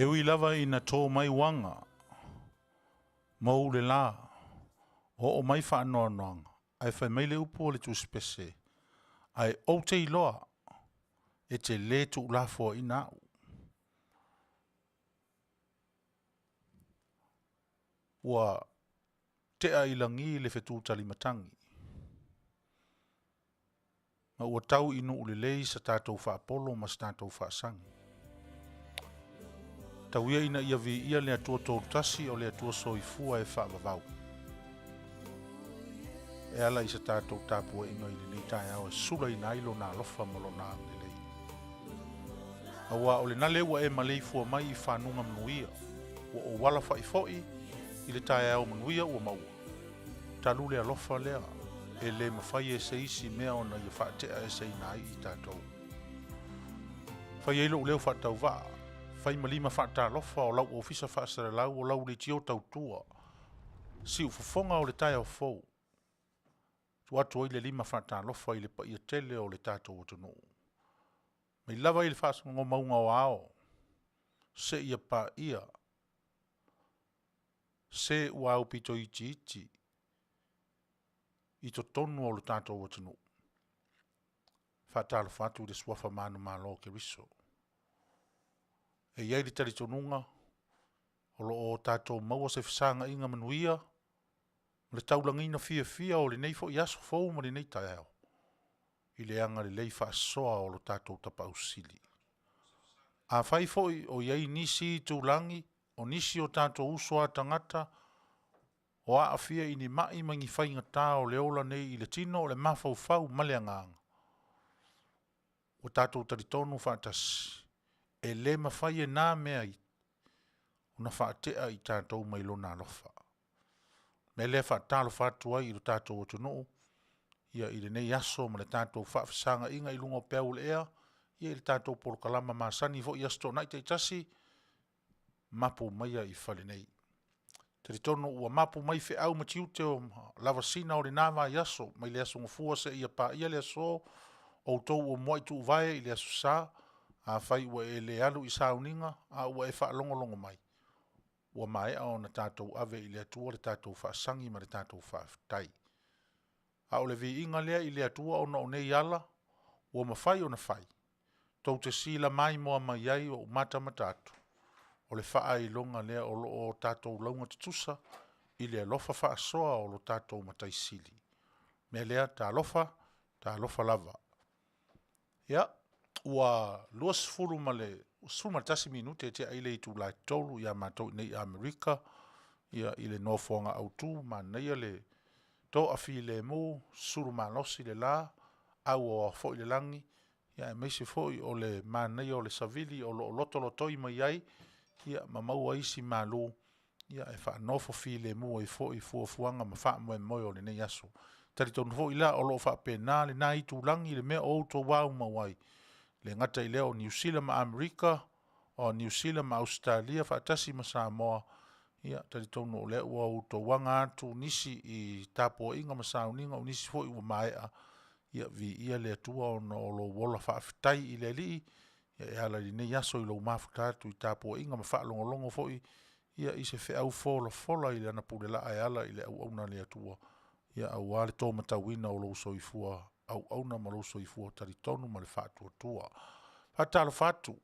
ui lava ina to mai uaga, mou le la, oo mai faanoanoaga, ae fai mai le upu a le Tusipese, ae ou te iloa e te lē tuulafoaiina au. Ua tea i lagi le fetu talimatagi ma ua tau i nuu lelei sa tatou faapolo ma se tatou faasagi. Tau ia ina ia viia le Atua Tolutasi o le Atua Soifua e faavavau e ala i sa tatou tapuaiga i lenei taeao e sulaina ai lona alofa ma lona agalelei. Aua o lena lea ua e maleifua mai i fanuga manuia, ua ou alafai foi i le taeao manuia ua maua. Talu le alofa lea e le mafai e se isi mea ona ia faatea eseina ai i tatou. Fai ai lou leo faatauvaa, fai ma lima faatalofa o lau ofisa faasalalau o lau leitio tautua, siufofoga o le taeao fou, tuu atu ai le lima faatalofa i le paia tele o le tatou atunuu. Mai lava i le faasologa mauga o ao seia paia se ua aupito itiiti i totonu o le tatou atunuu. Faatalofa atu i le suafa manumalo o Keriso. E i ai le talitonuga o lo o tatou maua se fesagaaiga manuia ma le taulagiina fiafia o lenei foi aso fou ma lenei taeao i le agalelei faasoa o lo tatou Tapaau Sili. Afai foi o i ai nisi itulagi o nisi o tatou uso a tagata o aafia i ni mai ma ni faigata o le ola nei i le tino, o le mafaufau ma le agaga, ua tatou talitonu faatasi, e le mafai e na mea ona faatea i tatou mai lona alofa. O le mea lea e faatalofa atu ai i lo tatou atunuu i lenei aso ma le tatou faafesagaiga i luga o peau o le ea i le tatou polokalama masani foi i Aso Toonai taitasi, Mapu maia i fale nei. E talitonu ua mapu mai feau ma tiute o lavasiga o lena vaiaso mai le Aso Gafua seia paia le aso, outou ua muai tuuvae i le Aso Sa. Afai ua e le alu i sauniga a ua e faalogologo mai, ua maea ona tatou ave i le Atua le tatou faasagi ma le tatou faafetai. A o le viiga lea i le Atua ona o nei ala ua mafai ona fai, tou te silamaimoa mai ai o ou matamata atu, o le faailoga lea o lo o tatou laugatutusa i le alofa faasoa o lo tatou Matai Sili. O le mea lea, talofa, talofa lava. Ia, ua 21 minute tea i le itula e 3:00 ia matou i inei i Amerika i le nofoaga autu, manaia le toafilemu, sulu malosi le la, auaoa foi le lagi, aemaise foi o le manaia o le savili o lo o lotolotoi mai ai ma maua isi malu e faanofo filemu ai foi fuafuaga ma faamoemoe o lenei aso. E talitonu foi la o lo o faapena lena itulagi i le mea o outou aumau ai, e le gata i lea o Niu Sila ma Amerika, o Niu Sila ma Ausetalia faatasi ma Samoa. Ia, talitonu o lea ua outou aga atu nisi i tapuaiga ma sauniga, o nisi foi ua maea. Ia viia le Atua ona o lou ola faafetai i le Alii e ala i lenei aso i lou mafuta atu i tapuaiga ma faalogologo foi i se feau folafola i Lana pulelaa e ala i le auauna a le Atua, aua le tōmatauina o lou soifua auauna ma lou soifua talitonu ma le faatuatua. Faatalofa atu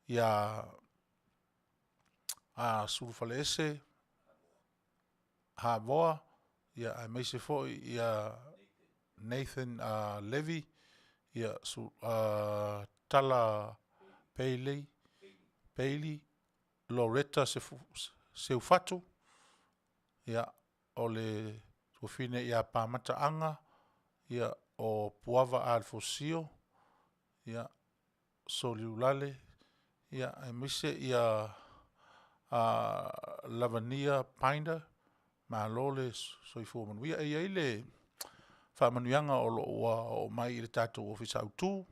ia Sulufaleese Havoa aemaise foi ia Nathan Levy, Tala Bailey, Loretta Seufatu, o le tuafafine ia Pamata Aga, o Puava Alefosio, Soliulale aemaise Lavania Binder. Malo le soifua manuia. E i ai le faamanuiaga o lo o ua oo mai i le tatou Ofisa Autu,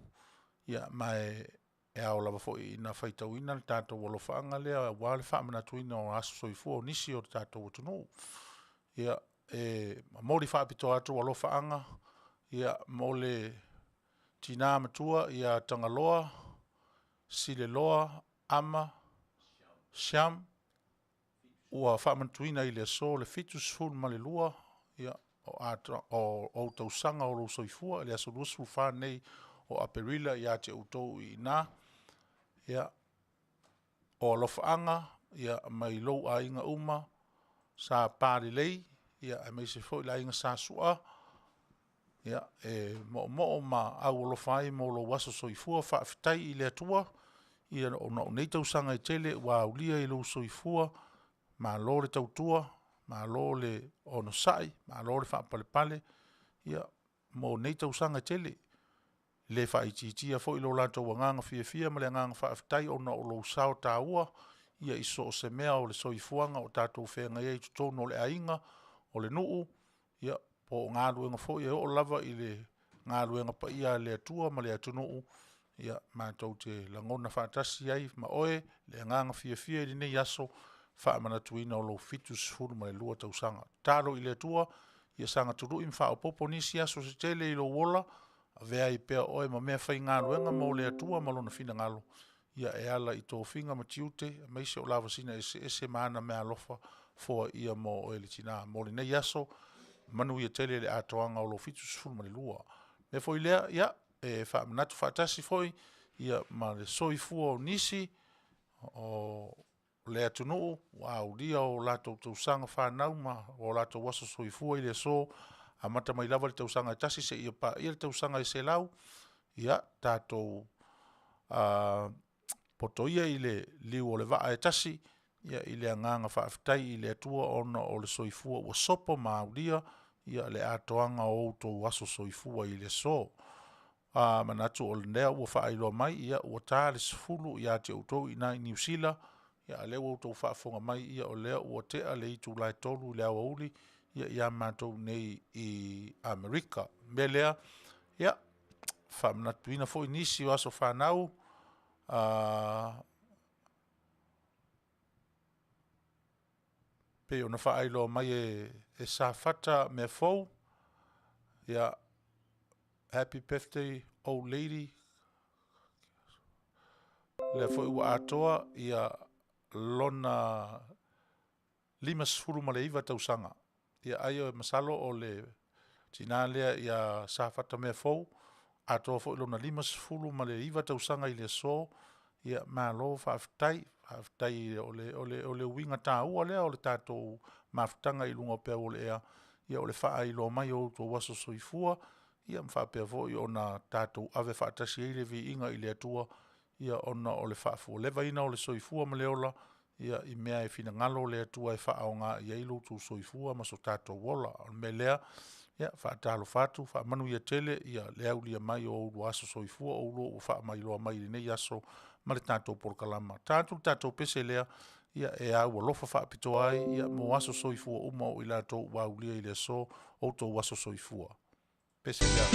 ma e ao lava foi ina faitauina le tatou alofaaga lea aua le faamanatuina o aso soifua o nisi o le tatou atunuu. Ia, e momoli faapitoa atu alofaaga mo le tina matua ia Tagaloa Sileloa Ama. Siam, ua faamanatuina i le aso le 72 ia, o ou tausaga o lou soifua i le aso 24 lenei o Aperila ia te outou i ina. Ia, o alofaaga mai lou aiga uma sa Palelei aemaise foi le aiga Sa Sua, e moomoo ma aualofa ai mo lou aso soifua. Faafetai i le Atua ona o nei tausaga e tele ua aulia i lou soifua, malo le tautua, malo le onosai, malo le faapalepale mo nei tausaga e tele. E le faaitiitia foi lo latou agaga fiafia ma le agaga faafetai ona o lou sao taua i so o se mea o le soifuaga o tatou feagai ai i totonu o le aiga, o le nuu, po o galuega foi e oo lava i le galuega paia a le Atua ma le atunuu, matou te lagona faatasi ai ma oe le agaga fiafia i lenei aso faamanatuina o lou 72 tausaga. Tatalo i le Atua ia saga tului ma faaopoopo nisi aso se tele i lou ola, avea ai pea oe ma meafaigaluega mo le Atua ma Lona finagalo e ala i tofiga ma tiute aemaise o lavasiga eseese ma ana meaalofa foaia mo oe le tina mo lenei aso. Manuia tele le atoaga o lou 72. O le mea foi lea, e faamanatu faatasi foi ma le soifua o nisi o le atunuu ua aulia o latou tausaga fanau ma o latou aso soifua i le aso, amata mai lava i le tausaga e 1 seia paia le tausaga e 100. Ia tatou poto ia i le liu o le vaa e tasi i le agaga faafetai i le Atua ona o le soifua ua sopo ma aulia le atoaga o outou aso soifua i le aso. Manatu o lea ua faailoa mai ua ta le 10:00 ia te outou i ina i Niu Sila, a o lea ua outou faafofoga mai, o lea ua tea le itula e 3:00 i le aoauli ia matou nei i Amerika. O le mea lea, ia, faamanatuina foi nisi o aso fanau pei ona faailoa mai e Safata Meafou, happy birthday old lady. O lea foi ua atoa lona 59 tausaga. Ia ai masalo o le tina lea ia Safata Meafou, atoa foi lona 59 tausaga i le aso. Ia malo faafetai. Faafetai o le uiga taua lea o le tatou mafutaga i luga o peau o le ea, o le faailoa mai o outou aso soifua ma faapea foi ona tatou ave faatasi ai le viiga i le Atua ona o le faafualevaina o le soifua ma le ola i mea e finagalo le Atua e faaaoga i ai lo outou soifua ma so tatou ola. O le mea lea, e faatalofa atu, faamanuia tele le aulia mai o oulua aso soifua, o oulua ua faamailoa mai i lenei aso ma le tatou polokalama. Ta atu le tatou pese lea e aualofa faapitoa ai mo aso soifua uma o i latou ua aulia i le aso outou aso soifua. Pese lea.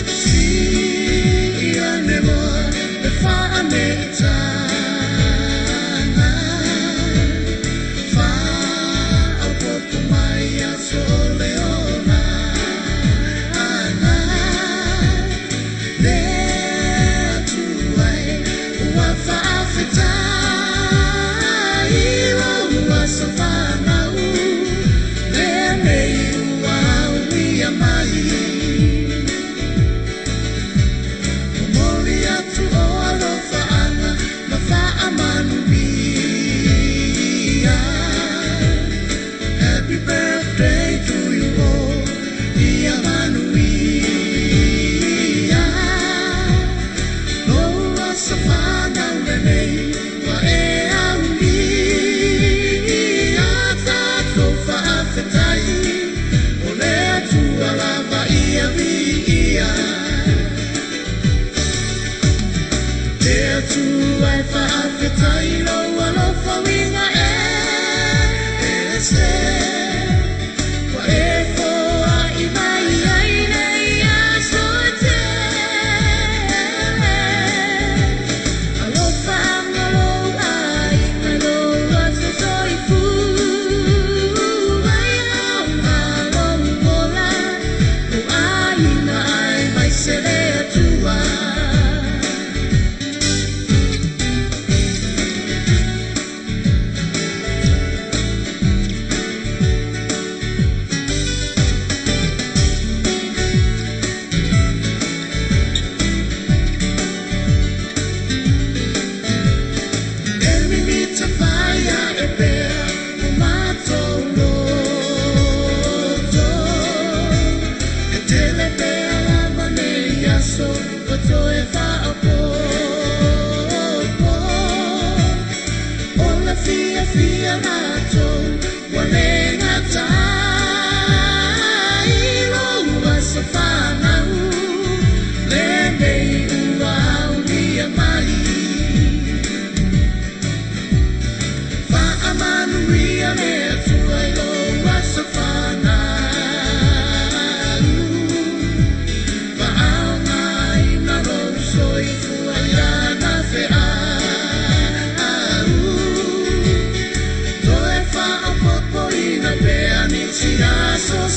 Sii ane loa le faaneetaga, faaopoopo mai aso o le olaga. Le Atua e ua faafetai lou aso fanau, lenei ua aulia mai. Momoli atu o alofaaga ma faamanuia. Happy birthday to you all, ia manuia. Lou aso fanau lenei ua e aulia. Tatou faafetai, o le Atua lava ia viia. Le Atua e faafetai lou alofa uiga ese. Ua e foai mai ai nei aso e tele. Alofa lou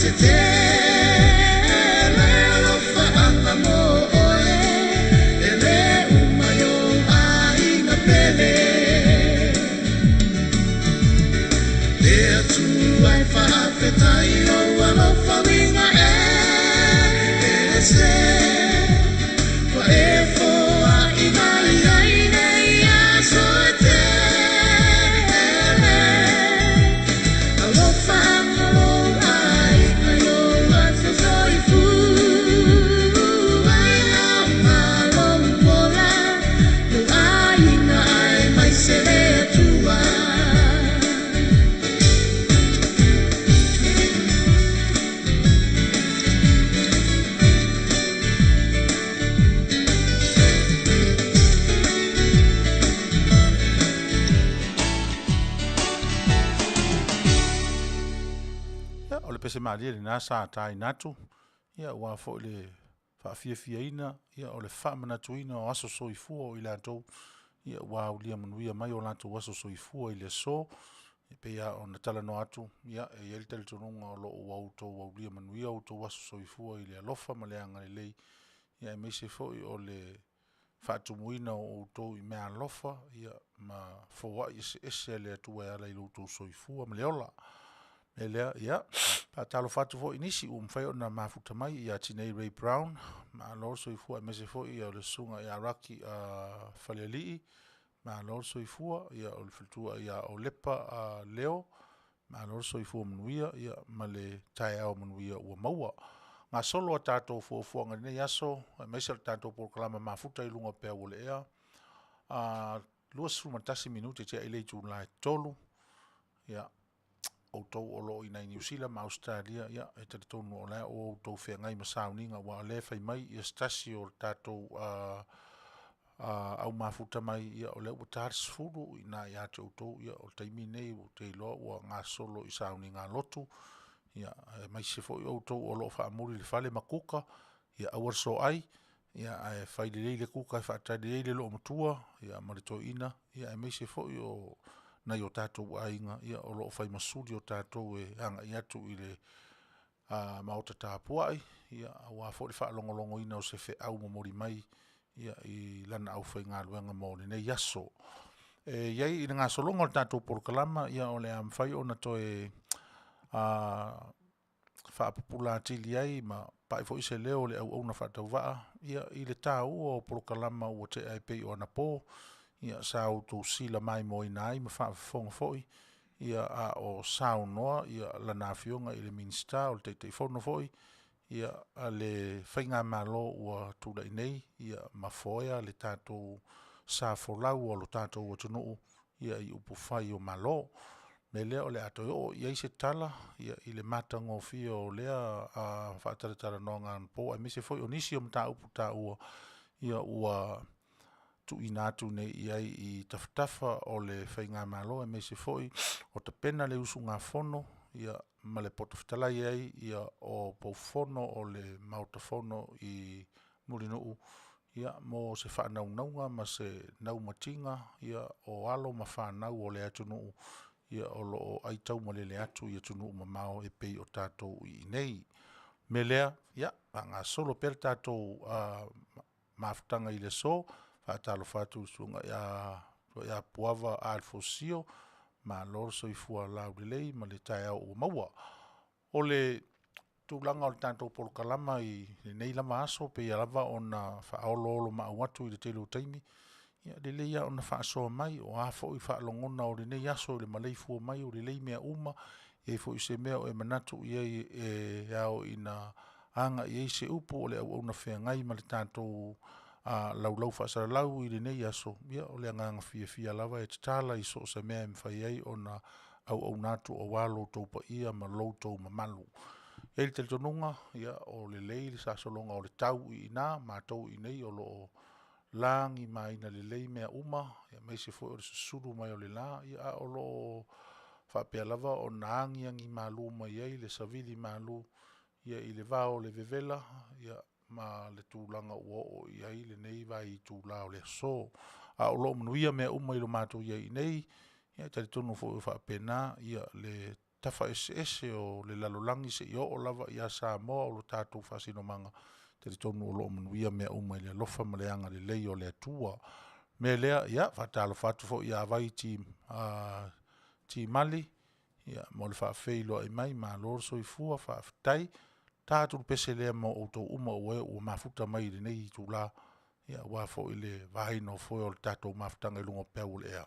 Se tele alofaaga mo oe, e lē uma i ou aiga pele. Le Atua e faafetai lou alofa uiga ese, ua e foai mai ai nei aso e tele. Alofaaga lou aiga i lou aso soifua, e aoga lou ola, lou aiga aemaise le Atua. Ia, o le pese malie lena sa taina atu, ia aua foi le faafiafiaina, ia o le faamanatuina o aso soifua o i latou, ia ua aulia manuia mai o latou aso soifua i le aso. E pei lava ona talanoa atu, ia e i ai le talitonuga o lo o ua outou aulia manuia outou aso soifua i le alofa ma le agalelei, ia aemaise foi o le faatumuina o outou i meaalofa ma foai eseese a le Atua e ala i lo outou soifua ma le ola. O le mea lea, ia, faatalofa atu foi i nisi ua mafai ona mafuta mai ia Tinei Ray Brown, malo le soifua aemaise foi o le susuga ia Rocky Falealii, malo le soifua, ia o le faletua ia Olepa Leo, malo le soifua manuia ma le taeao manuia ua maua. Gasolo a tatou fuafuaga i lenei aso aemaise o le tatou polokalama mafuta i luga o peau o le ea, 21 minute tea i le itula e 3:00. Ia, outou o lo o i inei i Niu Sila ma Ausetalia, ia e talitonu o la e ua outou feagai ma sauniga, aua o lea e fai mai se tasi o tatou au mafuta mai, ia o lea ua ta le 10 o i ina ia te outou, ia o le taimi lenei ou te iloa ua gasolo i sauniga lotu, ia aemaise foi outou o lo o faamuli i le fale ma kuka, ia aua le soai, ae fai lelei le kuka e faatali ai le loomatua ma le toeaina, aemaise foi o nai o tatou aiga o lo o fai ma suli o tatou e agai atu i le maota tapuai aua foi le faalogologoina o se feau momoli mai i lana aufaigaluega mo lenei aso. E i ai i le gasologa o le tatou polokalama, o le a mafai ona toe faapupula atili ai ma pai foi se leo o le auauna faatauvaa i le taua o polokalama ua tea e pei o anapo sa outou sila maimoaina ai ma faafofoga foi a o saunoa Lana Afioga i le Minisita o le Taitaifono foi a le faigamalo ua tulai nei ma foea le tatou sa folau o le tatou atunuu i upufai o Malo. O le mea lea o le a toe oo i ai se tala i le matagofie o lea faatalatalanoaga anapo aemaise foi o nisi o mataupu taua ua tuuina atu nei i ai i tafatafa o le faigamalo, aemaise foi o tapena le usugafono ma le poto fetalai ai o pou fono o le Maota Fono i Mulinuu mo se faanaunauga ma se naumatiga o alo ma fanau a le atunuu o lo o aitaumalele atu i atunuu mamao e pei o tatou i inei. O le mea lea, ia faagasolo pea le tatou mafutaga i le aso. E faatalofa atu i le susuga ia Puava Alefosio, malo le soifua laulelei ma le taeao ua maua. O le tulaga o le tatou polokalama i lenei lava aso e pei lava ona faaoloolomaau atu i le tele o taimi, ia e lelei lava ona faasoa mai, o a foi faalogona o lenei aso i le maleifua mai o lelei mea uma, e i ai foi se mea o e manatu i ai e ao ina aga i ai se upu o le auauna feagai ma le tatou laulau faasalalau i lenei aso, ia o le agaga fiafia lava e tatala i so o se mea e mafai ai ona auauna atu aua lo outou paia ma lo outou mamalu. E i ai le talitonuga o lelei le gasologa o le tau i ina, o matou i inei o lo o lagimaina lelei mea uma, aemaise foi o le susulu mai o le la, a o lo o faapea lava ona agiagi malu mai ai le savili malu i le va o le vevela ma le tulaga ua oo i ai lenei itula o le aso. A o lo o manuia mea uma i lo matou i ai i inei, e talitonu foi o faapena le tafa eseese o le lalolagi seia oo lava ia Samoa o lo tatou faasinomaga, e talitonu o lo o manuia mea uma i le alofa ma le agalelei o le Atua. O le mea lea, ia, faatalofa atu foi ia Vai Timali mo le faafeiloai mai, malo le soifua faafetai. Ta atu le pese lea mo outou uma o e ua mafuta mai i lenei itula aua foi le vaina o foe o le tatou mafutaga i luga o peau o le ea.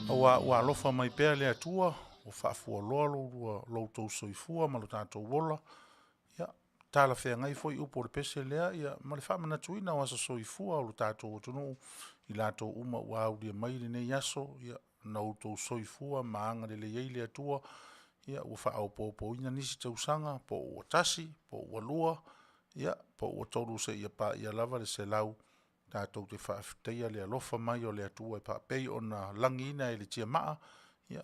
Aua ua alofa mai pea le Atua ua faafualoa lo outou soifua ma lo tatou ola, ia, talafeagai foi upu o le pese lea ma le faamanatuina o aso soifua o le tatou atunuu, i latou uma ua aulia mai lenei aso, na outou soifua ma agalelei ai le Atua ua faaopoopoina nisi tausaga, po ua 1 po ua 2, ia po ua 3 seia paia lava le 100, tatou te faafetaia le alofa mai o le Atua e faapei ona lagiina e le tiamaa,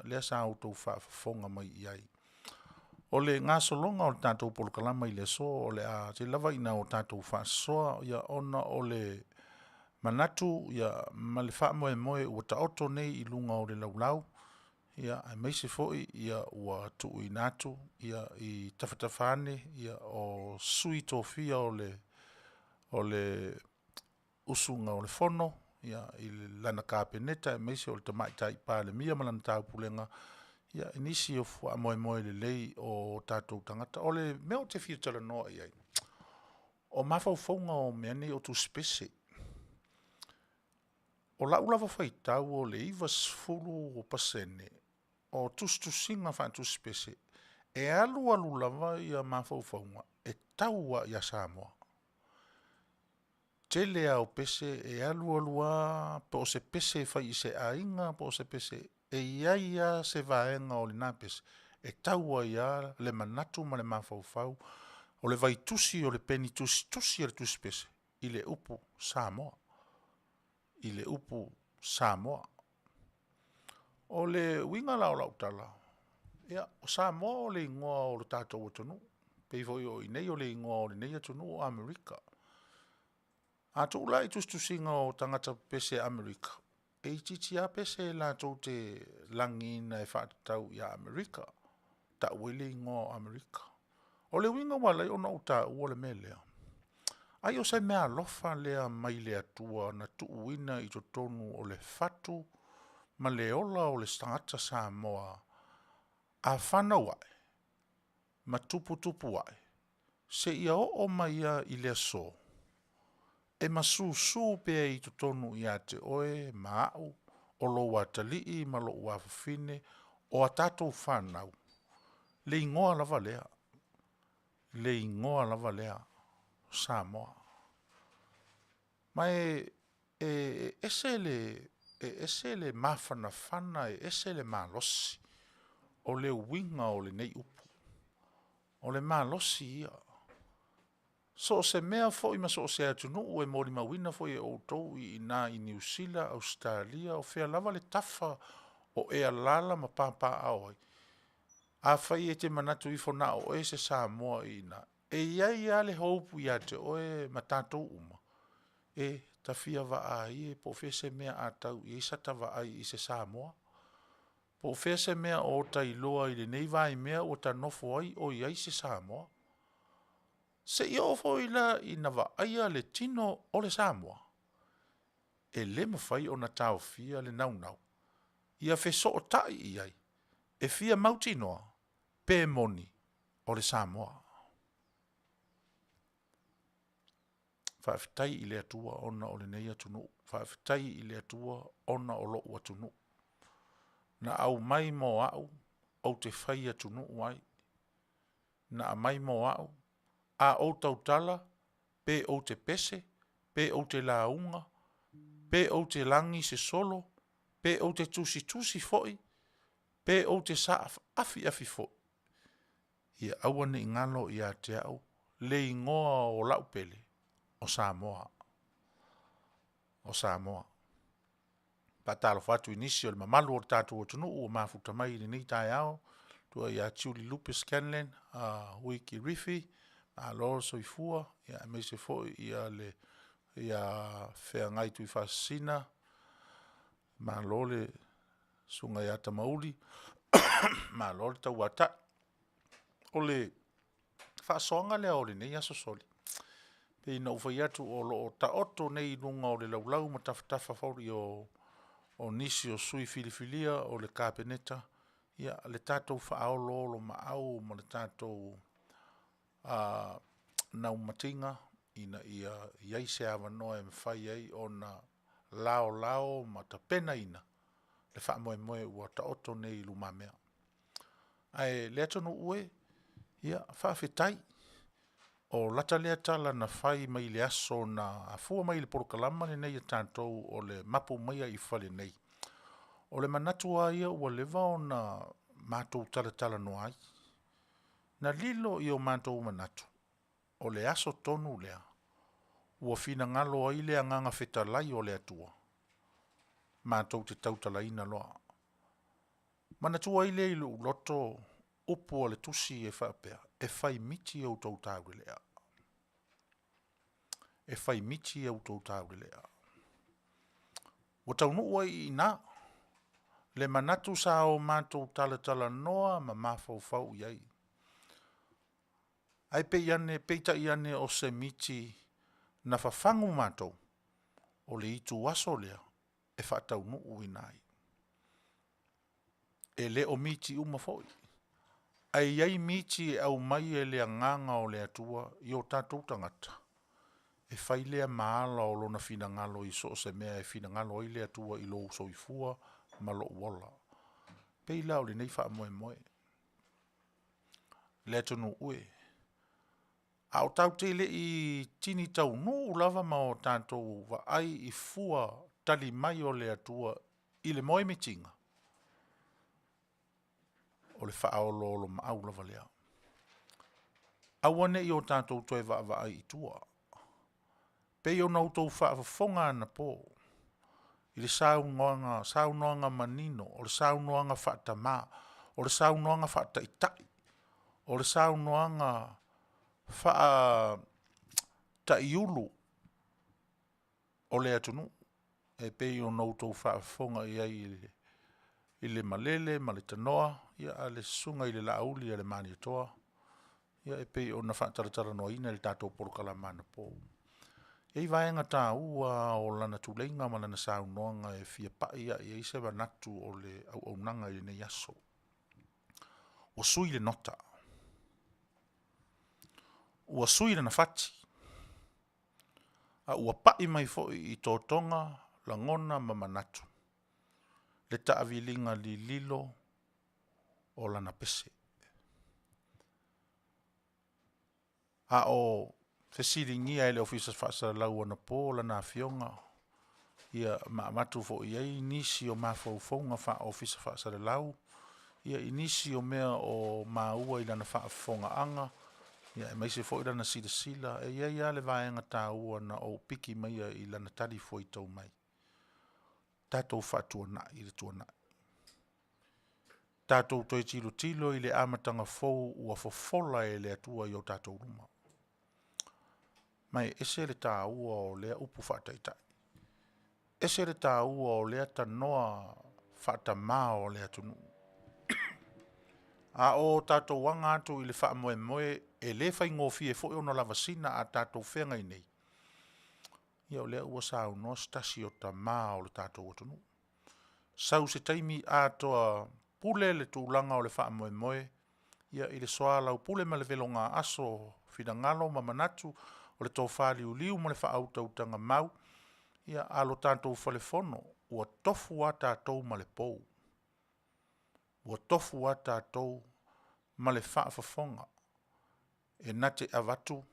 lea sa outou faafofoga mai i ai. O le gasologa o le tatou polokalama i le aso, o le a tele lava ina o tatou faasoa ona o le manatu ma le faamoemoe ua taoto nei i luga o le laulau, aemaise foi ua tuuina atu i tafatafa ane o sui usufono tofia o le usuga o le Fono. ia, i lana Kapeneta aemaise o le Tamaitai Palemia ma lana Taupulega i nisi o faamoemoe lelei o tatou tagata. O le mea ou te fia talanoa i ai, o mafaufauga o mea nei o tusi pese. O lau lava faitau o le 90% o tusitusiga faatusipese, e alu alu lava mafaufauga e tau lava ia Samoa. Tele lava o pese e alu alu lava po o se pese e fai i se aiga po o se pese, e i ai lava se vaega o lena pese e tau ai lava le manatu ma le mafaufau o le vaitusi o le peni tusitusi a le tusipese i le upu Samoa, i le upu Samoa. O le uiga la o lau tala, ia, o Samoa o le igoa o le tatou atunuu, e pei foi o i inei o le igoa o lenei atunuu o Amerika. A tuu la i tusitusiga o tagata pepese Amerika, e itiiti lava pese latou te lagiina e faatatau ia Amerika, tau ai le igoa o Amerika. O le uiga ua ala ai ona ou taua le mea lea, ai o se meaalofa lea mai le Atua na tuuina i totonu o le fatu ma le ola o le tagata Samoa a fanau ae ma tuputupu ae seia oo mai lava i le aso, e masusu pea i totonu ia te oe ma au, o lou atalii ma lou afafine, o a tatou fanau le igoa lava lea, le igoa lava lea o Samoa. Ma e ese le mafanafana e ese le malosi o le uiga o lenei upu. O le malosi ia. So o se mea foi ma so o se atunuu e molimauina foi e outou i ina i Niu Sila, Ausetalia, o fea lava le tafa o e alaala ma papaaao ai, afai e te manatu ifo na o oe se Samoa i ina, e i ai lava le hope ia te oe ma tatou uma, e ta fia vaai e po o fea se mea a tau i ai sata vaai i se Samoa, po o fea se mea o ota iloa i lenei vaimea ua ta nofo ai o i ai se Samoa. Seia oo foi la ina vaaia le tino o le Samoa, e le mafai ona taofia le naunau ia fesootai i ai e fia mautinoa pe moni o le Samoa. Faafetai i le Atua ona o lenei atunuu, faafetai i le Atua ona o lou atunuu, na aumai mo au ou te faiatunuu ai, na aumai mo au. A ou tautala, pe ou te pese, pe ou te lauga, pe ou te lagi se solo, pe ou te tusitusi foi, pe ou te afiafi foi, ia aua ne i galo ia te au le igoa o lau pele, o Samoa, o Samoa. E faatalofa atu i nisi o le mamalu o le tatou atunuu ua mafuta mai i lenei taeao, le matua ia Tuli Lupe Scanlan Wiki Rifi, malo le soifua, aemaise foi ia Feagai Tuifaasisina, malo le susuga ia Tamauli, malo le tauatai. O le faasoaga lea o lenei aso Soli, pei ona ou fai atu o lo o taoto nei i luga o le laulau ma tafatafa foi o nisi o sui filifilia o le Kapeneta le tatou faaoloolomaau ma le tatou naunautaiga ina ia i ai se avanoa e mafai ai ona laolao ma tapenaina le faamoemoe ua taoto nei i lumamea. Ae le atunuu e, ia faafetai, o lata lea tala na fai mai le aso na afua mai ai le polokalama lenei a tatou o le Mapu Maia i Fale Nei, o le manatu lava ia ua leva ona matou talatalanoa ai. Na lilo i o matou manatu, o le aso tonu lea ua finagalo ai le Agaga Fetalai o le Atua matou te tautalaina loa. Manatua ai lea i lou loto upu a le tusi e faapea, “E fai miti outou taulelea, e fai miti outou taulelea.” Ua taunuu ai i ina le manatu sa o matou talatalanoa ma mafaufau i ai, ae peitai ane o se miti na fafagu matou. O le ituaso lea e faataunuuina ai. E le o miti uma foi, ae i ai miti e aumai e le Agaga o le Atua i o tatou tagata, e fai lea ma ala o lona finagalo i so o se mea e finagalo ai le Atua i lou soifua ma lou ola. E pei la o lenei faamoemoe. Le atunuu e, a o tatou te le i tini taunuu lava ma o tatou vaai i fua tali mai o le Atua i le moemitiga, o le faaoloolomaau lava lea. Aua ne i o tatou toe vaavaai i tua, pei ona outou faafofoga anapo i le saunoaga manino, o le saunoaga faatama, o le saunoaga faataitai, o le saunoaga faataiulu o le atunuu e pei ona outou faafofoga i ai i le malele ma le tanoa a le Susuga i le Laauli a le Malietoa, e pei ona faatalatalanoaina i le tatou polokalame anapo. E i ai vaega taua lava o lana tuleiga ma lana saunoaga e fia pai lava i ai se manatu o le auaunaga i lenei aso. Ua sui le nota, ua sui lana fati, a ua pai mai foi i totoga, lagona ma manatu le taaviliga lililo o lana pese. A o fesiligia e le Ofisa Faasalalau anapo lana Afioga ma avatu foi i ai nisi o mafaufauga faa-Ofisa Faasalalau i nisi o mea o maua i lana faafofogaaga aemaise foi lana silasila. E i ai lava le vaega taua na ou piki maia i lana talifuaitau mai, tatou faatuanai le tuanai, tatou toe tilotilo i le amataga fou ua fofola e le Atua i o tatou luma. Ma e ese le taua o lea upu faataitai, ese le taua o lea tanoa faatama o le atunuu. A o tatou aga atu i le faamoemoe e le faigofie foi ona lavasina a tatou feagai nei, ia o lea ua saunoa se tasi o tama o le tatou atunuu, sau se taimi atoa pule le tulaga o le faamoemoe i le soalaupule ma le velogaaso o finagalo ma manatu, o le tofa liuliu ma le faautautaga mau a lo tatou fale Fono, ua tofu a tatou ma le pou, ua tofu a tatou ma le faafofoga e na te avatu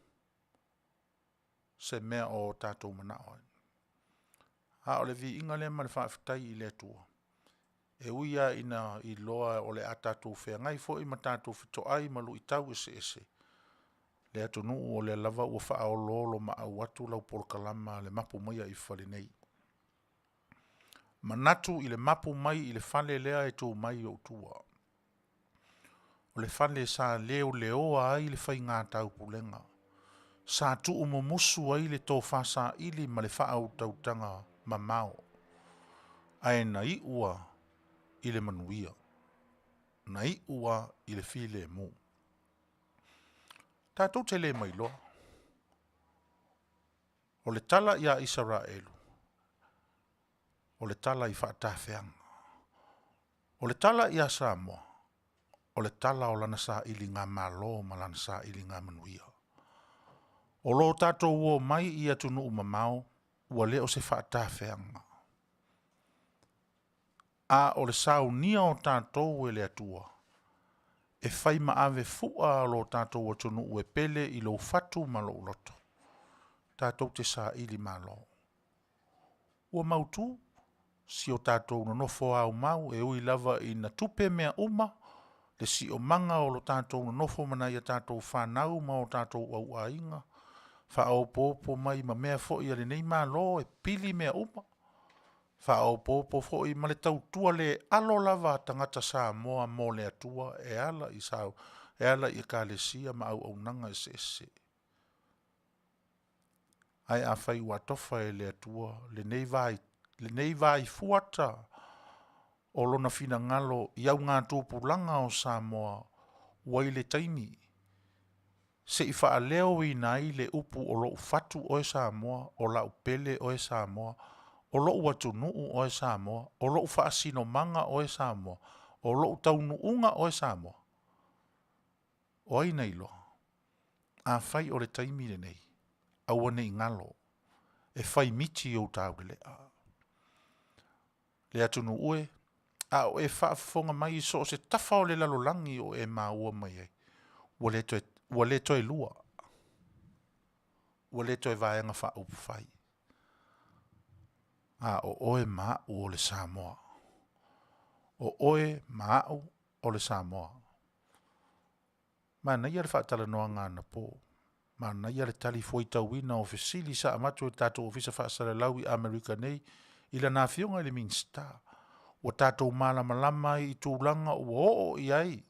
se mea o tatou manao ai. A o le viiga lea ma le faafetai i le Atua, e ui lava ina iloa o le a tatou feagai foi ma tatou fetoai ma luitau eseese, le atunuu o lea lava ua faaoloolomaau atu lau polokalama le mapu maiga i fale nei. Manatu i le mapu mai i le fale lea e tu mai i ou tua, o le fale sa leoleoa ai le faiga taupulega, sa tuumumusu ai le tofa saili ma le faautautaga mamao, ae na iu lava i le manuia, na iu lava i le filemu. Tatou te le mailoa, o le tala ia Isaraelu, o le tala i faatafeaga. O le tala ia Samoa, o le tala o lana sailigamalo ma lana sailiga manuia. O lo tatou omai i atunuu mamao ua le o se faatafeaga, a o le saunia o tatou e le Atua e fai ma avefua a lo tatou atunuu e pele i lou fatu ma lou loto, tatou te sailimalo. Ua mautu si o tatou nonofo aumau, e ui lava ina tupe mea uma, le siomaga o lo tatou nonofo ma nai a tatou fanau ma o tatou auaiga, faaopoopo mai ma mea foi a lenei Malo e pili mea uma, faaopoopo foi ma le tautua le alo lava a tagata Samoa mo le Atua e ala i Ekalesia ma auaunaga eseese. Ae afai ua atofa e le Atua lenei vaifuata o Lona finagalo i augatupulaga o Samoa ua i le taimi. se i faaleoina ai le upu o lou fatu oe Samoa, o lau pele oe Samoa, o lou atunuu oe Samoa, o lou faasinomaga oe Samoa, o lou taunuuga oe Samoa. O ai na iloa? Afai o le taimi lenei, aua ne i galo, e fai miti ou taulelea. Le atunuu e, a o e faafofoga mai i so o se tafa o le lalolagi o e maua mai ai, ua le toe lua, ua le toe Vaega Faaupufai, a o oe ma au o le Samoa. O oe ma au o le Samoa. Manaia le faatalanoaga anapo, manaia le talifuaitauina o fesili sa avatu e le tatou Ofisa Faasalalau i Amerika nei i lana Afioga i le Minisita. Ua tatou malamalama ai i tulaga ua oo i ai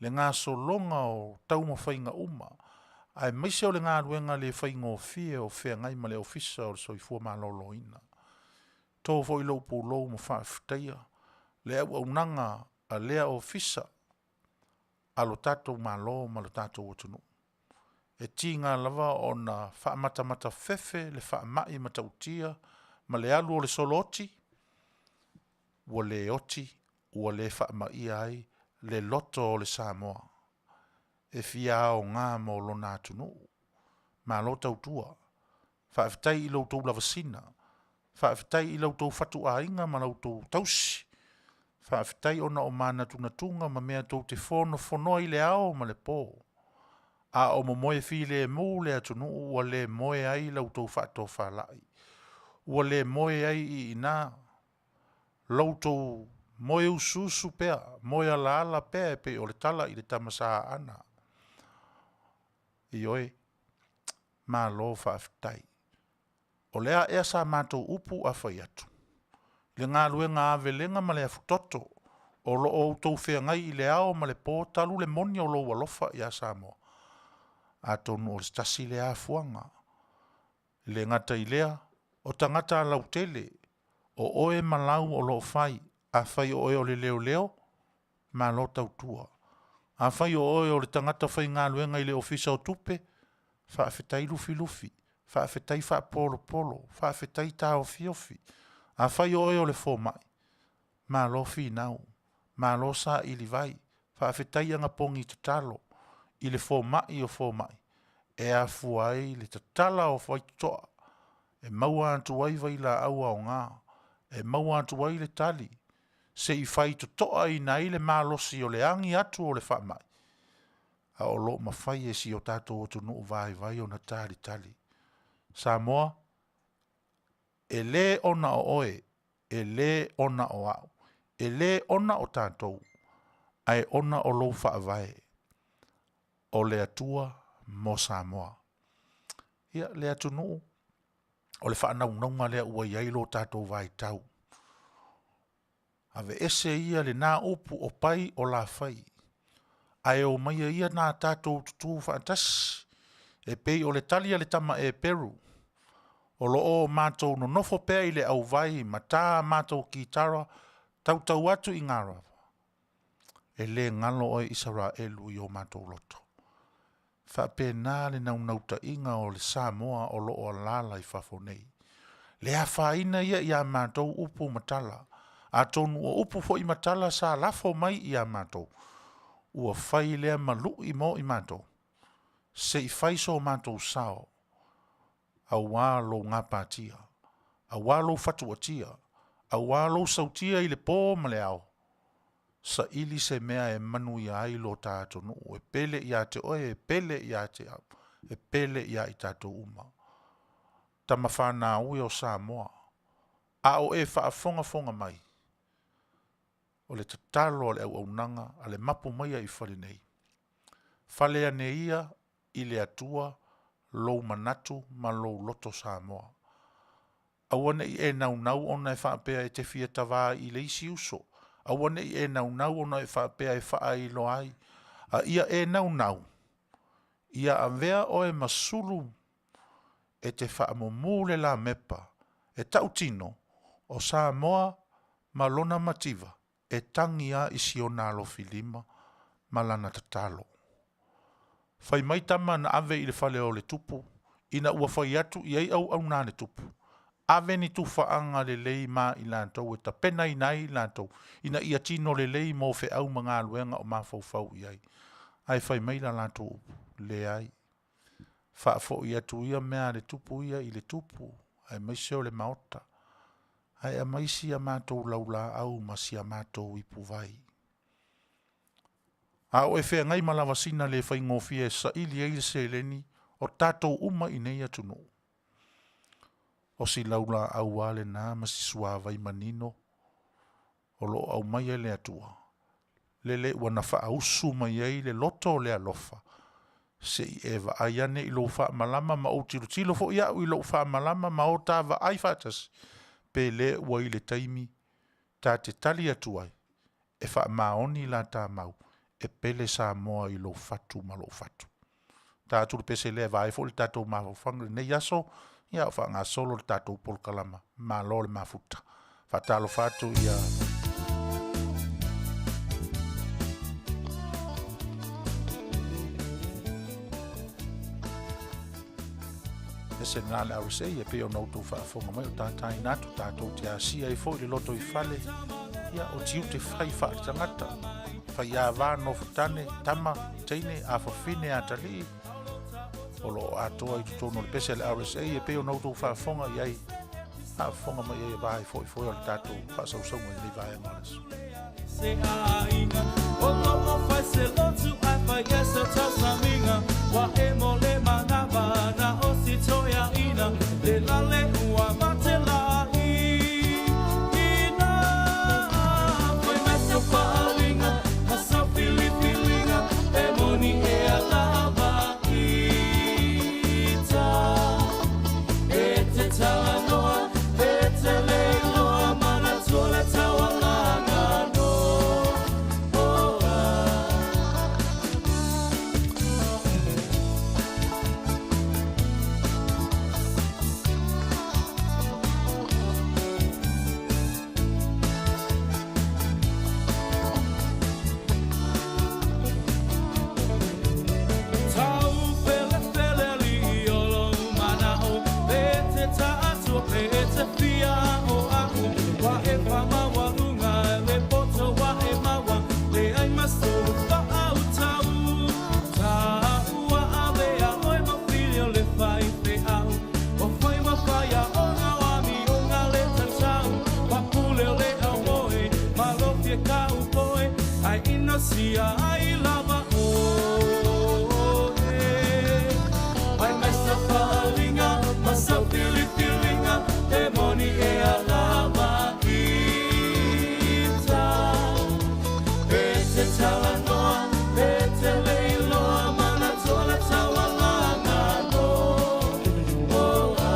le gasologa o taumafaiga uma, aemaise o le galuega le faigofie o feagai ma le Ofisa o le Soifua Maloloina. E to foi lou pulou ma faafetaia le auaunaga a lea Ofisa a lo tatou Malo ma lo tatou atunuu. E tiga lava ona faamatamatafefe le faamai matautia ma le alu o le solo oti, ua le oti ua le faamaia ai le loto o le Samoa e fia aoga mo lona atunuu. Malo tautua, faafetai i lo outou lavasina, faafetai i la outou fatuaiga ma la outou tausi, faafetai ona o manatunatuga ma mea tou te fonofonoa i le ao ma le po, a o momoe filemu le atunuu ua le moe ai la outou faatofalai, ua le moe ai i ina lo outou moe usuusu pea, moe alaala pea e pei o le tala i le tama Sa Aana. Ioe, malo faafetai. O le a ea sa matou upu a fai atu? I le galuega avelega ma le afutoto o lo o outou feagai i le ao ma le po talu le moni o lou alofa ia Samoa, atonu o se tasi lea afuaga. E le gata i lea o tagata lautele, o oe ma lau o lo o fai. Afai o oe o le leoleo, malo tautua. Afai o oe o le tagata faigaluega i le Ofisa o Tupe, faafetai lufilufi, faafetai faapolopolo, faafetai taofiofi. Afai o oe o le fomai, malo finau, malo saili vai, faafetai anapogi tatalo i le fomai o fomai e afua ai le tatala o faitotoa e maua atu ai vailaau aoga, e maua atu ai le tali se i faitotoaina ai le malosi o le agi atu o le faamai, a o lo o mafai e si o tatou atunuu vaivai ona talitali. Samoa, e le ona o oe, e le ona o au, e le ona o tatou, ae ona o lou faavae, o le Atua mo Samoa. Ia, le atunuu, o le faanaunauga lea ua i ai lo tatou vaitau, aveese ia lena upu o pai o lafai, ae omaia ia tatou tutu faatasi e pei o le tali a le tama Eperu, o lo o matou nonofo pea i le auvai ma ta a matou kitara tautau atu i Garava, e le galo oe Isaraelu i o matou loto. E faapena le naunautaiga o le Samoa o lo o alaala i fafo nei. Le afaina ia ia matou upu ma tala, atonu o upu foi ma tala sa lafo mai ia matou, ua fai lea ma lui mo i matou se i fai so matou sao aua lou gapatia, aua lou fatuatia, aua lou sautia i le po ma le ao, saili se mea e manuia ai lo ta atunuu e pele ia te oe, e pele ia te au, e pele ia i tatou uma. Tama fanau e o Samoa, a o e faafogafoga mai, o le tatalo a le auaunaga a le mapu mai i fale nei, fale ane ia i le Atua lou manatu ma lou loto Samoa. Aua ne i e naunau ona e faapea e te fia tava i le isi uso, aua ne i e naunau ona e faapea e faailoa ai, a ia e naunau ia avea oe ma sulu e te faamumu le lamepa e tautino, o Samoa ma lona mativa e tagi lava i si ona alofilima ma lana tatalo. Fai mai tama na ave i le fale o le tupu, ina ua fai atu i ai auauna a le tupu, ave ni tufaaga lelei ma i latou e tapenaina ai i latou, ina ia tino lelei mo feau ma galuega o mafaufau i ai. Ae fai mai la latou upu, “Leai, faafoi atu ia mea a le tupu ia i le tupu aemaise o le maota, ae aumai si a matou laulaau ma si a matou ipuvai.” A o e feagai ma lavasina le faigofie e saili ai le seleni o tatou uma i nei atunuu, o si laulaau a lena ma si suavai manino o lo o aumaia e le Atua, lele ua na faausu mai ai le loto o le alofa, se i e vaai ane i lou faamalama ma ou tilotilo foi au i lou faamalama ma o ta vaai faatasi, pe le ua i le taimi ta te tali atu ai e faamaoni la ta mau, e pele Samoa i lou fatu ma lou fatu. Ta atu le pese lea e va ai foi le tatou mafaufauga i lenei aso, a o faagasolo le tatou polokalama. Malo le mafuta. Faatalofa atu i ese lena le RSA e pei ona outou faafofoga mai o tataina atu tatou te asia ai foi le lotoifale, ia o tiute fai faaletagata, faiava, nofotane, tama, teine, afafine, atalii, o lo o atoa i totonu o le pese a le RSA e pei ona outou faafofoga i ai, faafofoga mai i ai e va ai foe o le tatou faasausauga i lenei vaega o le aso. Se aiga o lo o fai se lotu ai fai e se tausamiga ua e mo le manava na o si toeaina le lale ua mate laʻi ina fai mai sau faaaliga ma sau filifiliga e moni ea lava ita e te talanoa e te le iloa manatua le taualaga no oa. Tau felefele alii o lou manao pe te taatua pe te fia aoao ua e faamaualuga le poto ua e maua leai ma sou faautau taua avea oe ma fili o le faifeau o fai ma faiaoga o amioga le tatau papule o le aumoe malofie kaupoe ae inosia ai lava oe. Fai mai sau faaaliga ma sau filifiliga e moni ea lava ita e te talanoa e te le iloa manatua le taualaga no oa.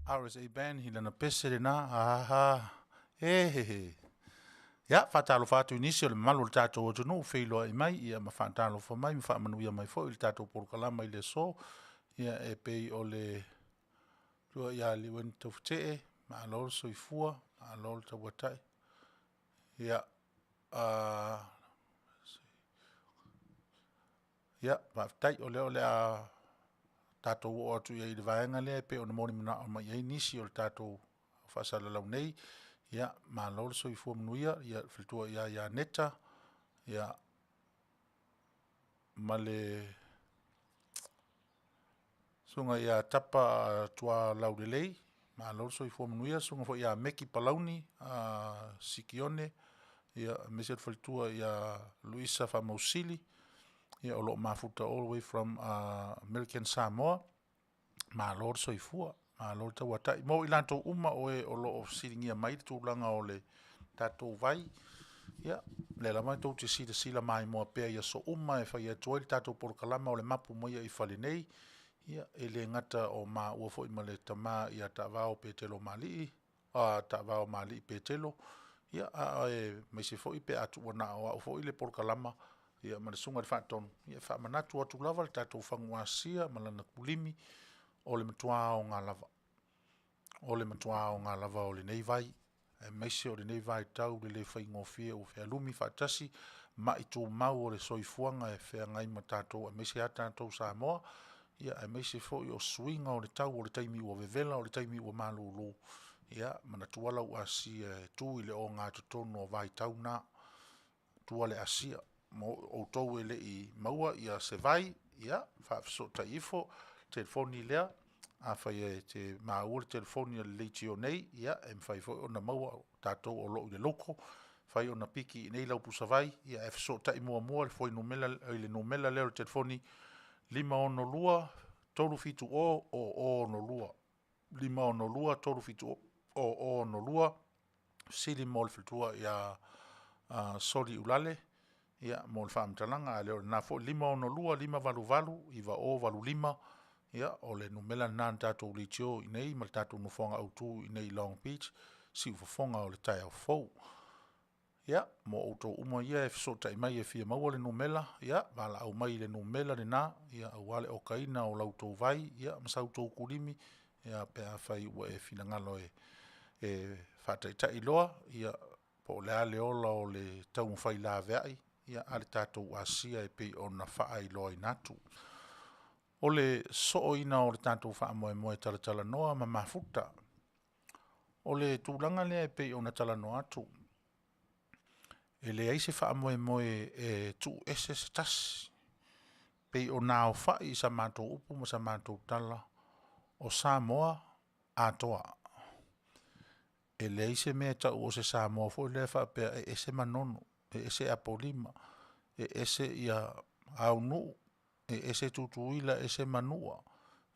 RSA Band i lana pese lena, aha, e he he. Ia, faatalofa atu i nisi o le mamalu o le tatou atunuu feiloai mai, ia ma faatalofa mai ma faamanuia mai foi i le tatou polokalama i le aso. Ia e pei o le tua ia Liuani Taufetee, malo le soifua, malo le tauatai. Ia, ia faafetai o lea o le a tatou oo atu i ai i le vaega lea e pei ona molimanao mai ai nisi o le tatou faasalalau nei. Ia malo le soifua manuia i le faletua ia Ianeta ma le susuga ia Tapa Tualaulelei, malo le soifua manuia. Le susuga foi ia Meki Palauni Sikione, aemaise le faletua ia Luisa Faamausili, o lo o mafuta all the way from American Samoa. Malo le soifua, malo le tauatai. Mo i latou uma o e o lo o fesiligia mai le tulaga o le tatou vai, ia, o lea lava tou te silasila maimoa pea i aso uma e fai atu ai le tatou polokalama o le Mapu mai ai fale nei. Ia, e le gata o maua foi ma le tama ia Taavao Petelo Taavao ma Alii Petelo, aemaise foi pe a tuua na o au foi le polokalama ma le susuga i le Faatonu, e faamanatu atu lava le tatou fagu asia ma lana kulimi, o le matua aoga lava. O le matua aoga lava o lenei vai, aemaise o lenei vaitau i le le faigofie ua fealumi faatasi mai tumau o le soifuaga e feagai ma tatou aemaise a tatou Samoa, aemaise foi o suiga o le tau o le taimi ua vevela, o le taimi ua malulu. Ia manatua lau asia e tu i le ogatotonu o vaitau na, matua le asia. Mo outou e le i maua se vai, ia faafesootai ifo i le telefoni lea. Afai e te maua le telefoni a le leitio nei, ia e mafai foi ona maua o tatou o lo o i le local, e mafai ona piki i inei lau pusavai, ae fesootai muamua i le numera lea o le telefoni 562 370 0062, 562 370 0062, fesili mo le faletua ia Soli Uelale mo le faamatalaga, a le o lena foi 562 588 9085. O le numera lena a le tatou leitio i inei ma le tatou nofoaga autu i inei i Long Beach, siufofoga o le taeao fou. Ia, mo outou uma ia e fesootai mai e fia maua le numera, ia valaau mai i le numera lena aua le okaina o la outou vai ma sa outou kulimi pe afai ua e finagalo e faataitai loa po o le a le ola o le taumafai laveai a le tatou asia e pei ona faailoaina atu. O le sooina o le tatou faamoemoe e talatalanoa ma mafuta. O le tulaga lea e pei ona talanoa atu, e leai se faamoemoe e tuuese se tasi, pei ona aofai i sa matou upu ma sa matou tala, o Samoa atoa. E leai se mea e tau o se Samoa foi lea faapea e ese Manono, e ese Apolima, e ese Aunuu, e ese Tutuila, ese Manua,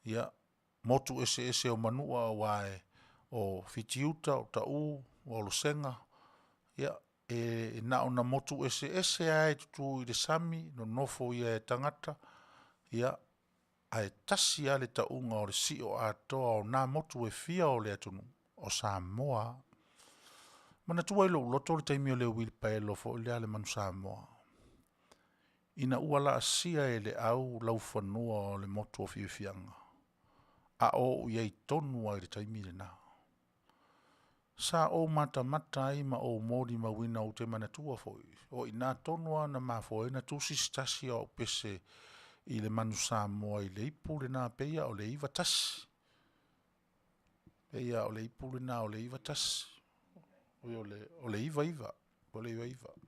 ia, motu eseese o Manua aua o Fitiuta, o Tau, o Olosega, ia, e na ona motu eseese lava e tutu i le sami, nonofo ia e tagata, ae tasi lava le tauga o le sio atoa o na motu e fia o le atunuu, o Samoa lava. Manatua i lou loto le taimi o le uilipaelo foi lea a le Manu Samoa, ina ua laasia e le au laufanua o le motu o Fiafiaga, a o ou i ai tonu lava i le taimi lena, sa ou matamata ai ma ou molimauina, ou te manatua foi, o i ina tonu lava na mafua ai ona tusi se tasi o au pese i le Manu Samoa i le ipu lena pei lava o le 91. Pei lava o le ipu lena o le 91, oi o le 99 po o le 99.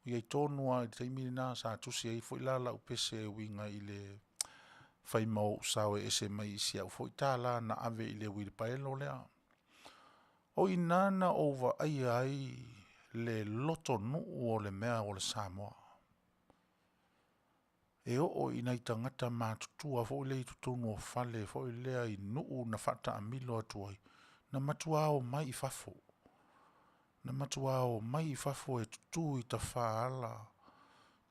I ai tonu lava i le taimi lena sa tusi ai foi la lau pese e uiga i le fai ma ou sao e ese mai si au foi $1 na ave i le uilipaelo lea. O i ina na ou vaaia ai le lotonuu o le mea o le Samoa. E oo i nai tagata matutua foi lea i totonu o fale foi lea i nuu na faataamilo atu ai, na matua omai i fafo, na matua omai i fafo e tutu i tafaala,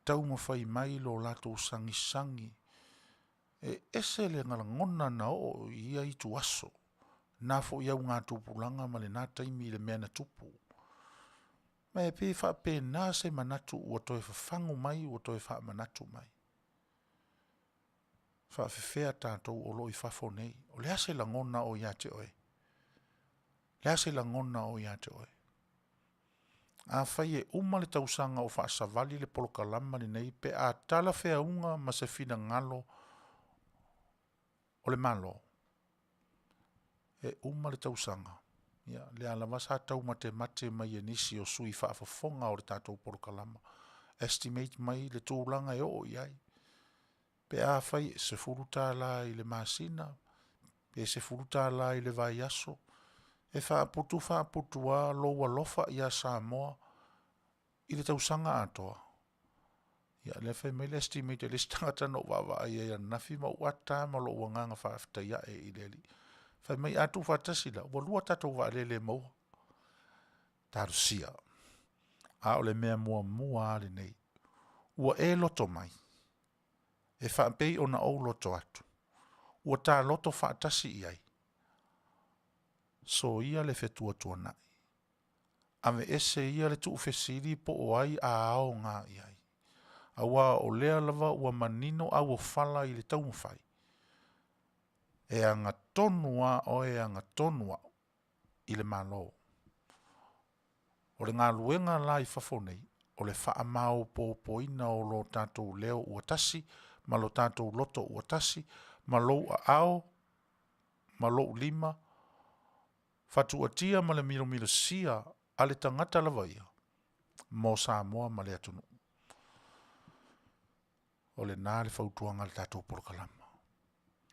taumafai mai lo latou sagisagi. E ese le lagona na oo i ia itu aso. Na foi augatupulaga ma lena taimi i le mea na tupu. Ma e pei e faapena se manatu ua toe fafagu mai ua toe faamanatu mai. E faafefea tatou o lo o i fafo nei? O le a se lagona o ia te oe? O le a se lagona o ia te oe? Afai e uma le tausaga o faasavali le polokalama lenei pe a talafeauga ma se finagalo o le Malo, e uma le tausaga, ia lea lava sa tau matemate mai e nisi o sui faafofoga o le tatou polokalama, estimate mai le tulaga e oo i ai, pe afai e $10 i le masina pe $10 i le vaiaso, e faaputu faaputu lava lou alofa ia Samoa i le tausaga atoa, ia lea e fai mai le estimate a le isi tagata na ou vaavaai i ai ananafi ma ou ata lava ma lou agaga faafetai ae i le Alii. Fai mai a tuufaatasi la, ua lua a tatou vaalele e maua. Talosia, a o le mea muamua lava lenei, ua e loto mai e faapei ona ou loto atu, ua ta loto faatasi i ai, soia le fetuatuanai, aveese ia le tuufesili po o ai a aoga i ai, aua o lea lava ua manino auofala i le taumafai, e agatonu lava oe e agatonu au i le Malo. O le galuega la i fafo nei, o le faamaopoopoina o lo tatou leo ua tasi ma lo tatou loto ua tasi ma lou aao ma lou lima fatuatia ma le milomilosia a le tagata lava ia mo Samoa ma le atunuu. O lena le fautuaga a le tatou polokalama,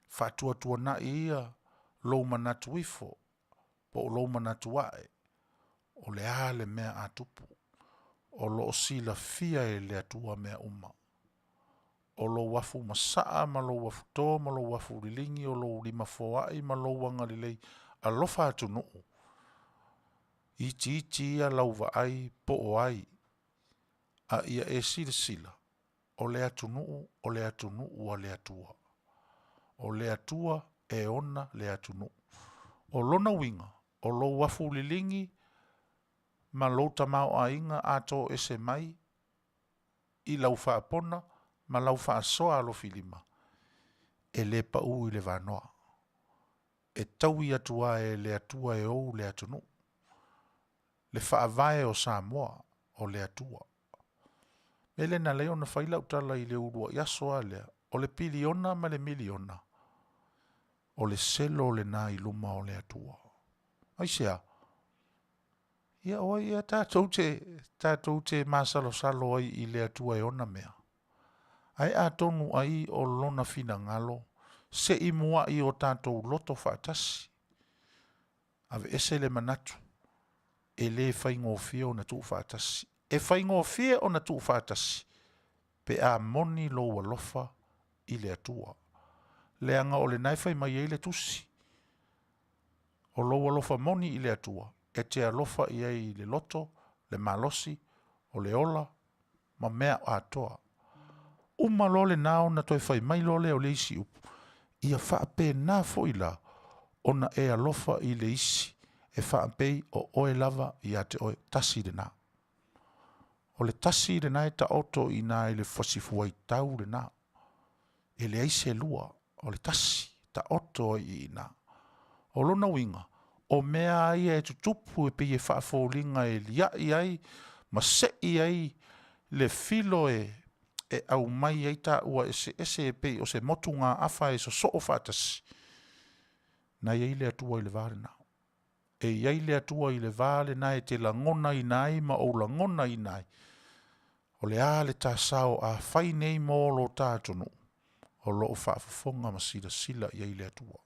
faatuatuanai ia lou manatu ifo po o lou manatu ae, o le a le mea a tupu, o lo o silafia e le Atua mea uma. O lou afu masaa ma lou afuto ma lou afu liligi o lou lima foai ma lou agalelei, alofa atunuu, itiiti ia lau vaai po o ai, a ia e silasila, o le atunuu o le atunuu a le Atua. O le Atua e ona le atunuu. O lona uiga, o lou afu liligi ma lou tamaoaiga a toese mai i lau faapona ma lau faasoa alofilima, e le pau i le vanoa, e taui atu lava e le Atua e ou le atunuu. Le Faavae o Samoa, o le Atua. O le mea lea na ala ai ona fai lau tala i le uluai aso lava lea, o le piliona ma le miliona, o le selo lena i luma o le Atua. Aisea? Ia o ai ea tatou te masalosalo ai i le Atua e ona mea? Ae atonu ai o lona finagalo se i muai o tatou loto faatasi, aveese le manatu e le faigofie ona tuufaatasi. E faigofie ona tuufaatasi pe a moni lou alofa i le Atua, leaga o lena e fai mai ai le tusi, “O lou alofa moni i le Atua, e te alofa i ai i le loto, le malosi, o le ola ma mea atoa.” Uma loa lena ona toe fai mai loa lea o le isi upu, “Ia faapena foi la ona e alofa i le isi e faapei o oe lava ia te oe.” Tasi lena. O le tasi lena e taoto i ina i le fasifuaitau lena. E leai se lua, o le tasi, taoto ai i ina. O lona uiga, o mea lava ia e tutupu e pei e faafoliga e liai ai ma sei ai le filo e aumai ai taua eseese e pei o se motugaafa e sosoo faatasi, na i ai le Atua i le va lena. E i ai le Atua i le va lena e te lagonaina ai ma ou lagonaina ai, o le a le ta sao a fai nei mo lo ta atunuu, o lo o faafofoga ma silasila i ai le Atua.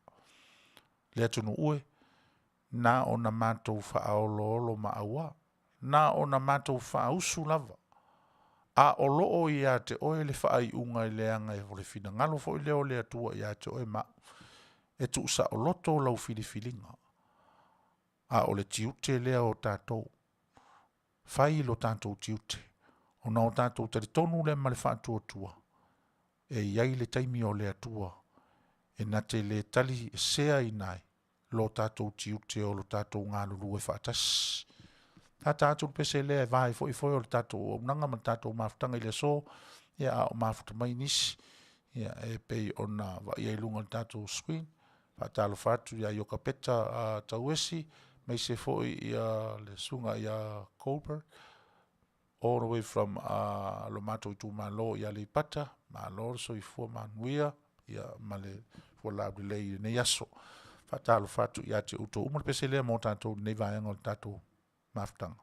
Le atunuu e, na ona matou faaoloolomaau lava, na ona matou faausu lava, a o loo ia te oe le faaiuga leaga o le finagalo foi lea o le Atua ia te oe ma au, e tuusaoloto lau filifiliga, a o le tiute lea o tatou, fai lo tatou tiute ona o tatou talitonu lea ma le faatuatua, e i ai le taimi o le Atua e na te le taliseaina ai. lo tatou tiute o lo tatou galulue faatasi. Tata atu le pese lea e vae foi foi o le tatou auaunaga ma le tatou mafutaga i le aso, ia a o mafuta mai nisi, ia e pei ona vaaia i luga o le tatou screen. Faatalofa atu ia Iokapeta Tauesi, aemaise foi ia le susuga ia Colbert, all the way from lo matou itumalo i Aleipata, malo le soifua manuia ia ma le fualaau lelei i lenei aso. Faatalofa atu ia te outou uma le pese lea mo tatou i lenei vaega o le tatou mafutaga.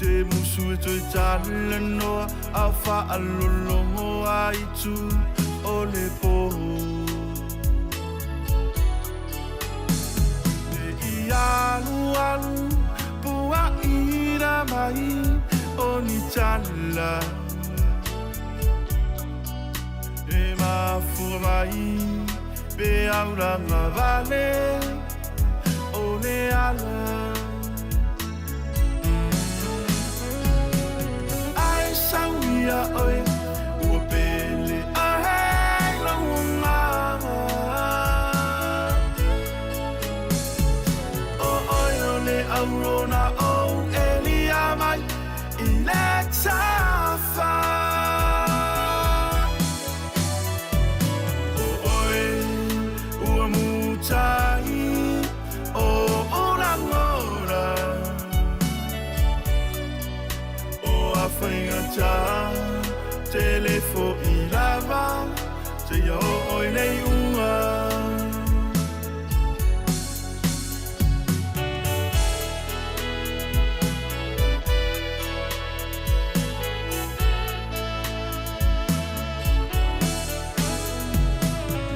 Te musu e toe talanoa a faalologo ai tu o le po. E i alu alu pua ira mai o ni tala. E mafua mai pe auranga vale o le ala. Ai sauia oe ua pele ae lauga. O oe o le aurona o Elia mai i le tafa. O oe ua mutai o olangora. O a whaingata telefo i lava te ia o oi nei unga.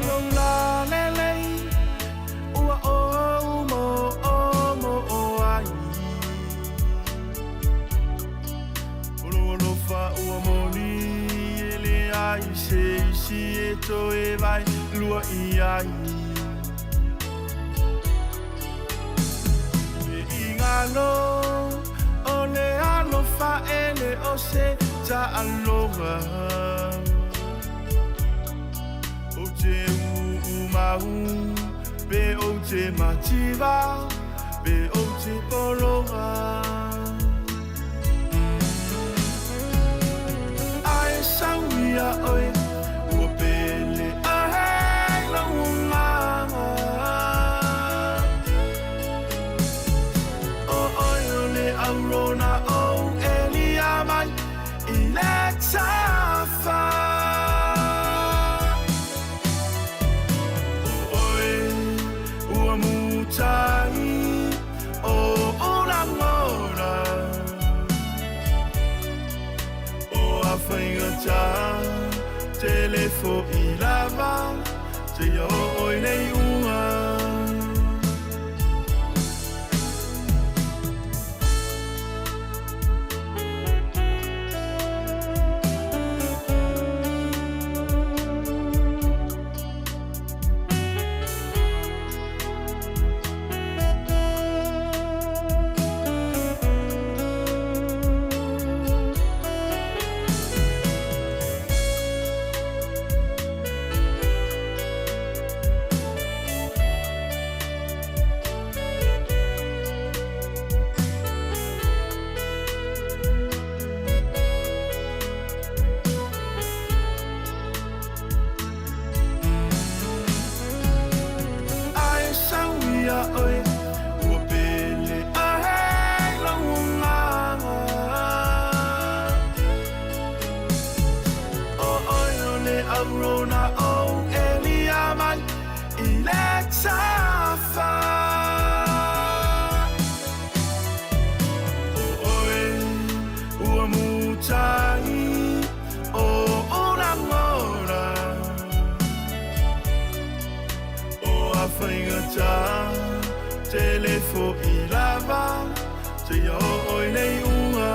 Lola lelei ua o mo o mo o ai. Olo alofa ua moni e le ai se isi e toe vai lua i ai. E ingalo o le alofa e le o se ta aloha. O te uu mau pe o te mativa pe o te pologa. Ai sauia oe ua pele ae lauga. O oe o le aurona o Elia mai i le tafa. O oe ua mutai o olangora. O a whaingata telefo i lava te ia o oi nei unga. Ai sauia oe ua pele ae lauga. O oe o le aurona o Elia mai i le tafa. O oe ua mutai o olangora. O a whaingata Tele fo'i lava seia oo i le iuga.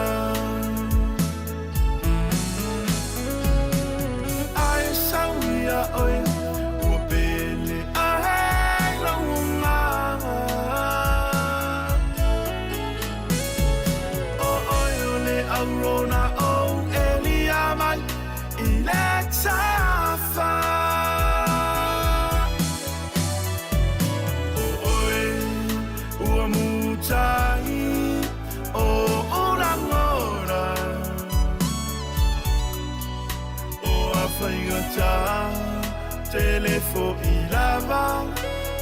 Ae sau ia oe ua pele ae lou agaga. O oe o le auro na ou elia mai i le tafa. O oe ua mutai o ou lagona. O a faigata tele fo'i lava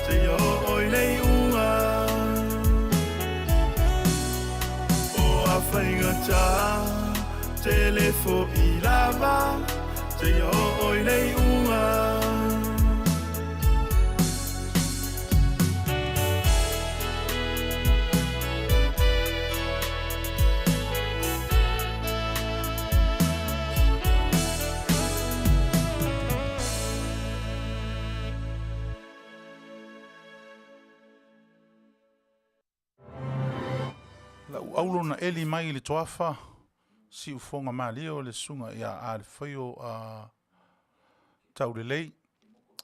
seia oo i le iuga. O a faigata tele fo'i lava seia oo i le iuga. Lau aulo na eli mai i le toafa siufoga malie o le susuga ia Alefaio a Taulelei,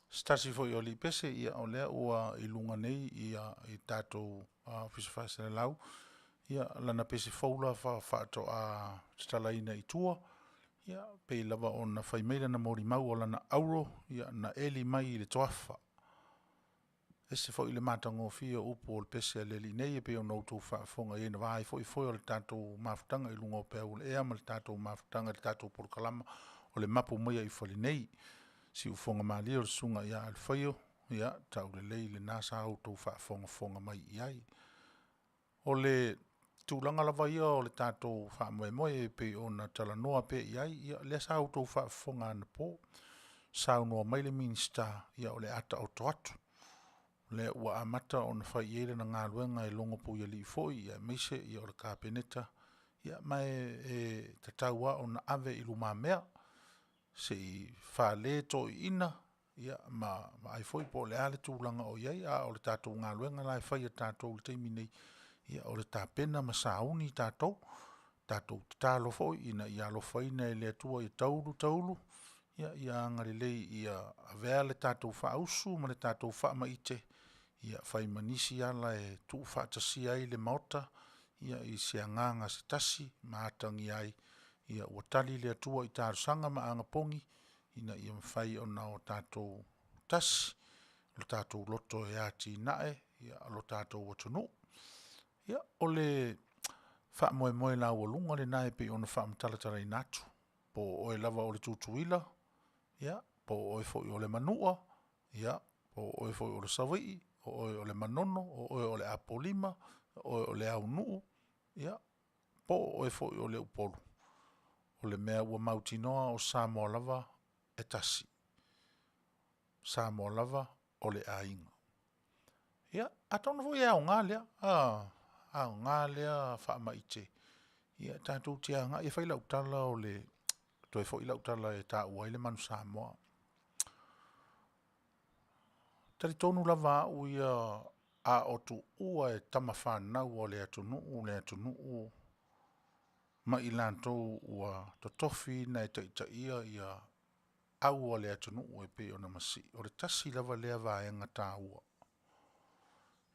se tasi foi o alii pese, ia o lea ua i luga nei ia i tatou Ofisa Faasalalau ia lana pese fou la faatoa tatalaina i tua, ia pei lava ona fai mai lana molimau o lana auro ia na eli mai i le toafa. E ese foi le matagofie o upu o le pese a le alii nei e pei ona outou faafofoga i ai na va ai foi foe o le tatou mafutaga i luga o peau o le ea ma le tatou mafutaga i le tatou polokalama o le Mapu mai ai fale nei. Siufofoga malie o le susuga ia Alfaio Taulelei, lena sa outou faafogafoga mai i ai. O le tulaga lava ia o le tatou faamoemoe e pei ona talanoa pea i ai, ia lea sa outou faafofoga anapo, saunoa mai le Minisita o le a taoto atu, lea ua amata ona fai i ai lana galuega e logopuialii foi aemaise o le Kapeneta, ia ma e tatau lava ona ave i lumamea se i fale toeaiina ma vaai foi po o le a le tulaga o i ai. A o le tatou galuega la e fai e tatou i le taimi nei, o le tapena ma sauni tatou, tatou tatalo foi ina ia alofaina e le Atua ia taulu taulu ia agalelei ia avea le tatou faausu ma le tatou faamaite ia fai ma nisi ala e tuufaatasia ai le Maota i se agaga se tasi ma atagia ai ua tali le Atua i talosaga ma anapogi ina ia mafai ona o tatou tasi lo tatou loto e atinae lo tatou atunuu. Ia, o le faamoemoe laualuga lena e pei ona faamatalatalaina atu, po o oe lava o le Tutuila, po o oe foi o le Manua, po o oe foi o le Savaii, o oe o le Manono, o oe o le Apolima, o oe o le Aunuu, po o oe foi o le Upolu, o le mea ua mautinoa o Samoa lava e tasi, o Samoa lava o le aiga. Ia, atonu foi e aoga lea, aoga lea faamaite tatou te agai. E fai lau tala toe foi lau tala e taua ai le Manu Samoa. E talitonu lava au ia, a o tuua e tamafanau a le atunuu le atunuu ma i latou ua totofiina e taitaia au a le atunuu e pei ona masii, o le tasi lava lea vaega taua,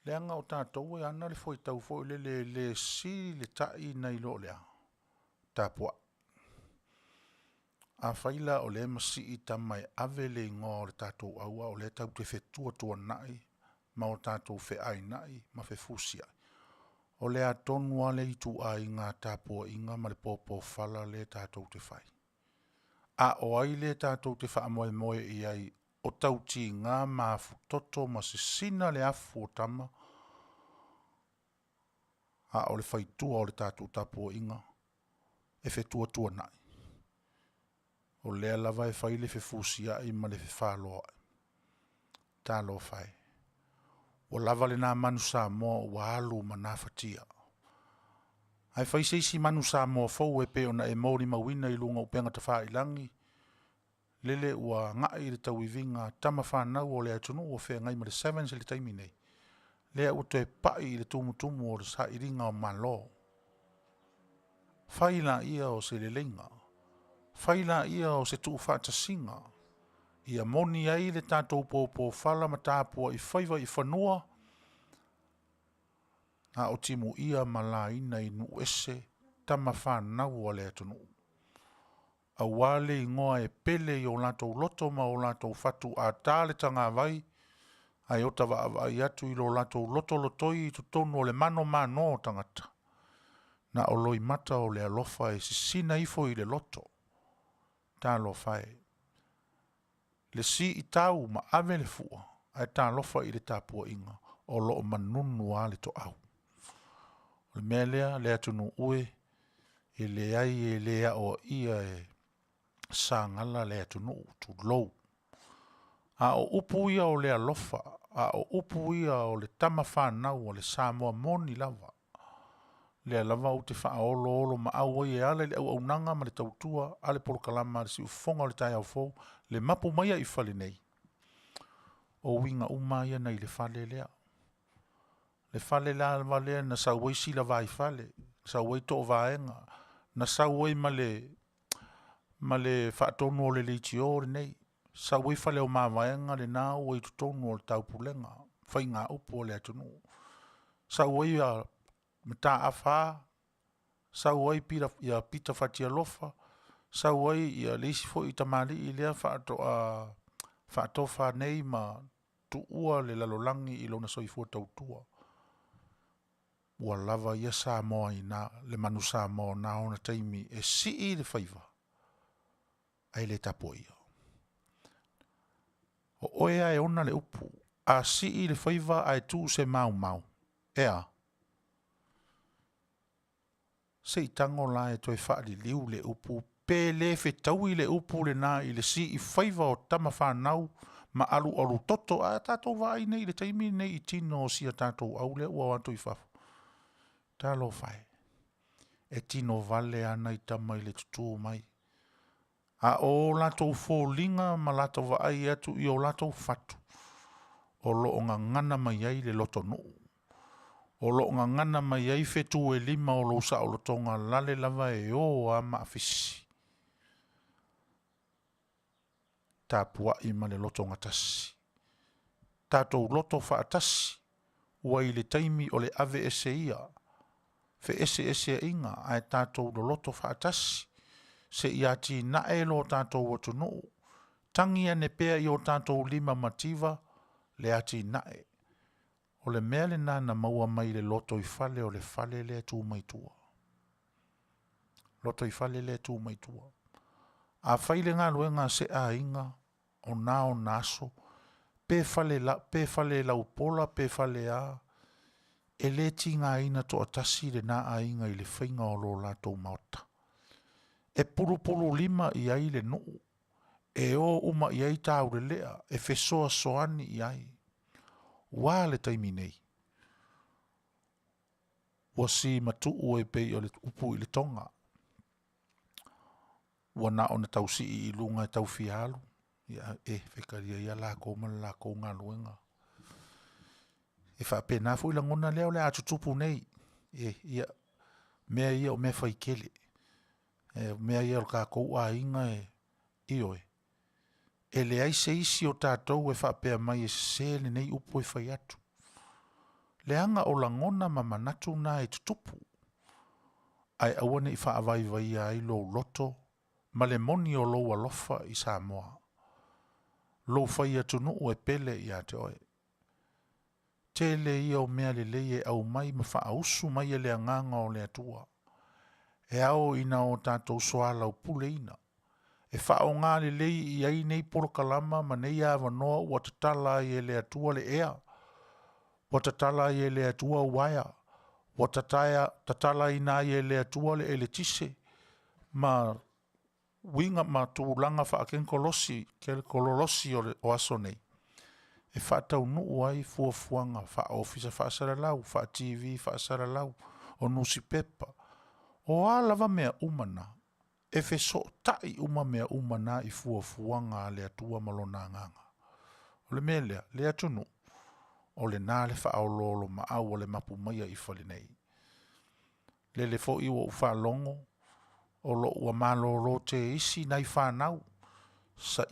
leaga o tatou e ana le fuaitau foi lele, e le sili le tai nai lo le a? Tapuai. Afai la o lea e masii tama e ave le igoa o le tatou au a o lea tatou te fetuatuanai ma o tatou feainai ma fefusiai, o le a tonu lava le ituaiga tapuaiga ma le popofala lea tatou te fai? A o ai lea tatou te faamoemoe i ai o tautiga ma afutoto ma sisina le afu o tama, a o le faitua o le tatou tapuaiga e fetuatuanai? O lea lava e fai le fefusiai ma le fefaloai. Talofa e, ua lava lena manu Samoa ua alu ma nafatia, ae fai se isi manu Samoa fou e pei ona e molimauina i luga o upega tafailagi, lele ua agai le tauiviga a tama fanau a le atunuu ua feagai ma le 7 i le taimi nei. Lea ua toe pai i le tumutumu o le sailiga o Malo. Fai laia o se leleiga, fai laia o se tuufaatasiga ia moni ai le tatou popofala ma tapuai faiva i fanua, a o timuia ma laina i nuu ese tama fanau a le atunuu, aua le igoa e pele i o latou loto ma o latou fatu a ta le tagavai ae ota vaavaai atu i lo latou lotolotoi i totonu o le manomano o tagata, na o loimata o le alofa e sisina ifo i le loto. Talofa e, le siitau ma ave le fua, ae talofa i le tapuaiga o lo o manunu lava le toau. O le mea lea le atunuu e, e leai e le aoaia e sagala le atunuu, tulou. A o upu ia o le alofa, a o upu ia o le tama fanau a le Samoa moni lava, lea lava ou te faaoloolomaau ai e ala i le auaunaga ma le tautua a le polokalama a le Siufofoga o le Taeao Fou, le mapu mai ai i fale nei, o uiga uma lava ia nai le fale lea. Le fale lava lea na sau ai Siavaifale, sau ai Toovaega, na sau ai ma le faatonu o le leitio lenei, sau ai Faleomavaega lena ua i totonu o le taupulega, faigaupu a le atunuu, sau ai Mataafa, sau ai Pita Fatialofa, sau ai le isi foi tamalii lea faatoa faatofa nei ma tuua le lalolagi i lona soifua tautua. Ua lava ia Samoa i na le Manu Samoa o na ona taimi e sii le faiva ae le tapuaia. O oe lava e ona le upu, a sii le faiva ae tuu se maumau, e a? Se i tago la e toe faaliliu le upu pe le fetaui le upu lena i le siifaiva o tamafanau ma alualu toto. A tatou vaai nei i le taimi lenei i tino o si a tatou au lea ua o atu i fafo, talofa e, e tino vale lava nai tama i le tutu mai, a o latou foliga ma latou vaai atu i o latou fatu, o lo o gagana mai ai le lotonuu, o lo o gagana mai ai fetu e lima o lou saolotoga, lale lava e o lava maafisi. Tapuai ma le lotogatasi, tatou loto faatasi, ua i le taimi o le aveese ia feeseeseaiga ae tatou loloto faatasi seia atinae lo tatou atunuu. Tagi ane pea i o tatou lima mativa le atinae. O le mea lena na maua mai le lotoifale o le fale lea e tu mai tua, lotoifale lea e tu mai tua. A fai le galuega a se aiga o na ona aso, pe fale laupola pe fale a, e le tigaina toatasi lena aiga i le faiga o lo latou maota. E pulupululima i ai le nuu, e o uma i ai taulelea e fesoasoani i ai. Ua a le taimi nei? Ua simatuu e pei o le upu i le Toga, ua na ona tau sii i luga e tau fia alu, ia e faitalia ia latou ma le latou galuega. E faapena foi lagona lea o le a tutupu nei, e, ia, mea ia o mea faitele. O mea ia o le tatou aiga e, ioe, e leai se isi o tatou e faapea mai e sese lenei upu e fai atu, leaga o lagona ma manatu na e tutupu, ae aua ne i faavaivaia ai lou loto ma le moni o lou alofa i Samoa, lou fai atunuu e pele ia te oe. Tele ia o mea lelei e aumai ma faausu mai e le agaga o le Atua e ao ina o tatou soalaupuleina, e faaaoga lelei i ai nei polokalama ma nei avanoa ua tatala ai e le Atua le ea, ua tatala ai e le Atua uaea, ua tatalaina ai e le Atua le eletise ma uiga ma tulaga faatekonolosi o aso nei e faataunuu ai fuafuaga faa-ofisa faasalalau, faa-TV faasalalau, o nusipepa, o a lava mea uma na, e fesootai uma mea uma na i fuafuaga a le Atua ma Lona agaga. O le mea lea le atunuu, O lena le faaoloolomaau o le mapu mai ai i fale nei. Lele foi ua ou faalogo o loo ua malolo teisi nai fanau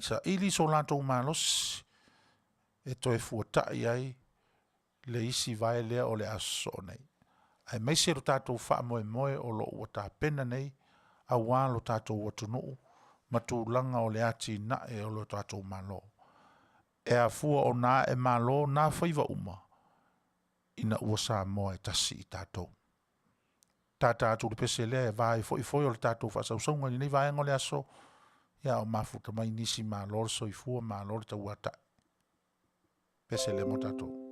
saili so latou malosi e toe fuatai ai le isi vae lea o le a sosoo nei, aemaise lo tatou faamoemoe o loo ua tapena nei aua lo tatou atunuu ma tulaga o le atinae o lo tatou Malo. E afua ona ae malo na faiva uma ina ua Samoa e tasi i tatou. Tata atu le pese lea e va ai foi foe o le tatou faasausauga i lenei vaega o le aso, a o mafuta mai nisi. Malo le soifua, malo le tauatai, pese lea mo tatou.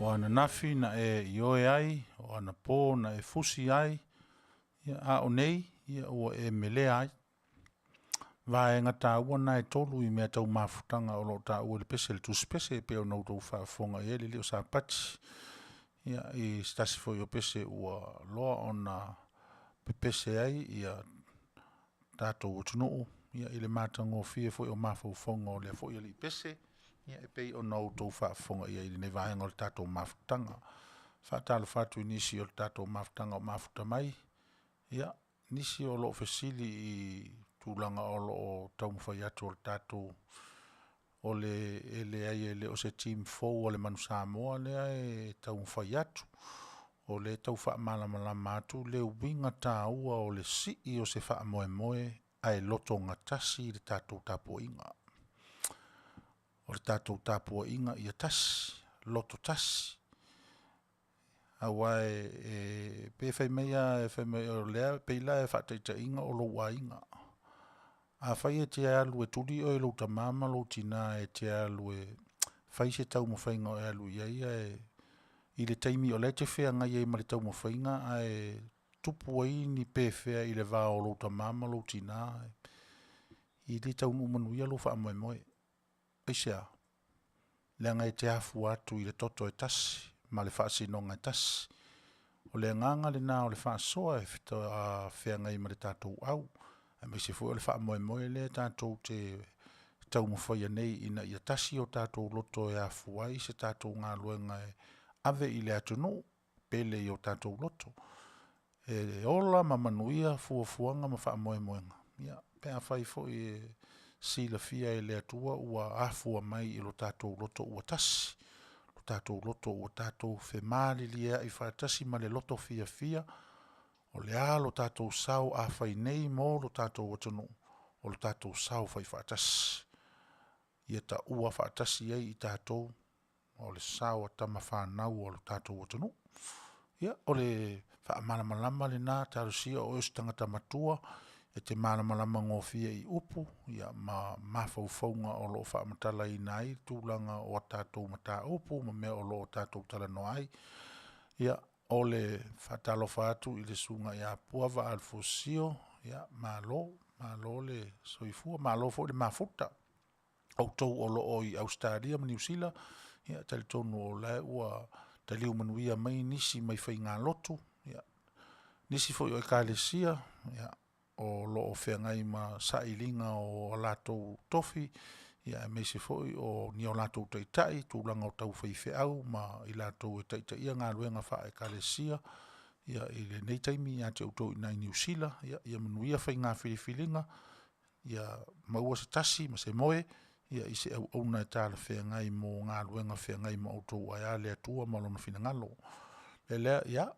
O ananafi na e ioe ai, o anapo na e fusi ai, ia a o nei, ia ua e melea ai. Vaega taua na e tolu i mea tau mafutaga o lo o taua i le pese a le Tusi Pese e pei ona outou faafofoga i ai le alii o Sapati, ia i se tasi foi o pese ua loa ona pepese ai tatou atunuu i le matagofie foi o mafaufauga o lea foi alii pese, e pei ona outou faafofoga i ai i lenei vaega o le tatou mafutaga. E faatalofa atu i nisi o le tatou mafutaga o mafuta mai, ia, nisi o lo o fesili i tulaga o lo o taumafai atu o le tatou e leai e le o se team fou a le Manu Samoa lea e taumafai atu. O lea e tau faamalamalama atu le uiga taua o le sii o se faamoemoe ae lotogatasi le tatou tapuaiga. O le tatou tapuaiga ia tasi, loto tasi, aua pei e fai mai lava fai mai o lea e pei la o faataitaiga o lou aiga. Afai e te alu e tuli oe e lou tama ma lou tina e te alu e fai se taumafaiga o e alu i ai ae i le taimi o la e te feagai ai ma le taumafaiga ae tupu ai ni pefea i le va o lou tama ma lou tina, e le taunuu manuia lou faamoemoe. Aisea? Leaga e te afua atu i le toto e tasi ma le faasinoga e tasi. O le agaga lena o le faasoa e feagai ma le tatou au, aemaise foi o le faamoemoe lea tatou te taumafaia nei ina ia tasi o tatou loto e afua ai se tatou galuega e ave i le atunuu pele i o tatou loto. E ola ma manuia fuafuaga ma faamoemoega pe afai foi e silafia e le Atua ua afua mai i lo tatou loto ua tasi, lo tatou loto ua tatou femaliliai faatasi ma le loto fiafia, o le a lo tatou sao a fai nei mo lo tatou atunuu, o lo tatou sao faifaatasi. Ia taua faatasi ai i tatou o le sao o tama fanau a lo tatou atunuu. Ia, o le faamalamalama lena, talosia o oe o se tagata matua e te malamalama gofie i upu ma mafaufauga o lo o faamatalaina ai tulaga o a tatou mataupu ma mea o lo o tatou talanoa ai. Ia, o le faatalofa atu i le susuga ia Puava Alefosio, ia malo, malo le soifua, malo foi le mafuta. Outou o lo o i Ausetalia ma Niu Sila, ia e talitonu o la e ua taliu manuia mai nisi mai faigalotu, nisi foi o Ekalesia o lo o feagai ma sailiga o latou tofi, aemaise foi o ni o latou taitai i tulaga tau faifeau ma i latou e taitaia galuega faale-Ekalesia i lenei taimi ia te outou i ina i Niu Sila. Ia manuia faiga filifiliga, ia maua se tasi ma se moe i se auauna e talafeagai mo galuega feagai ma outou ae a le Atua ma Lona finagalo. O le mea lea, ia,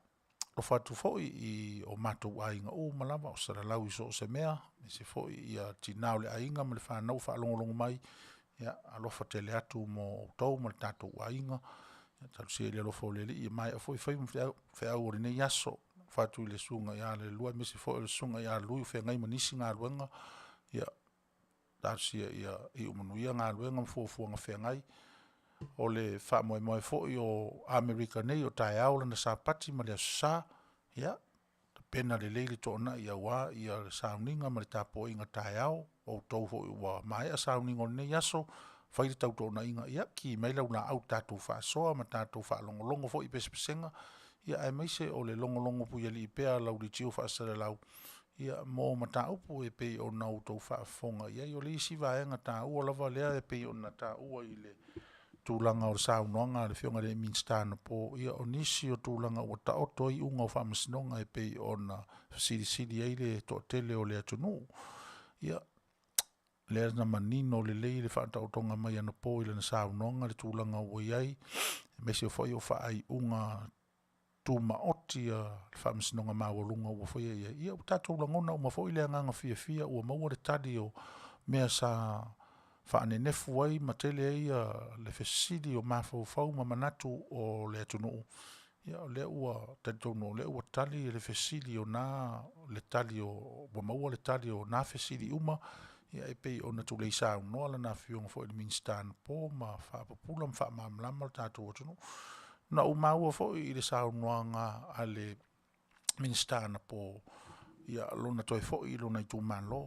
alofa atu foi i o matou aiga uma lava o salalau i so o se mea, aemaise foi tina o le aiga ma le fanau o faalogologo mai, ia alofa tele atu mo outou ma le tatou aiga. Talosia i le alofa o le Alii ia maea foi faiva ma feau o lenei aso. Alofa atu i le susuga ia Lealua aemaise foi o le susuga ia Lui o feagai ma nisi galuega, ia talosia ia iu manuia galuega ma fuafuaga feagai. O le faamoemoe foi o Amerika nei o taeao lana Sapati ma le Aso Sa, ia tapena lelei le toonai aua le sauniga ma le tapuaiga taeao. O outou foi ua maea sauniga o lenei aso, fai le tautoonaiga, ia ki mai laulaau tatou faasoa ma tatou faalogologo foi i pesepesega, aemaise o le logologo puialii pea a lau leitio faasalalau mo mataupu e pei ona outou faafofoga i ai. O le isi vaega taua lava lea e pei ona taua i le tulaga o le saunoaga a le Afioga i le Minisita anapo, ia o nisi o tulaga ua taoto ai iuga o faamasinoga e pei ona fesilisili ai le toatele o le atunuu. Ia, lea na manino lelei le faataotoga mai anapo i lana saunoaga le tulaga ua i ai, aemaise foi o faaiuga tumaoti a le Faamasinoga Maualuga ua faia i ai. Ia ua tatou lagona uma foi le agaga fiafia ua maua le tali o mea sa faanenefu ai ma tele ai le fesili o mafaufau ma manatu o le atunuu. Ia o lea ua talitonu o lea ua tali le fesili o na le tali o ua maua le tali o na fesili uma e pei ona tulei saunoa lana Afioga foi i le Minisita anapo ma faapupula ma faamalamalama le tatou atunuu. Na ou maua foi i le saunoaga a le Minisita anapo ia lona toe foi i lona itumalo,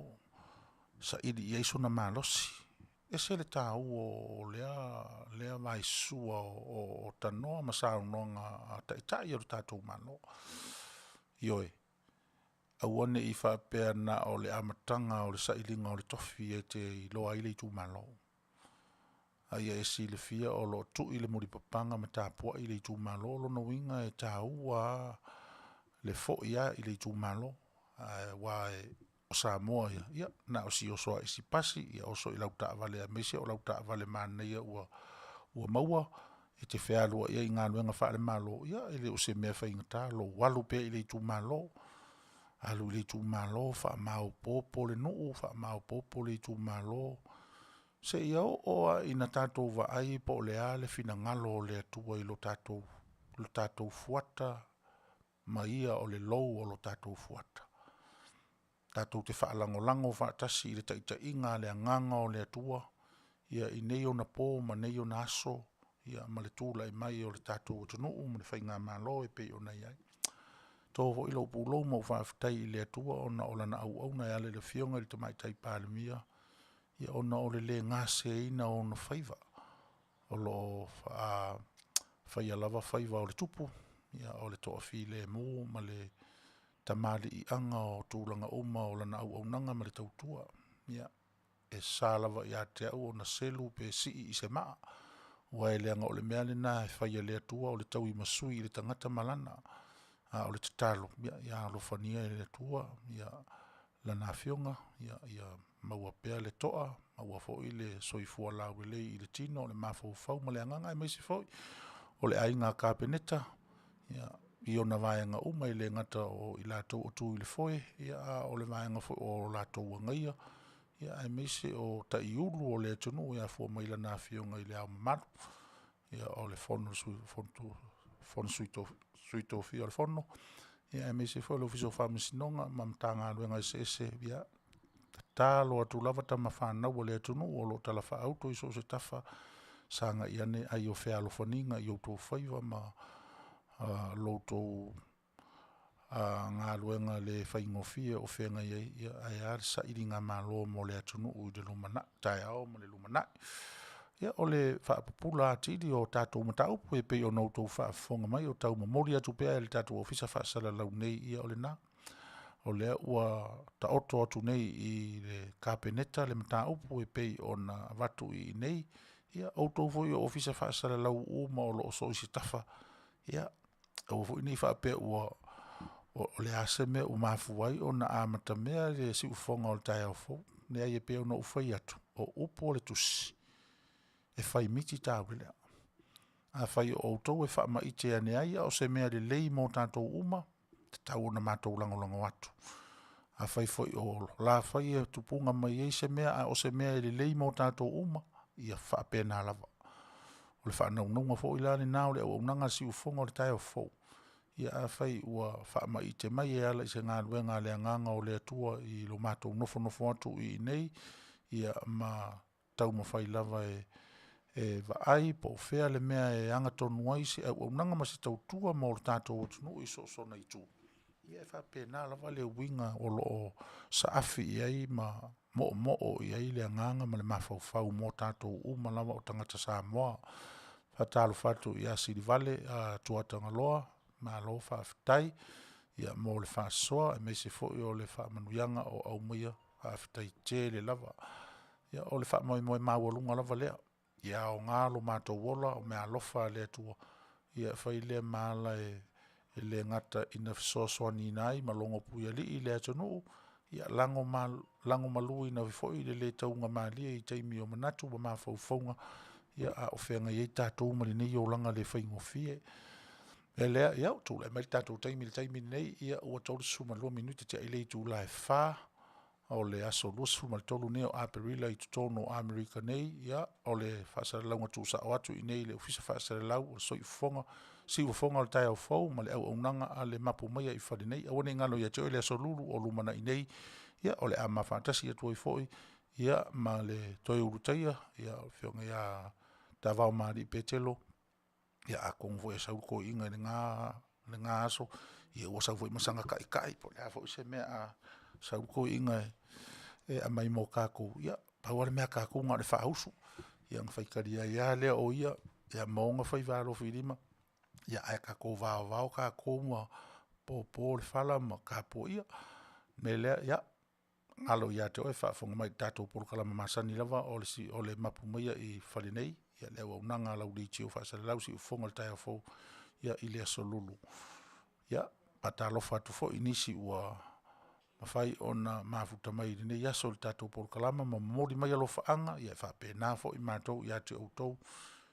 saili i ai sona malosi. E ese le taua o lea vaisua o tanoa ma saunoaga a Taitai o le tatou Malo. Ioe, aua ne i faapea na o le amataga o le sailiga o le tofi e te iloa ai le itumalo, a ia e silafia o lo o tui le mulipapaga ma tapuai le itumalo. O lona uiga e taua lava le foi lava i le itumalo, aua o Samoa ia, na o si oso lava i si pasi, ia oso i lau taavale aemaise o lau taavale manaia ua maua e te fealuai ai i galuega faale-Malo, ia e le o se mea faigata lou alu pea i le itumalo, alu i le itumalo faamaopoopo le nuu, faamaopoopo le itumalo, seia oo lava ina tatou vaai po o le a le finagalo o le Atua i lo tatou fuata ma Ia o le lou o lo tatou fuata. Tatou te faalagolago faatasi i le taitaiga a le Agaga o le Atua i nei ona po ma nei ona aso ma le tulai mai o le tatou atunuu ma le faigamalo e pei ona i ai. E to foi lou pulou ma ou faafetai i le Atua ona o lana auauna e ala i le Afioga i le Tamaitai Palemia ona o le le gaseina o ona faiva, o lo o faia lava faiva o le tupu, o le toafilemu ma le tamaliiaga o tulaga uma o lana auaunaga ma le tautua. Ia, e sa lava ia te au ona selu pe sii i se maa, aua leaga o le mea lena e fai e le Atua o le tauimasui i le tagata ma lana. A o le tatalo, ia alofagia e le Atua lana Afioga ia maua pea le toa, maua foi le soifua laulelei i le tino, le mafaufau ma le agaga, aemaise foi o le Aiga Kapeneta i ona vaega uma, e le gata o i latou o tu i le foe, a o le vaega foi o latou agaia, aemaise o taiulu o le atunuu e afua mai i Lana Afioga i Le Ao Mamalu, o le Sui Tofia o le Fono, aemaise foi o le Ofisa o Faamasinoga ma Matagaluega eseese. Ia, tatalo atu lava tama fanau a le atunuu o lo o talafaauto i so o se tafa, sagai ane ai o fealofaniga i outou faiva ma lo outou galuega le faigofie o feagai ai, ae a le sailigamalo mo le atunuu i le lumanai, taeao ma le lumanai. Ia, o le faapupula atili o tatou mataupu e pei ona outou faafofoga mai o tau momoli atu pea e le tatou Ofisa Faasalalau nei, ia o lena. O lea ua taoto atu nei i le Kapeneta le mataupu e pei ona avatu i inei. Ia, o outou foi o Ofisa Faasalalau uma o lo o so o se tafa, ia, aua foi ne i faapea o le a se mea ua mafua ai ona amatamea le siufofoga o le taeao fou. Leai, e pei ona ou fai atu, o upu o le Tusi, e faimiti taulelea. Afai o outou e faamaite ane ai a o se mea lelei mo tatou uma, e tatau ona matou lagolago atu. Afai foi o la foi e tupuga mai ai se mea a o se mea e lelei mo tatou uma, ia faapena lava. O le faanaunauga foi la lena o le auaunaga a le siufofoga o le taeao fou, ia afai ua faamaite mai e ala i se galuega a le agaga o le Atua i lo matou nofonofo atu i inei ma taumafai lava e vaai po o fea le mea e agatonu ai se auaunaga ma se tautua mo le tatou atunuu i so o sona itu, ia e faapena lava le uiga o lo o saafi i ai ma moomoo i ai le agaga ma le mafaufau mo tatou uma lava o tagata Samoa. E faatalofa atu ia Silivale Tuatagaloa, malo faafetai mo le faasoa aemaise foi o le faamanuiaga o aumaia, faafetai tele lava. Ia, o le faamoemoe maualuga lava lea, ia aoga lo matou ola, o meaalofa a le Atua e fai lea ma ala e le gata ina fesoasoaniina ai ma logopuialii le atunuu, ia lagomaluina ai foi le le taugamalie i taimi o manatu ma mafaufauga a o feagai ai tatou ma lenei olaga le faigofie. O le mea lea, ia ua tulai mai le tatou taimi i le taimi lenei, ua 32 minute tea i le itula e 4:00 o le aso 23 lenei o Aperila i totonu o Amerika nei. Ia, o le faasalalauga tuusao atu i inei i le Ofisa Faasalalau o le Siufofoga o le Taeao Fou ma le auaunaga a le Mapu maiga i fale nei. Aua ne i galo ia te oe le Aso Lulu o lumanai nei, o le a ma faatasi atu ai foi ma le Toe Ulutaia, le Afioga ia Tavaomalii Petelo. Ia atonu foi e sau le toeaina i lena aso, ia ua sau foi ma sana taitai po o le a foi se mea a sau le toeaina e aumai mo tatou. Ia pau lava le mea a tatou na o le faausu, ia ona faitalia ai lava lea o ia ma ona faiva alofilima, ae tatou vaovao tatou ma popo le fala ma tapuaia. O le mea lea, ia, galo ia te oe le faafofoga mai i le tatou polokalame masani lava o le mapu mai i fale nei, le auaunaga a lau leitio faasalalau, Siufofoga o le taeao fou i le Aso Lulu. Ia, e faatalofa atu foi i nisi ua mafai ona mafuta mai i lenei aso i le tatou polokalame ma momoli mai alofaaga, ia e faapena foi matou ia te outou,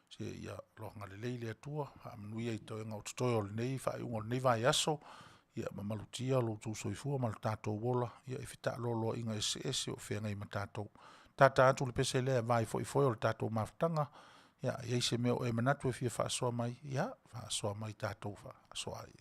se ia alofa agalelei le Atua faamanuia i toega o totoe o lenei faaiuga o lenei vaiaso, ma malutia lo outou soifua ma lo tatou ola i fetaaloloaiga eseese o feagai ma tatou. E tata atu le pese lea vaefoefoe o le tatou mafutaga, a i ai se mea o e manatu e fia faasoa mai, ia faasoa mai tatou faasoa ai.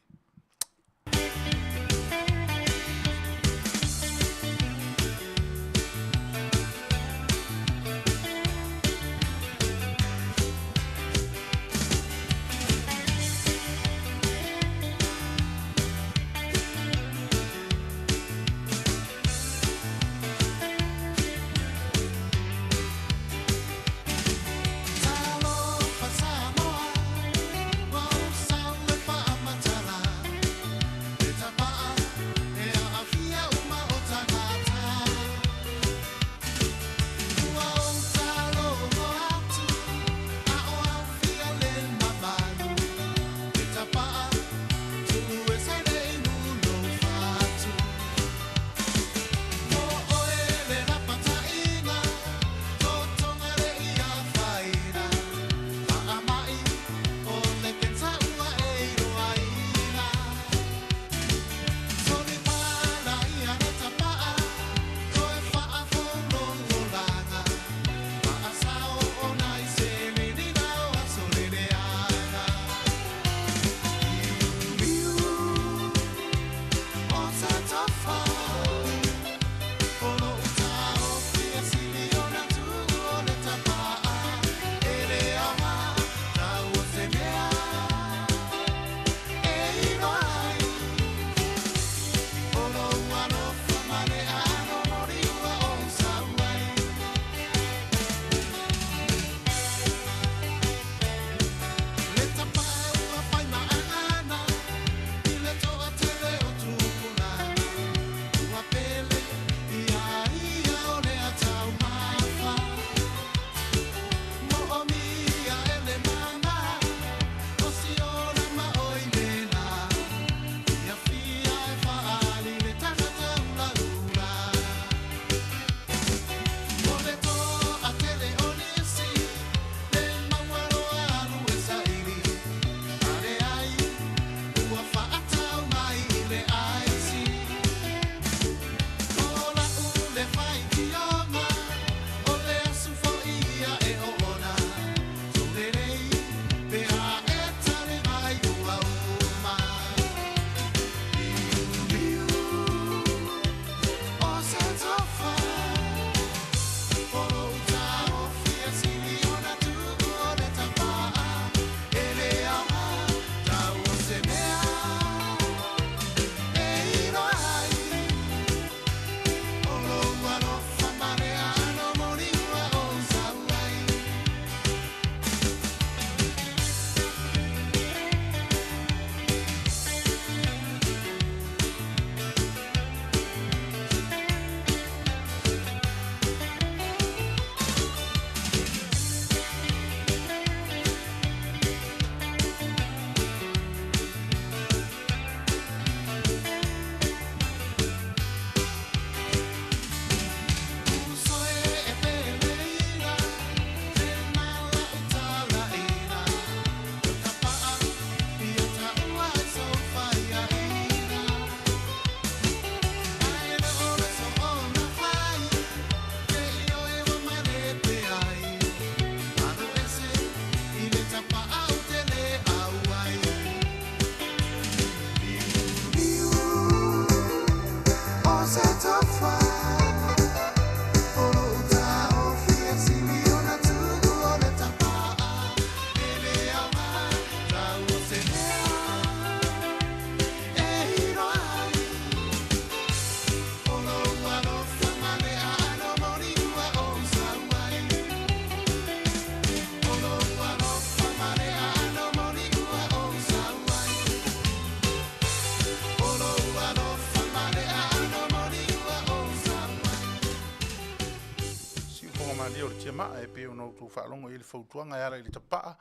tiamaa e pei ona outou faalogo i ai le fautuaga e ala i le tapaa.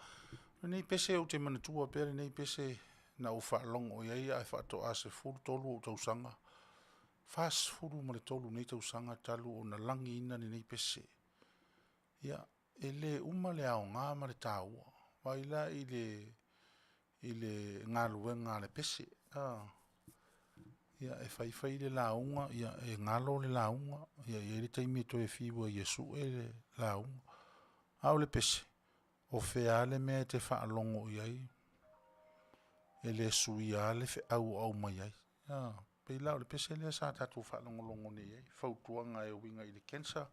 O lenei pese ou te manatua pea lenei pese na ou faalogo i ai ae faatoa 13 ou tausaga, 43 nei tausaga talu ona lagiina lenei pese. Ia, e le uma le aoga ma le taua. Vaai la i le galuega a le pese, a? Ia, e fai fai le lauga, e galo le lauga, e i ai le taimi e toe fiu ai e sue le lauga, a o le pese, o fea lava le mea e te faalogo i ai, e le suia lava le feau o aumai ai. E pei la o le pese lea sa tatou faalogologo nei i ai, fautuaga e uiga i le cancer,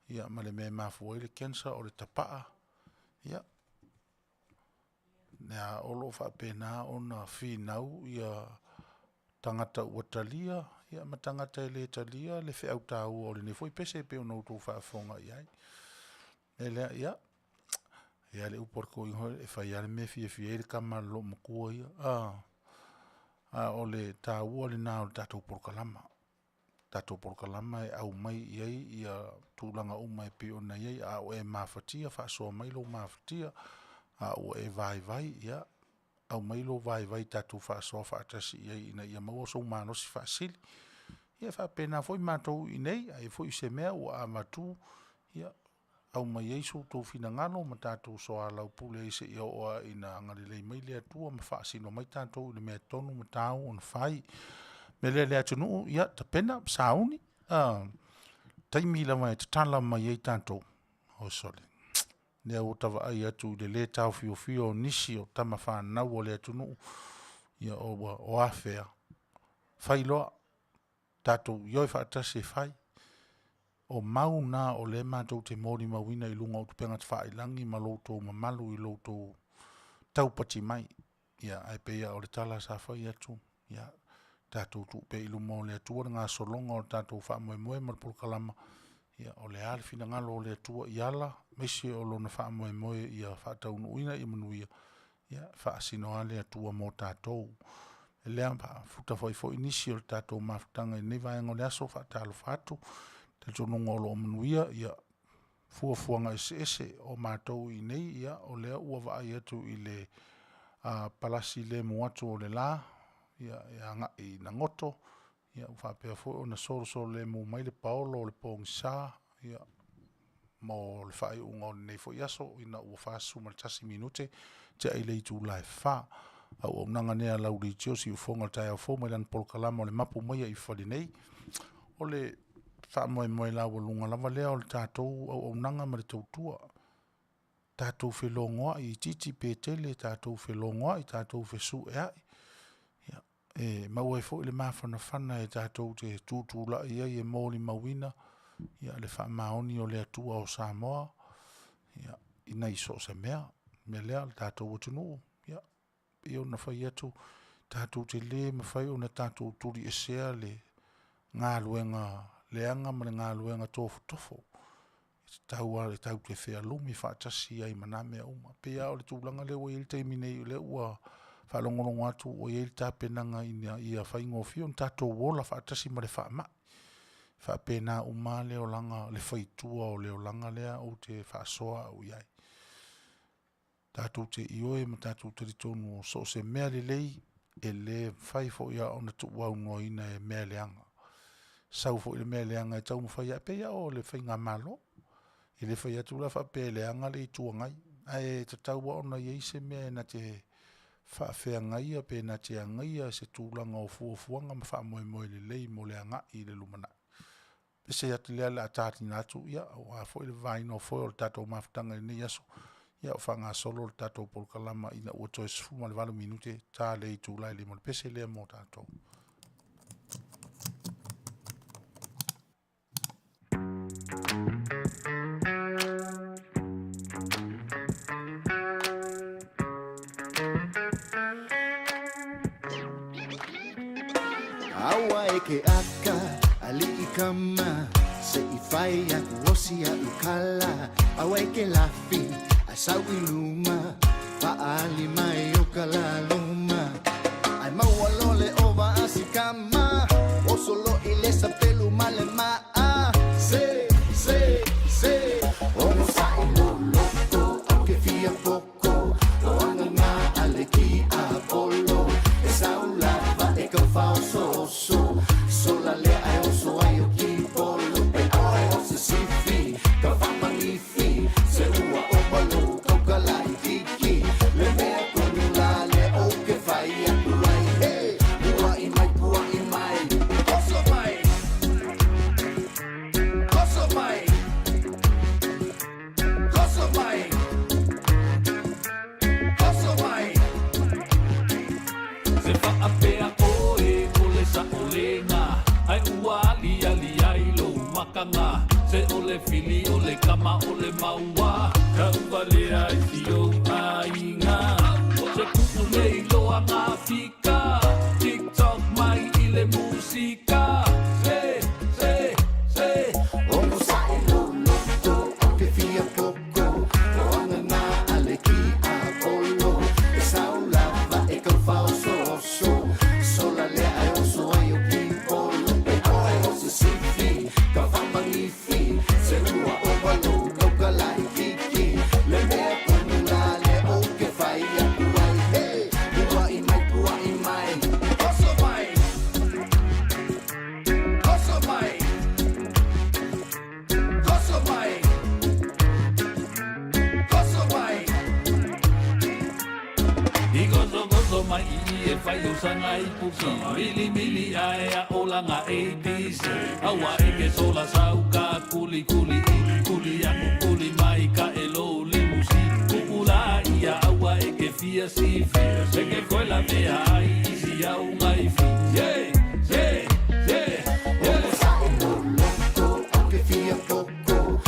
ia ma le mea e mafua ai le cancer o le tapaa. Ia, lea o lo o faapena ona finau tagata ua talia ma tagata e le talia le feau taua o lenei foi pese pei ona outou faafofoga i ai. O le mea lea, ia, e i ai lava le upu a le toeaina foi lea, e fai lava le mea e fiafia ai le tama a le loomatua ia, a. A o le taua lena o le tatou polokalama. O tatou polokalama e aumai i ai tulaga uma e pei ona i ai. A ua e mafatia, faasoa mai lou mafatia. A ua e vaivai, ia, aumai lou vaivai tatou faasoa faatasi i ai ina ia maua sou malosi faasili. Ia e faapena foi matou i inei, a i ai foi se mea ua avatu, ia, aumai ai so outou finagalo ma tatou soalaupule ai seia oo lava ina agalelei mai le Atua ma faasino mai tatou i le amiotonu ma tau ona fai. O le mea lea le atunuu, ia tapena ma sauni, taimi lava e tatala mai ai tatou, oi sole, o lea ua ta vaai atu i le le taofiofia o nisi o tama fanau a le atunuu, ia o a fea? Fai loa, tatou ioe faatasi e fai. O mau na o lea matou te molimauina i luga o upega tafailagi ma lo outou mamalu i lo outou taupati mai. Ia, ae pei lava o le tala sa fai atu, ia tatou tuu pea i luma o le Atua le gasologa o le tatou faamoemoe ma le polokalama, ia o le a le finagalo o le Atua i ala aemaise o lona faamoemoe ia faataunuuina ia manuia, ia e faasino lava le Atua mo tatou. O lea e faafuta foi nisi o le tatou mafutaga i lenei vaega o le aso, faatalofa atu i le talitonuga o lo o manuia fuafuaga eseese. O matou i inei, ia, o lea ua vaai atu i le palasi lemu atu o le la e agai i Nagoto, ua faapea foi ona solosololemu mai le paolo o le pogisa mo le faaiuga o lenei foi aso ina ua 41 minute tea i le itula e 4. Auaunaga lea a Lauli Tio Siufofoga o le taeao fou mai lana polokalama o le Mapu Maiga i Fale nei. O le faamoemoe laualuga lava lea o le tatou auaunaga ma le tautua, tatou felogoai itiiti pe tele, tatou felogoai, tatou fesueai, ia, e maua ai foi le mafanafana e tatou te tutulai ai e molimauina le faamaoni o le Atua o Samoa ina i so o se mea. O le mea lea le tatou atunuu, ia, pei ona fai atu, tatou te le mafai ona tatou tuliesea le galuega leaga ma le galuega tofotofo. E tatau lava tatou te fealumi faatasi ai ma na mea uma. E pei lava o le tulaga lea ua i ai le taimi nei o lea ua faalogologo atu ua i ai le tapenaga ina ia faigofie ona tatou ola faatasi ma le faamai. E faapena uma lava le olaga, le faitua o le olaga lea ou te faasoa au i ai. Tatou te ioe ma tatou talitonu so o se mea lelei, e le mafai foi lava ona tuuaunoaina e mea leaga. Sau foi le mea leaga e taumafai lava, e pei lava o le faigamalo. E le fai atu la faapea e leaga le Itu Agai, ae tatau lava ona i ai se mea e na te faafeagaia pe na te agaia se tulaga o fuafuaga ma faamoemoe lelei mo le agai i le lumanai. Pese atu lea o le a ta atu, aua foi le vavaina o foe o le tatou mafutaga i lenei aso, a o faagasolo le tatou polokalama ina ua toe 18 minute ta le itula e 5. O le pese lea mo tatou. Aua e ke aka aliʻi kama Se i fai aku osi aʻu kala Aua e ke lafi a sau i luma Paʻali mai o ka la luma Ai maua lole o vaasi kama Oso lo i le sapelu ma le maa Se, se, se. Se o le fili o le kama o le maua Ka uvalea i si ou aiga Se kuʻu nei loa ngā fika Tik tok mai i le musika Se, se, se Ono saʻi lou loto o ke fia koko O aga ngā a le ki a olo E sau lava e kau fāosooso Sola lea e oso ai o kipolo E oe o se sifi ka faapagifi Se ua ova lou kauka laʻikiki Le mea tonu la lea ou ke fai aku ai Hey, puaʻi mai puaʻi mai Oso mai Oso mai Oso mai Oso mai I gozo gozo mai i e fai o sanga i puki Mili mili ae a ola ngā ABC Aua e ke sola sau ka kuli kuli i Kuli aku kuli mai ka e lo limusi Ku'ula ia aua e ke fia sifi Se ke koe la mea ai isi au ngai fi Yeah, yeah, yeah, yeah Ono saʻi lou loto o ke fia koko O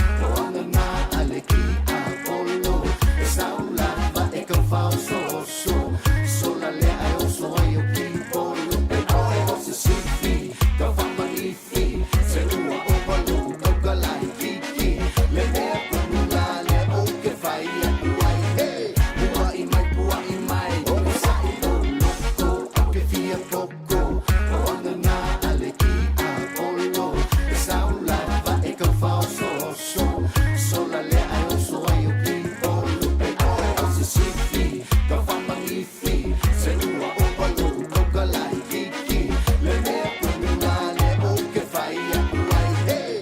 aga ngā a le ki a olo E sau lava e kau fāosooso Sola lea e oso ai o kipolo E oe o se sifi ka faapagifi Se ua ova lou kauka laʻikiki Le mea tonu la lea ou ke fai aku ai Hey, puaʻi mai puaʻi mai Ono saʻi lou loto o ke fia koko O aga ngā a le ki a olo E sau lava e kau fāosooso Sola lea e oso ai o kipolo E oe o se sifi ka faapagifi Se ua ova lou kauka laʻikiki Le mea tonu la lea ou ke fai aku ai Hey,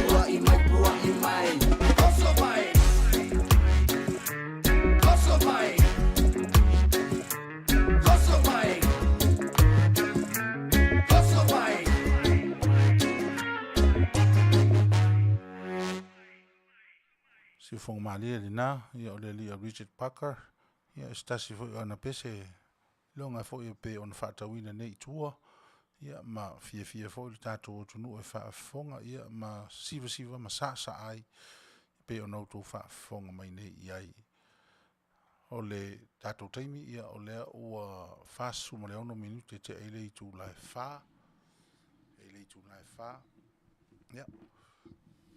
puaʻi mai puaʻi mai Oso mai Oso mai Oso mai Oso mai Siufogo malie lenā, ia o le alii a Richard Parker, ia o se tasi foi o ana pese iloga foi e pei ona faatauina nei i tua, ia ma fiafia foi le tatou atunuu e faafofoga, ia ma sivasiva ma saasaa ai e pei ona outou faafofoga mai nei i ai. O le tatou taimi, ia o lea ua 46 minute tea i le itula e 4, i le itula e 4. Ia,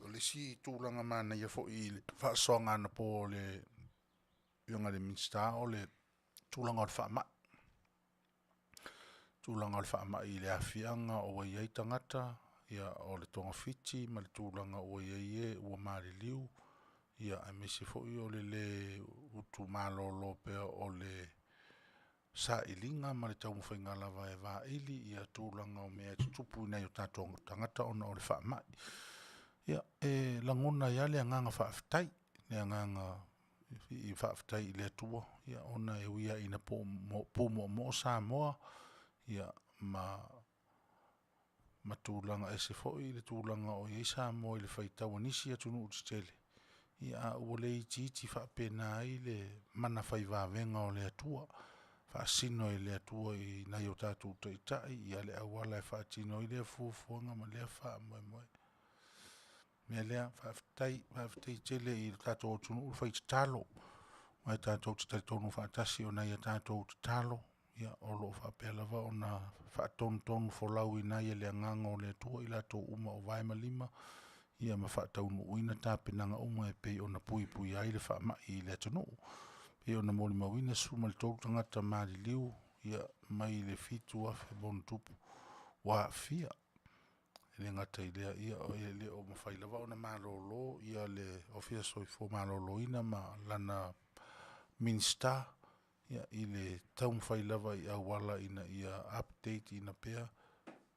o le isi tulaga manaia foi i le faasoaga anapo a le Afioga i le Minisita o le tulaga o le faamai. Tulaga o le faamai i le aafiaga ua i ai tagata, ia o le togafiti ma le tulaga ua i ai e ua maliliu, ia aemaise foi o le lē utu malolo pea o le sailiga ma le taumafaiga lava e vaili ia tulaga o mea e tutupu i nai o tatou tagata ona o le faamai. Ia, e lagona ai lava le agaga faafetai, le agaga faafetai i le Atua, ia ona e ui lava ina pumoomoo Samoa, ia ma tulaga ese foi le tulaga o i ai Samoa i le faitau a nisi atunuu tetele, ia a ua le itiiti faapena ai le mana fai vavega o le Atua, faasino e le Atua i nai o tatou taitai le auala e faatino ai lea fuafuaga ma lea faamoemoe. O le mea lea, faafetai, faafetai tele i le tatou atunuu le fai tatalo, aua e tatou te talitonu faatasi o nai a tatou tatalo o lo o faapea lava ona faatonutonufolauina ai e le agaga o le Atua i latou uma o vae ma lima ma faataunuuina tapenaga uma e pei ona puipuia ai le faamai i le atunuu. E pei ona molimauina, e 13 tagata maliliu mai le 7,000+ ua aafia. E le gata i lea, e le o mafai lava ona malolo le Ofisa Soifua Maloloina ma lana Minisita i le taumafai lava i auala ina ia update ina pea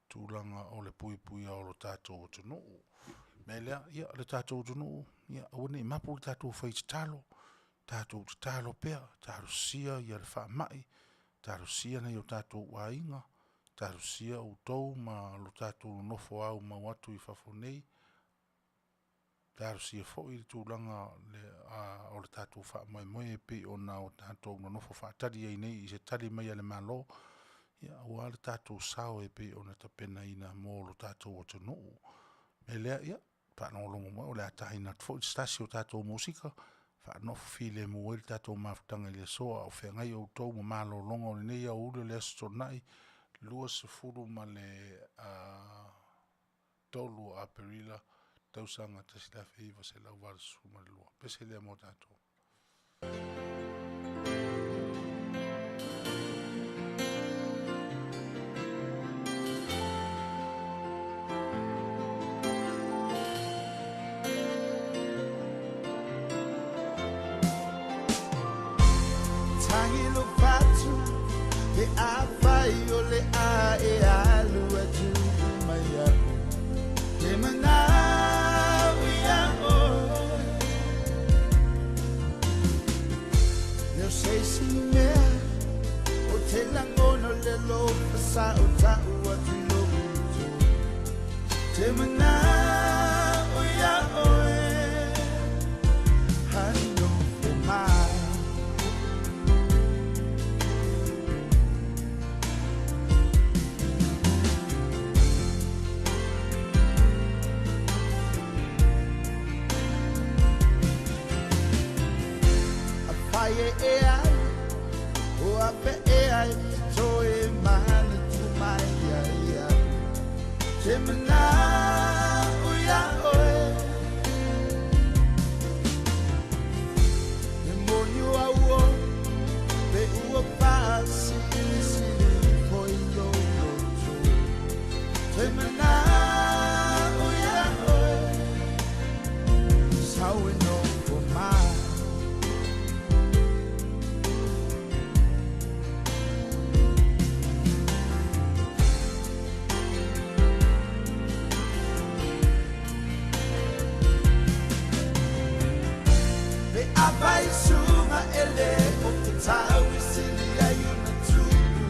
tulaga o le puipuia o lo tatou atunuu. O le mea lea, ia le tatou atunuu, ia aua ne i mapu le tatou fai tatalo, tatou tatalo pea, talosia le faamai, talosia nai o tatou aiga, talosia outou ma lo tatou nonofo aumau atu i fafo nei, talosia foi le tulaga o le tatou faamoemoe e pei ona tatou nonofo faatali ai nei i se tali mai a le Malo, aua le tatou sao e pei ona tapenaina mo lo tatou atunuu. O le mea lea, ia Faalogologo mai o le a taina atu foi se tasi o tatou musika faanofo filemu ai le tatou mafutaga i le aso a o feagai outou ma malologa o lenei aoauli o le Aso Toonai 23 o Aperila tausaga 1982. Pese lea mo tatou. Tagi lo fatu Pe afai o le a e alu atu mai aku Te manau ia oe Leo se isi mea O te lagona le alofa sa o tau atu i lou uto Te manau ia oe Hanofo mai. Afai e e alu O ape e ai te toe manatu mai ia ia Te manau ia oe E moni o au o Pe ua faasilisili ifo i lou loto Te manau ia oe Sau e nofo mai. Pe afai suga e le o te tau i sili ai ona tupu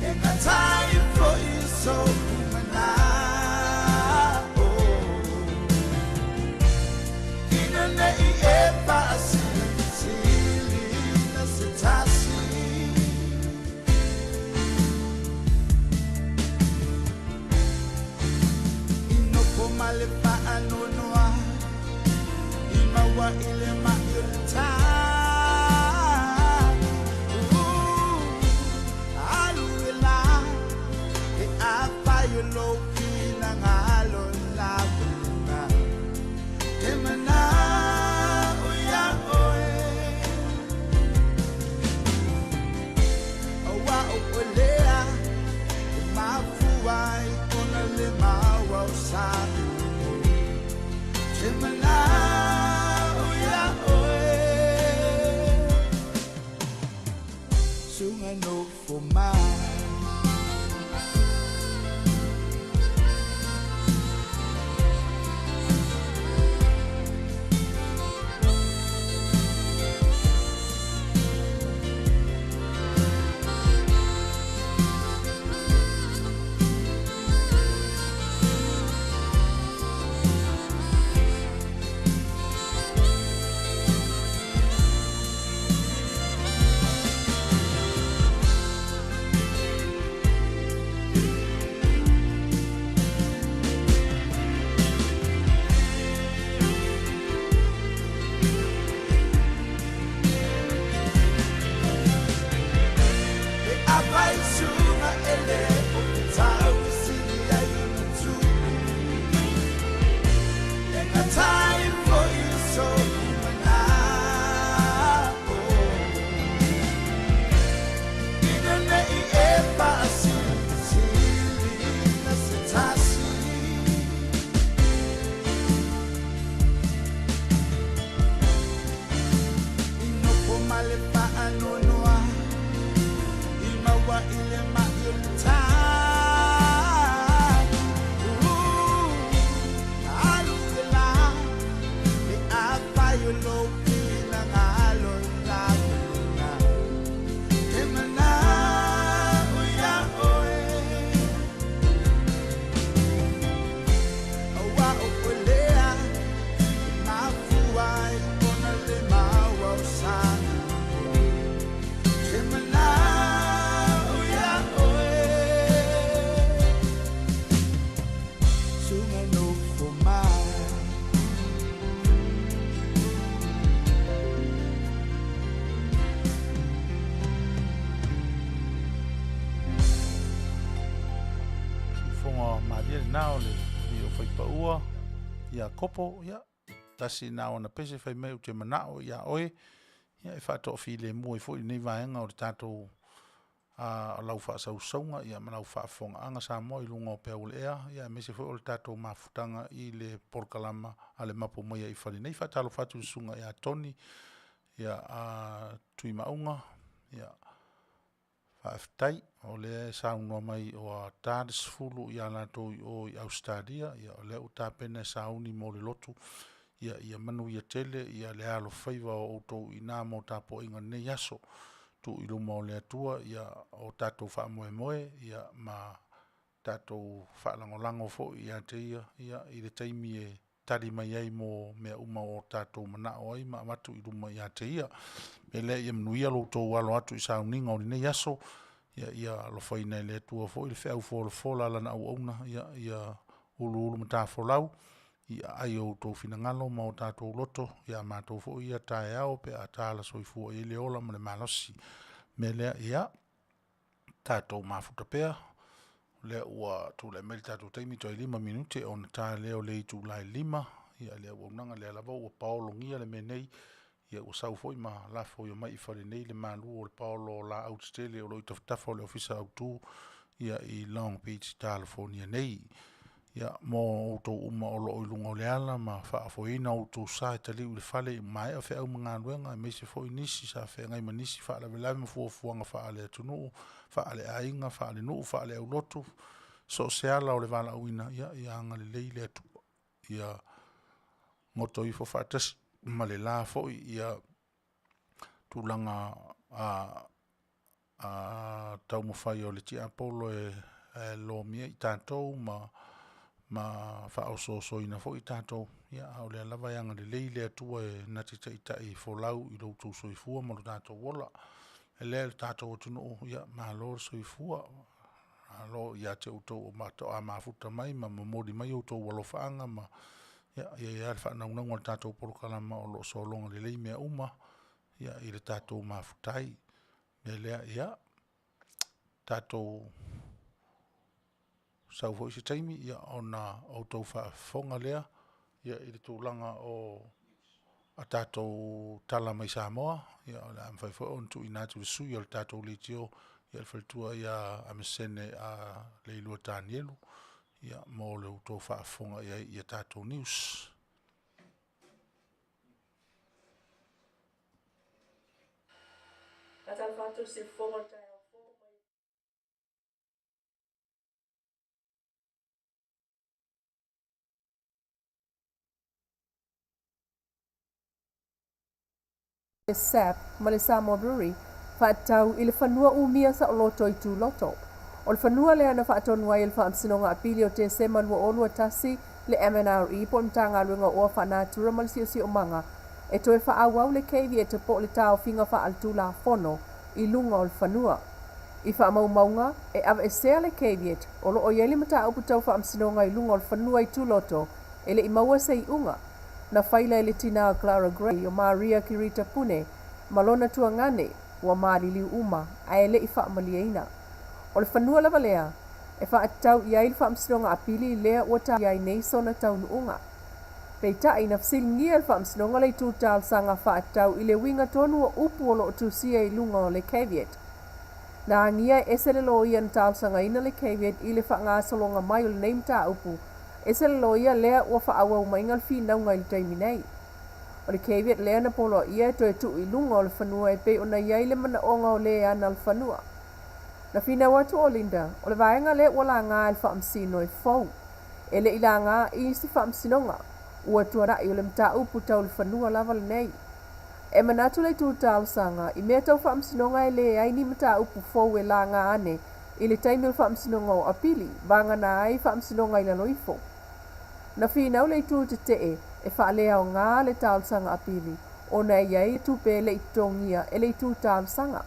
E gatai foi so'u mana'o Ina ne'i e fa'asilisiliina se tasi I nofo ma le fa'anoanoa I maua i le ma'i o le tā Alu e la E afai o lou finagalo lava lena Te mana'o iā oe Auā o oe lea E mafua ai ona le maua o sa Te mana'o iā oe Suga nofo mai. Pe afai suga e lē o te tau i sili ai ona tupu E gatai foi so'u mana'o Ina ne'i e fa'asilisiliina se tasi I nofo ma le fa'anoanoa I maua i le ma'i o le tā Alu e la Pe afai o lou finagalo lava lena Te mana'o iā oe Auā o oe lea E mafua ai ona le maua o sa Te mana'o iā lena o le alii o Faipaua Iakopo, ia, tasi lena o ana pese fai mai ou te manao ia oe, ia, e faatoafilemu ai foi lenei vaega o le tatou a lau faasausauga ia ma lau faafofogaaga Samoa i luga o peau o le ea, ia aemaise foi o le tatou mafutaga i le polokalama a le Mapu mai ai i fale nei. Faatalofa atu i le susuga ia Tony ia a Tuimauga, ia faafetai o lea e saunoa mai ua ta le 10 ia latou i o i Ausetalia, ia o lea ua tapena e sauni mo le lotu. Ia manuia tele ia le alofaiva o outou i ina mo tapuaiga i lenei aso. Tuu i luma o le Atua ia o tatou faamoemoe ia ma tatou faalagolago foi ia te ia, ia i le taimi e tali mai ai mo mea uma o tatou manao ai ma avatu i luma ia te ia. O le mea lea ia manuia lo outou alo atu i sauniga o lenei aso, ia alofaina e le Atua foi le feau folafola a lana auauna, ia uluulu matafolau i aai o outou finagalo ma o tatou loto ia matou foi ia taeao pe a tala soifua i ai le ola ma le malosi. O le mea lea, ia tatou mafuta pea, o lea ua tulai mai le tatou taimi toe 5 minute ona ta lea o le itula e 5 le auaunaga, lea lava ua paologia le mea nei, ia ua sau foi ma lafo mai i fale nei le malu o le paolo o laau tetele o lo o i tafatafa o le Ofisa Autu i Long Beach, Kalofonia nei. Ia, mo outou uma o lo o i luga o le ala ma faafoeina outou sa e taliu i le fale ua maea feau ma galuega aemaise foi nisi sa feagai ma nisi faalavelave ma fuafuaga faale-atunuu, faale-aiga, faale-nuu, faale-aulotu, so o se ala o le valaauina, ia agalelei le Atua. Ia goto ifo faatasi ma le la foi ia tulaga a taumafai o le tiapolo e lomia i tatou ma faaosoosoina foi tatou, a o lea lava e agalelei le Atua e na te taitai folau i lo outou soifua ma lo tatou ola. O le mea lea le tatou atunuu, ia malo le soifua, malo ia te outou faatoa mafuta mai ma momoli mai outou alofaaga ma ia e i ai lava le faanaunauga o le tatou polokalama o lo o sologa lelei mea uma i le tatou mafuta ai. O le mea lea, ia, tatou sau foi se taimi ona outou faafofoga lea i le tulaga o a tatou tala mai Samoa, o le a mafai foi ona tuuina atu i le sui o le tatou leitio, le faletua ia Amesene Leilua Tanielu mo lo outou faafofoga i ai i a tatou news. Le SAP ma le Samoa Brewery faatatau i le fanua umia saoloto i Tuloto. O le fanua lea na faatonu ai e le Faamasinoga Apili o Tesema 2021 le MNRE po o le Matagaluega o Oa Faanatura ma le Siosiomaga e toe faaauau le caveat po o le taofiga faaletulafono i luga o le fanua. I faamaumauga, e aveesea le caveat o lo o i ai le mataupu tau faamasinoga i luga o le fanua i Tuloto e le i maua se iuga. Na faila e le tinā o Clara Gray, o Maria Kirita Pune, ma lona tuagane, ua maliliu uma ae le i faamalieina. O le fanua lava lea e faatatau i ai le Faamasinoga Apili lea ua i ai nei sona taunuuga. Peitai, na fesiligia e le Faamasinoga le itu talosaga faatatau i le uiga tonu o upu o lo o tusia i luga o le caveat. Na agia e ese le loia na talosagaina le caveat i le faagasologa mai o lenei mataupu, ese le loia lea ua faaauau maiga le finauga i le taimi nei. O le caveat lea na poloaia e toe tuu i luga o le fanua e pei ona i ai le manaoga o le ana le fanua. Na finau atu ʻo Linda, o le vaega lea ua laga e le faamasino e fou. E le i laga i isi faamasinoga, ua tuanai o le mataupu tau le fanua lava lenei. E manatu le itu talosaga i mea tau faamasinoga e leai ni mataupu fou e laga ane i le taimi o le faamasinoga o Apili, vagana ai faamasinoga i lalo ifo. Na finau le itu tetee e faaleaoga le talosaga apili ona e i ai tupe e le i totogia e le itu talosaga.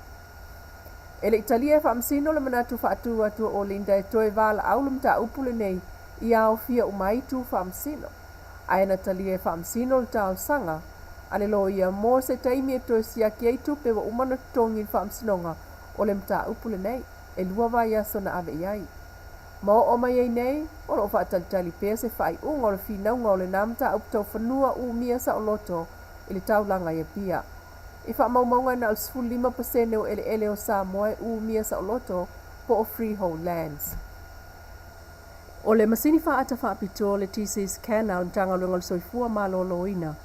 E le i talia e faamasino le manatu faatu atu o Linda e toe valaau le mataupu lenei ia aofia uma ai itu faamasino. Ae na talia e faamasino le talosaga a le loia mo se taimi e toe siaki ai tupe ua uma ona totogi i le faamasinoga o le mataupu lenei. E lua vaiaso na ave i ai. Ma oo mai ai nei, o loo faatalitali pea se faaiuga o le finauga o lena mataupu tau fanua umia saoloto i le taulaga i Apia. I faamaumauga na o le 15% o eleele o Samoa e umia saoloto po o freehold lands. O le masini faata faapitoa le TC Scanner a le Matagaluega o le Soifua Maloloina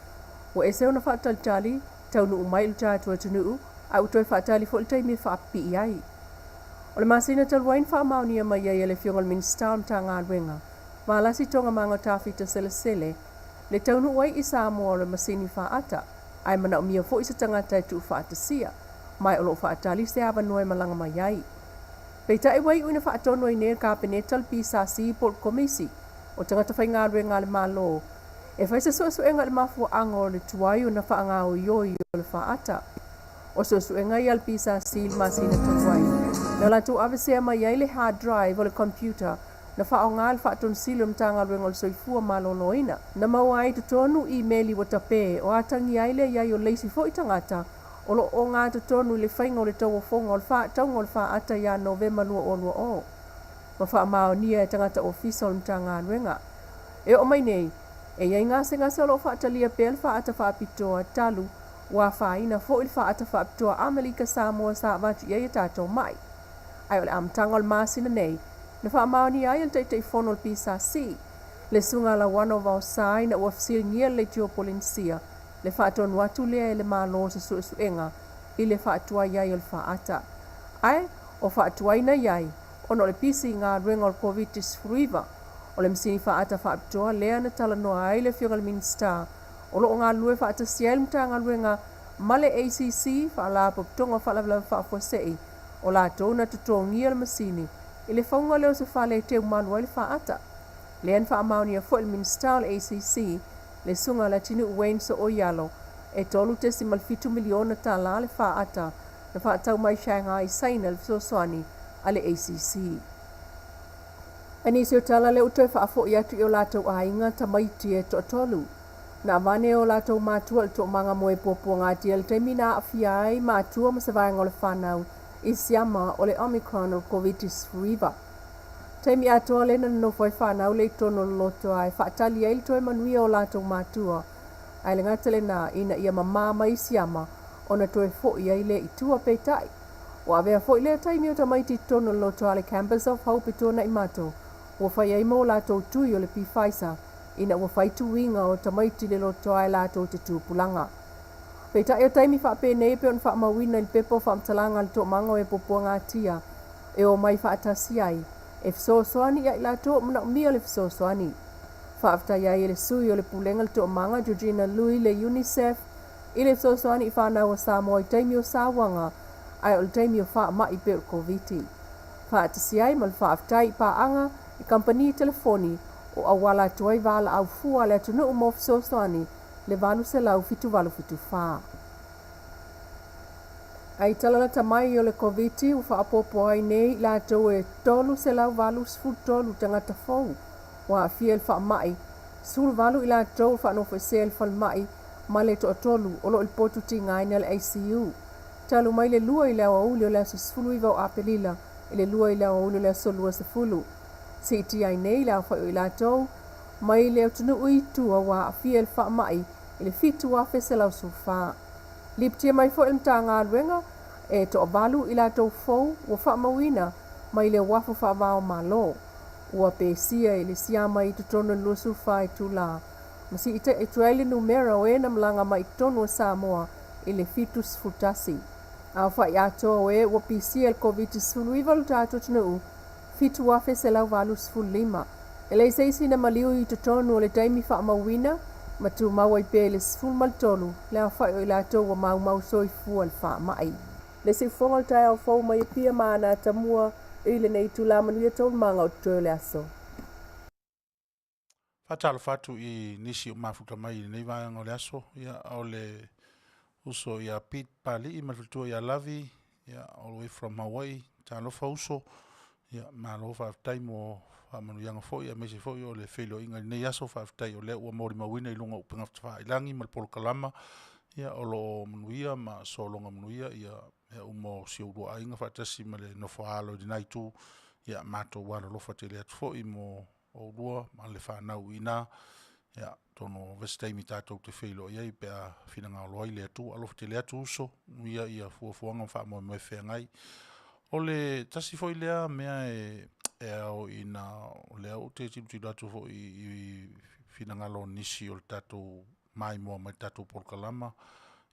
ua ese ona faatalitali taunuu mai i le tatou atunuu a ua toe faatali foi le taimi e faapipii ai. O le masina talu ai na faamaonia mai ai e le Afioga i le Minisita o le Matagaluega Valasi Toogamaga Tafita Selesele le taunuu ai i Samoa o le masini faata ae manaomia foi se tagata e tuufaatasia ma o loo faatali se avanoa e malaga mai ai. Peitai ua iu ina faatonu ai nei le Kapeneta le PSC po o le Komisi o Tagata Faigaluega a le Malo e fai se suesuega i le mafuaaga o le tuai ona faagaoioi o le faata. O suesuega ia a le PSC i le masina talu ai na latou aveesea mai ai le hard drive o le computer na faaaoga le Faatonusili o le Matagaluega o le Soifua Maloloina. Na maua ai i totonu imeli ua tape o atagia ai le i ai o le isi foi tagata o loo ogatotonu i le faiga o le tauofoga o le faatauga o le faata ia Novema 2020 ma faamaonia e tagata ofisa o le Matagaluega. E oo mai nei, e i ai gasegase o loo faatalia pea le faata faapitoa talu ua afaina foi le faata faapitoa Amelika Samoa sa avatu i ai e tatou mai. Ae o le amataga o le masina nei na faamaonia ai e le Taitaifono o le PSC le Susuga Lauano Vaosa ina ua fesiligia le Leitio Polenisia le faatonu atu lea e le Malo o se suesuega i le faatuai ai o le faata. Ae o faatuaina i ai ona o le pisi galuega o le Koviti-19. O le masini faata faapitoa lea na talanoa ai le Afioga i le Minisita o loo galulue faatasi ai le Matagaluega ma le ACC, Faalapotopotoga o Faalavelave Faafuasei, o latou na totogia le masini i le fauga lea o se fale e teumalu ai le faata. Lea na faamaonia foi le Minisita o le ACC, le Susuga Leatinuu Wayne So'oialo, e $3.7 miliona le faata na faatau mai Shanghai i Saina le fesoasoani a le ACC. Ae nisi o tala lea ua toe faafoi atu i o latou aiga tamaiti e toatolu. Na avane e o latou matua i le toomaga mo e puapuagatia i le taimi na aafia ai matua ma se vaega o le fanau i siama o le Omicron o le Koviti-19. Taimi atoa lea na nonofo ai fanau lea i totonu o le loto ae faatali ai le toe manuia o latou matua, ae le gata lena ina ia mamā mai siama ona toe foi ai lea i tua. Peitai, ua avea foi lea taimi o tamaiti i totonu o le loto a le Campus of Hope i Tuanaimato ua fai ai mo latou tui o le Pfizer ina ua fai tuiga o tamaiti le loto ae latou te tupulaga. Peitai o taimi faapenei e pei ona faamauina i le pepa o faamatalaga a le Toomaga o e Puapuagatia e omai faatasi ai e fesoasoani ia i latou o manaomia le fesoasoani. Faafetai ai e le sui o le Pulega le Toomaga Georgina Lui le UNICEF i le fesoasoani i fanau a Samoa i taimi o sauaga ae o le taimi o faamai pei o le Koviti. Faatasi ai ma le faafetai i paaga i kamupani telefoni o auala atu ai valaau fua a le atunuu mo fesoasoani le 800 7874. Ai tala lata mai o le Koviti ua faaopoopo ai nei i latou e 383 tagata fou ua aafia i le faamai, 18 i latou ua faanofoesea i le falemai ma le toatolu o loo i le potu tigaina le ICU. Talu mai le 2 i le aoauli o le aso 19 o Aperila i le 2 i le aoauli o le aso 20. Siitia ai nei le aofai o i latou mai le atunuu i tua ua aafia i le faamai i le 7,114. Lipotia mai foi le Matagaluega e toavalu i latou fou ua faamauina mai le uafu faava o Malo ua pesia i le siama i totonu o le 24 itulā ma siitia ai le numera o e na malaga mai i totonu o Samoa i le 71. Aofai atoa o e ua pisia i le Koviti-19 o le tatou atunuu 7,185. E leai se isi na maliu i totonu o le taimi faamauina ma tumau ai pea i le 13 le aofai o i latou ua maumau soifua i le faamai. Le siufofoga o le taeao fou mai Apia ma Ana Tamua i lenei itulā manuia taualumaga o totoe o le aso. Faatalofa atu i nisi o mafuta mai i lenei vaega o le aso, ia, o le uso ia Pete Palii ma le faletua ia Lavi, ia, all the way from Hawaii. Talofa uso, ia, malo faafetai mo faamanuiaga foi aemaise foi o le feiloaiga i lenei aso. Faafetai o lea ua molimauina i luga o upega tafailagi ma le polokalama, ia, o loo manuia ma sologa manuia ia mea uma o si ou lua aiga faatasi ma le nofo a alo i lena itu. Ia matou alolofa tele atu foi mo oulua ma le fanau i ina. Ia atonu o se taimi tatou te feiloai ai pe a finagalo ai le Atua. Alofa tele atu uso, manuia fuafuaga ma faamoemoe feagai. O le tasi foi lea mea e ao ina, o lea ou te tilotilo atu foi i finagalo o nisi o le tatou maimoa mai i le tatou polokalama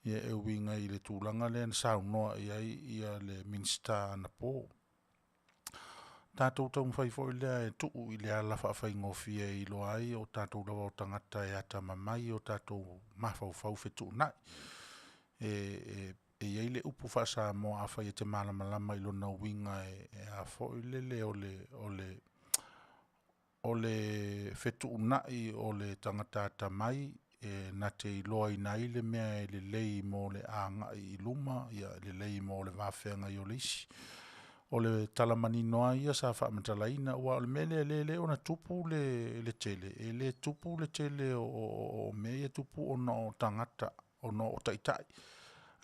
e uiga i le tulaga lea na saunoa i ai le Minisita anapo. Tatou taumafai foi lea e tuu i le ala faafaigofie e iloa ai o tatou lava o tagata e atamamai o tatou mafaufau fetuunai. E i ai le upu faa-Samoa afai e te malamalama i lona uiga e a foi lele o le fetuunai o le tagata atamai e na te iloaina ai le mea e lelei mo le agai i luma, e lelei mo le va feagai o le isi. O le tala manino a ia sa faamatalaina aua o le mea lea e ala ai ona tupu le tele, e le tupu le tele o mea ia e tupu ona o tagata ona o taitai,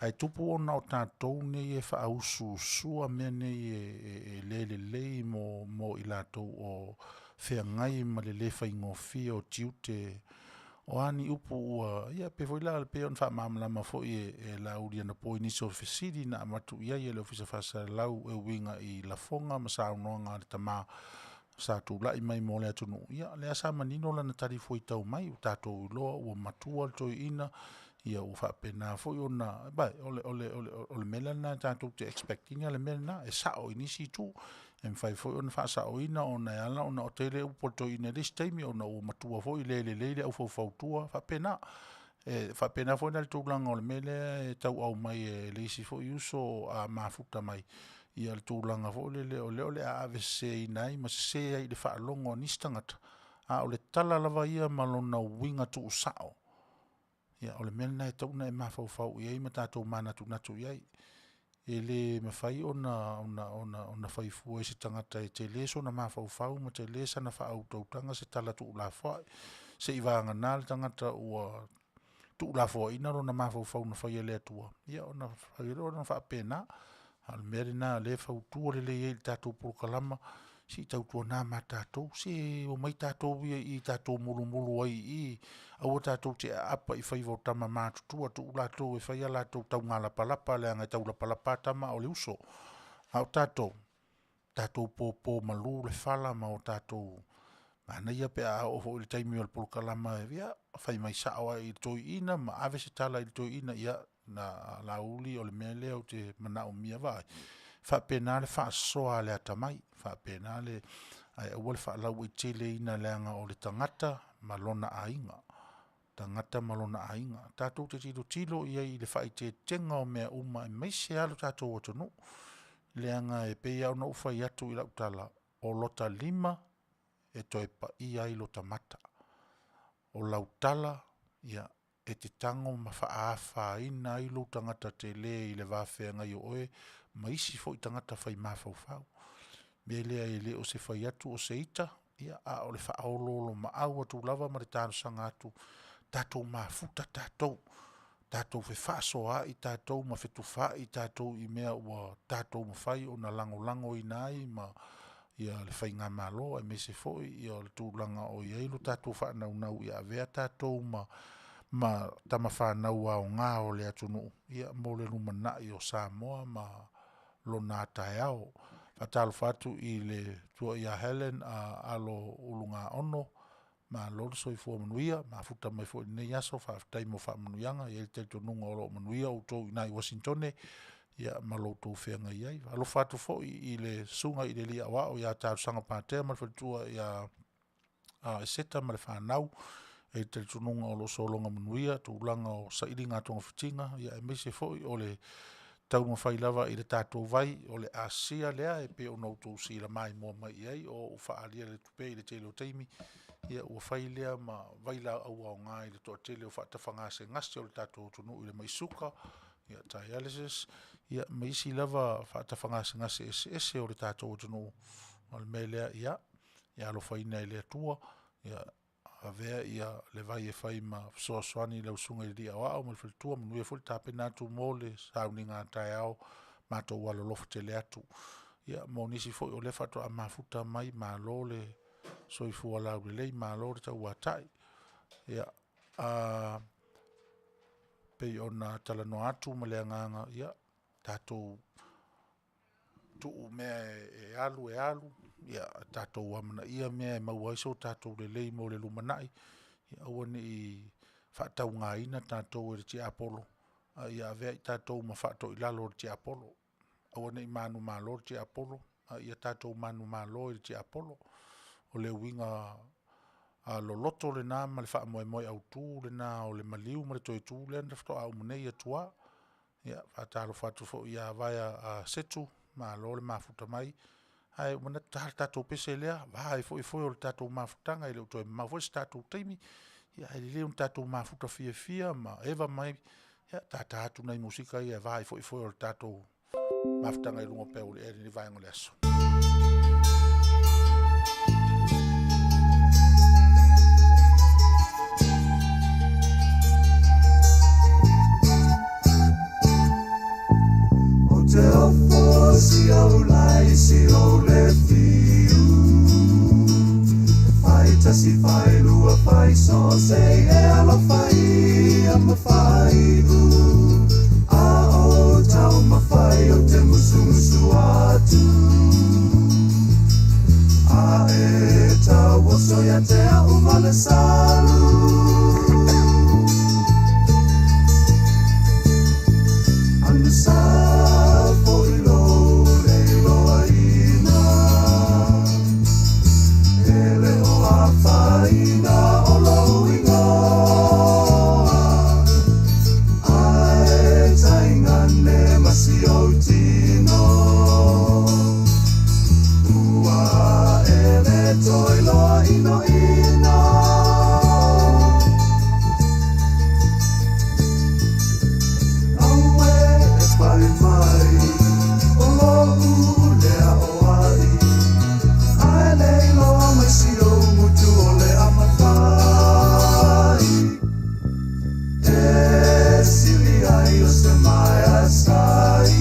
ae tupu ona o tatou nei e faausuusua mea nei e le lelei mo i latou o feagai ma le le faigofie o tiute. O a ni upu ua… ia pei foi la pei ona faamalamalama foi e Laauli anapo i nisi o fesili na avatu i ai e le Ofisa Faasalalau e uiga i lafoga ma saunoaga a le tama sa tulai mai mo le atunuu, ia lea sa manino lana talifuaitau mai, ua tatou iloa ua matua le toeaina, ua faapena foi ona… Ma o le mea la lena tatou te expect ina le mea lena, e sao i nisi itu. E mafai foi ona faasaoina ona e ala ona tele upu a le toeaina i le isi taimi ona ua matua foi le lelei le au faufautua, e faapena. E faapena foi la le tulaga o le mea lea e tau aumai e le isi foi uso a mafuta mai le tulaga foi lele o lea o le a aveseseina ai ma sese ai i le faalogo a nisi tagata, a o le tala lava ia ma lona uiga tuusao, ia o le mea lena e tatau ona e mafaufau i ai ma tatou manatunatu i ai. E le mafai ona fai fua i se tagata e tele sona mafaufau ma tele sana faautautaga se tala tuulafoai, seiavagana le tagata ua tuulafoaiina lona mafaufau na faia e le Atua, ia ona fai loa lea ona faapena. A o le mea lena o lea e fautua lelei ai i le tatou polokalama, se i tautuana ma tatou, se omai tatou ia i i tatou mulumulu ai i i, aua tatou te aapa i faiva o tama matutua, tuu latou e fai a latou taugalapalapa leaga e taulapalapa lava tama a o le uso. A o tatou, tatou popo malu le fala ma o tatou… Manaia pe a oo foi i le taimi o le polokalama, ia fai mai sao lava i le toeaina ma ave se tala i le toeaina, ia Laauli o le mea lea ou te manaomia, vaai. E faapena le faasoa a le atamai, e faapena le… ae aua le faalauaiteleina leaga o le tagata ma lona aiga, tagata ma lona aiga. Tatou te tilotilo i ai i le faaeteetega o mea uma aemaise lava lo tatou atunuu, leaga e pei lava ona ou fai atu i lau tala, o lota lima e toe paia ai lota mata. O lau tala e te tago ma faaafaina ai lou tagata tele i le va feagai o oe ma isi foi tagata fai mafaufau. O le mea lea e le o se fai atu o se ita, a o le faaoloolomaau atu lava ma le talosaga atu, tatou mafuta tatou, tatou fefaasoaai tatou ma fetufaai tatou i mea ua tatou mafai ona lagolagoina ai ma le faigamalo aemaise foi o le tulaga o i ai lo tatou faanaunau ia avea tatou ma tamafanau aoga o le atunuu mo le lumanai o Samoa ma lona a taeao. E faatalofa atu i le matua ia Helen Alo Ulugaono, malo le soifua manuia, mafuta mai foi i lenei aso, faafetai mo faamanuiaga. E i ai le talitonuga o lo o manuia outou i ina i Uasinitone ma lo outou feagai ai. E faatalofa atu foi i le susuga i le alii aoao ia Talosaga Patea ma le faletua ia Eseta ma le fanau. E i ai le talitonuga o lo o sologa manuia tulaga o sailiga togafitiga aemaise foi o le taumafai lava i le tatou vai o le asia lea e pei ona outou sila maimoa mai i ai o ou faaaliali atu pea i le tele o taimi, ua fai lea ma vailaau aoga i le toatele o faatafa gasegase o le tatou atunuu i le mai suka, dialysis, ma isi lava faatafa gasegase eseese o le tatou atunuu. O le mea lea, ia alofaina e le Atua avea le vai e fai ma fesoasoani i lau susuga i le alii aoao ma le faletua, manuia foi le tapena atu mo le sauniga a taeao, matou alolofa tele atu. Ia mo nisi foi o lea faatoa mafuta mai, malo le soifua laulelei, malo le tauatai. Ia pei ona talanoa atu ma le agaga, ia, tatou tuu mea e alu e alu, ia tatou amanaia mea e maua ai so tatou lelei mo le lumanai, ia aua ne i faataugaina tatou e le tiapolo, a ia avea i tatou ma faatoilalo o le tiapolo. Aua ne i manumalo le tiapolo, a ia tatou manumalo i le tiapolo. O le uiga loloto lena ma le faamoemoe autu lena o le maliu ma le toe tu lea na faatoa uma nei i atua. Ia, e faatalofa atu foi ia Vaea Setu, malo le mafuta mai. Ae ou te manatu, ta le tatou pese lea, va ai foi foe o le tatou mafutaga, e le o toe mamao foi se tatou taimi. Ae lelei ona tatou mafuta fiafia ma eva mai, ia tata atu nai musika ia e va ai foi foe o le tatou mafutaga i luga o peau o le ea i lenei vaega o le aso. Ou te ofo si ou lae i si ou le fiu. Fai tasi fai lua fai so se e alofa ia ma fai u. A o tau mawhai o te musumusu atu. A e tau oso ia te au ma le salu. Anusa fo i lo le iloa ina. E le o afaina o lou igoa. Ae taigane ma si ou tino. Ua e le toe iloa inoina. Aue e pai mai o lo'u lea o ai. Ae le iloa mai si ou gutu o le amafai. E sili ai o se maea sai.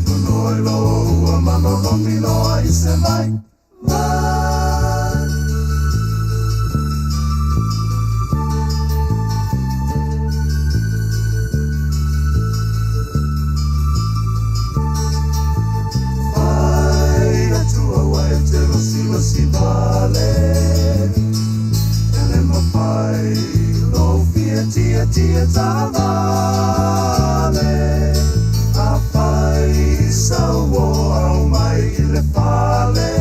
Nonoi lo ua malolomi loa i se mai. Mai. Fai atu aua e te losilosi vale. E le mafai lou fia tietie taavale. Afai sau o au mai i le fale.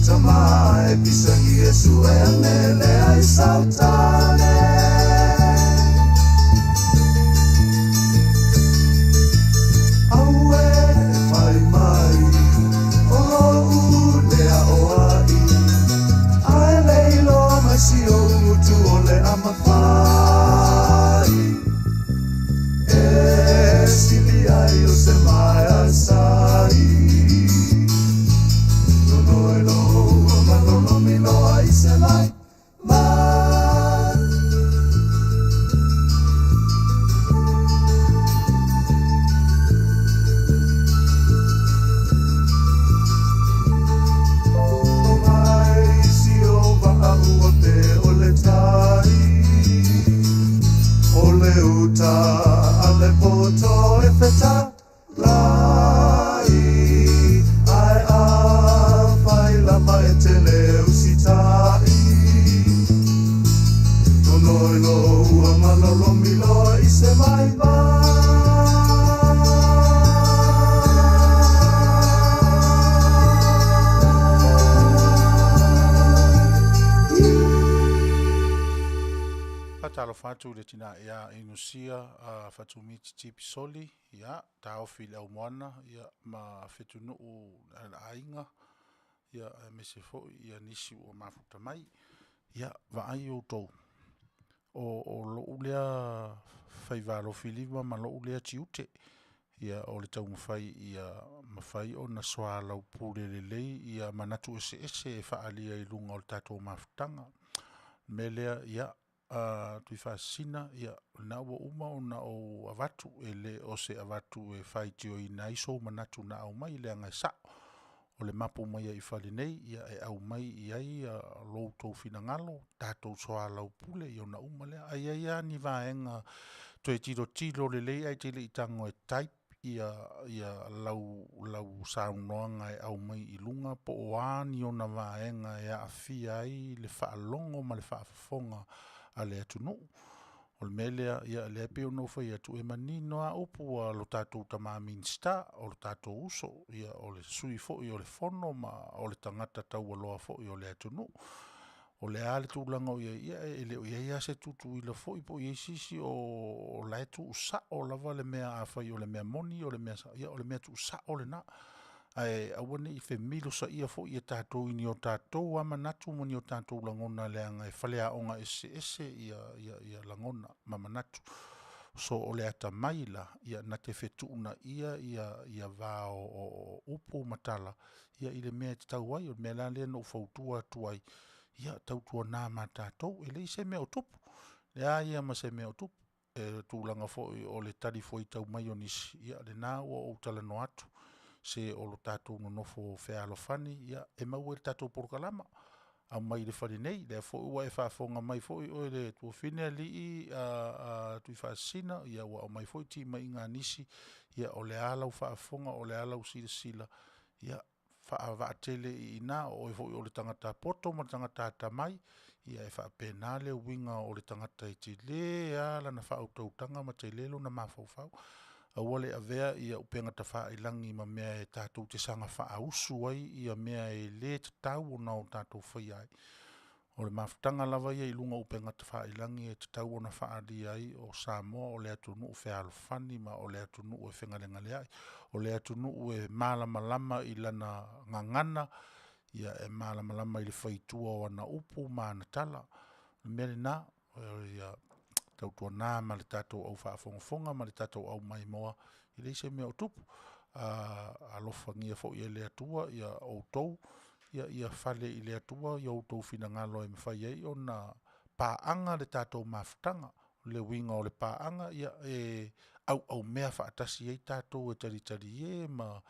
Tama e pisagi e sue ane lea i sautane. Aue e fai mai o lo'u lea o ai. Ae le iloa mai si ou gutu o le amafai. E sili ai o se maea sai. Nonoi lo ua malolomi loa i se mai. Mai. O mai si o vaa ua pe o le tai. O le uta a le poto e feta lai. Ae a fai lava e te le usitai. Nonoi lo ua malolomi loa i se mai mai. Faatalofa atu i le tina ia Inusia Fatumiti Tipisoli, ia, taofi i le aumoana, ia, ma Fetunuu le aiga, ia, aemaise foi ia nisi ua mafuta mai. Ia, vaai outou, o lou lea faiva alofilima ma lou lea tiute, ia, o le taumafai ia mafai ona soalaupule lelei ia manatu eseese e faaalia i luga o le tatou mafutaga. O le mea lea, ia, Tuifaasisina, ia o lena ua uma ona ou avatu, e le o se avatu e faitioina ai sou manatu na aumai, leaga e sao, o le mapu mai ai i fale nei, ia e aumai i ai lo outou finagalo, tatou soalaupule, ia ona uma lea. Ae i ai lava ni vaega toe tilotilo lelei ae te le i tago e type lau saunoaga e aumai i luga po o a ni ona vaega e aafia ai le faalogo ma le faafofoga a le atunuu. O le mea lea, o lea e pei ona ou fai atu, e manino lava upu a lo tatou tama Minisita, o le tatou uso, o le sui foi o le Fono ma o le tagata taualoa foi o le atunuu. O le a le tulaga o i ai, ia e le o i ai lava se tuutuuila foi po o i ai se isi o la e tuusao lava le mea. Afai o le mea moni o le mea sao, ia o le mea tuusao lena. Ae aua ne i femilosaia foi e tatou i ni o tatou lava manatu ma ni o tatou lagona leaga e faleaoga eseese lagona ma manatu. So o le atamai la, na te fetuunaia va o upu ma tala i le mea e tatau ai. O le mea la lea na ou fautua atu ai, ia tautuana ma tatou, e leai se mea o tupu, leai lava ma se mea o tupu. O le tulaga foi o le talifuaitau mai o nisi, ia o lena ua ou talanoa atu, se o le tatou nonofo fealofani, e maua i le tatou polokalama, aumai i le fale nei. O lea foi ua e faafofoga mai foi oe le tuafafine Alii Tuifaasisina, ua aumai foi timaiga a nisi, ia o le a lau faafofoga o le a lau silasila, ia faavaatele i ina, o oe foi o le tagata poto ma le tagata atamai, ia e faapena le uiga o le tagata e tele lava lana faautautaga ma tele lona mafaufau. Aua le avea upegatafailagi ma mea tatou te saga faausu ai mea e le tatau ona tatou faia ai. O le mafutaga lava ia i luga o upegatafailagi e tatau ona faaalia ai o Samoa o le atunuu fealofani ma o le atunuu e fegalegaleai. O le atunuu e malamalama i lana gagana, e malamalama i le faitua o ana upu ma ana tala. O le mea lena, ia tautuana ma le tatou au faafogafoga ma le tatou au maimoa, e leai se mea o tupu. Alofagia foi e le Atua outou, ia fale i le Atua outou finagalo e mafai ai ona paaga le tatou mafutaga. O le uiga o le paaga, ia e auaumea faatasi ai tatou e talitalie ma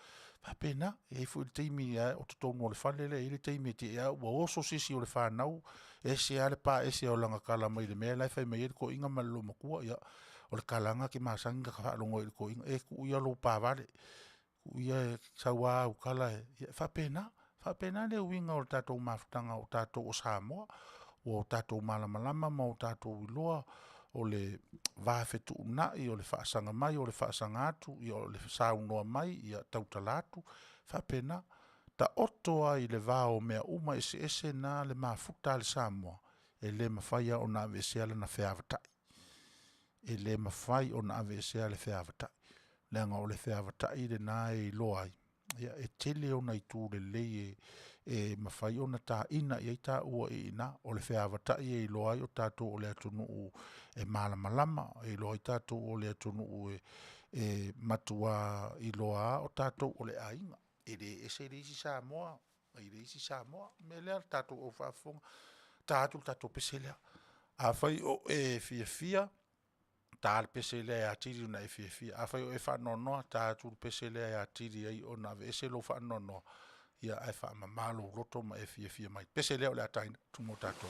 faapena. E i ai foi le taimi o totonu o le fale lea e i ai le taimi e te i lava ua oso se isi o le fanau, ese lava le paese o lana tala mai le mea la e fai mai ai le toeaina ma le loomatua. Ia, o le tala lava lena e te masani ona ta faalogo ai i le toeaina, e tuu ia lou pa vale, tuu ia e sau lava au tala e… Ia e faapena. E faapena le uiga o le tatou mafutaga o tatou o Samoa, ua tatou malamalama ma o tatou iloa o le va fetuunai, o le faasaga mai o le faasaga atu, o le saunoa mai, ia tautala atu, e faapena. Taoto lava i le va o mea uma eseese na le mafuta a le Samoa, e le mafai lava ona aveesea lana feavatai. E le mafai ona aveesea le feavatai, leaga o le feavatai lena e iloa ai, e tele ona itu lelei e mafai ona taina i ai taua i ina. O le feavatai e iloa ai o tatou o le atunuu e malamalama, e iloa ai tatou o le atunuu e matua iloa lava o tatou o le aiga, e le ese le isi Samoa mai le isi Samoa. O le mea lea le tatou au faafofoga, ta atu le tatou pese lea. Afai o e fiafia, ta le pese lea e atili ona e fiafia. Afai o e faanoanoa, ta atu le pese lea e atili ai ona aveese lou faanoanoa, ae faamama lou loto ma e fiafia mai. Pese lea o le a taina atu mo tatou.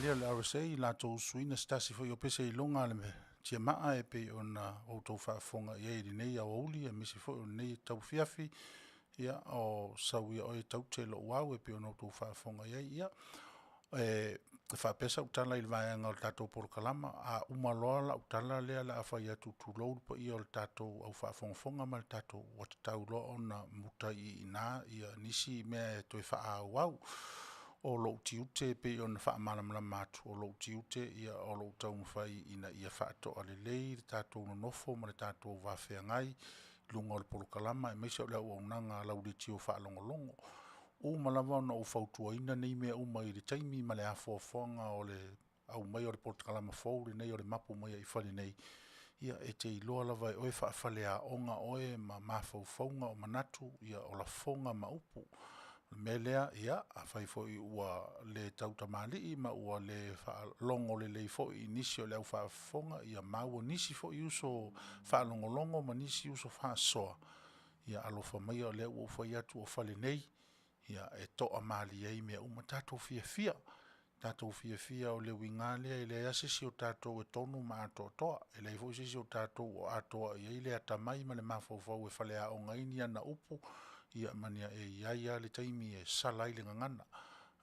lea o le RSA i latou usuina se tasi foi o pese iloga a le tiamaa e pei ona outou faafofoga i ai i lenei aoauli aemaise foi o lenei tauafiafi, ia o sau ia oe taute lou au e pei ona outou faafofoga i ai. Ia, e faapea sau tala i le vaega o le tatou polokalama, a uma loa lau tala lea o le a fai atu, tulou le paia o le tatou au faafogafoga ma le tatou, ua tatau loa ona muta ai i ina nisi mea e toe faaauau. O lou tiute e pei ona faamalamalama atu, o lou tiute o lou taumafai ina ia faatoa lelei le tatou nonofo ma le tatou va feagai i luga o le polokalama aemaise o le auaunaga a lau leitio faalogologo. Uma lava ona ou fautuaina nei mea uma i le taimi ma le afoafoaga o le aumai o le polokalama fou lenei o le Mapu mai ai i fale nei, ia e te iloa lava e oe faafaleaoga oe ma mafaufauga, o manatu, o lafoga ma upu. O le mea lea, ia afai foi ua le tautamalii ma ua le faalogo lelei foi i nisi o le au faafofoga, ia maua nisi foi uso faalogologo ma nisi uso faasoa, ia alofa maia o lea ua ou fai atu o fale nei, e toamalie ai mea uma. Tatou fiafia, tatou fiafia, o le uiga lava lea e leai lava se isi o tatou e tonu ma atoatoa, e leai foi se isi o tatou o atoa i ai le atamai ma le mafaufau e faleaoga ai ni ana upu ma e i ai lava le taimi e sala ai le gagana.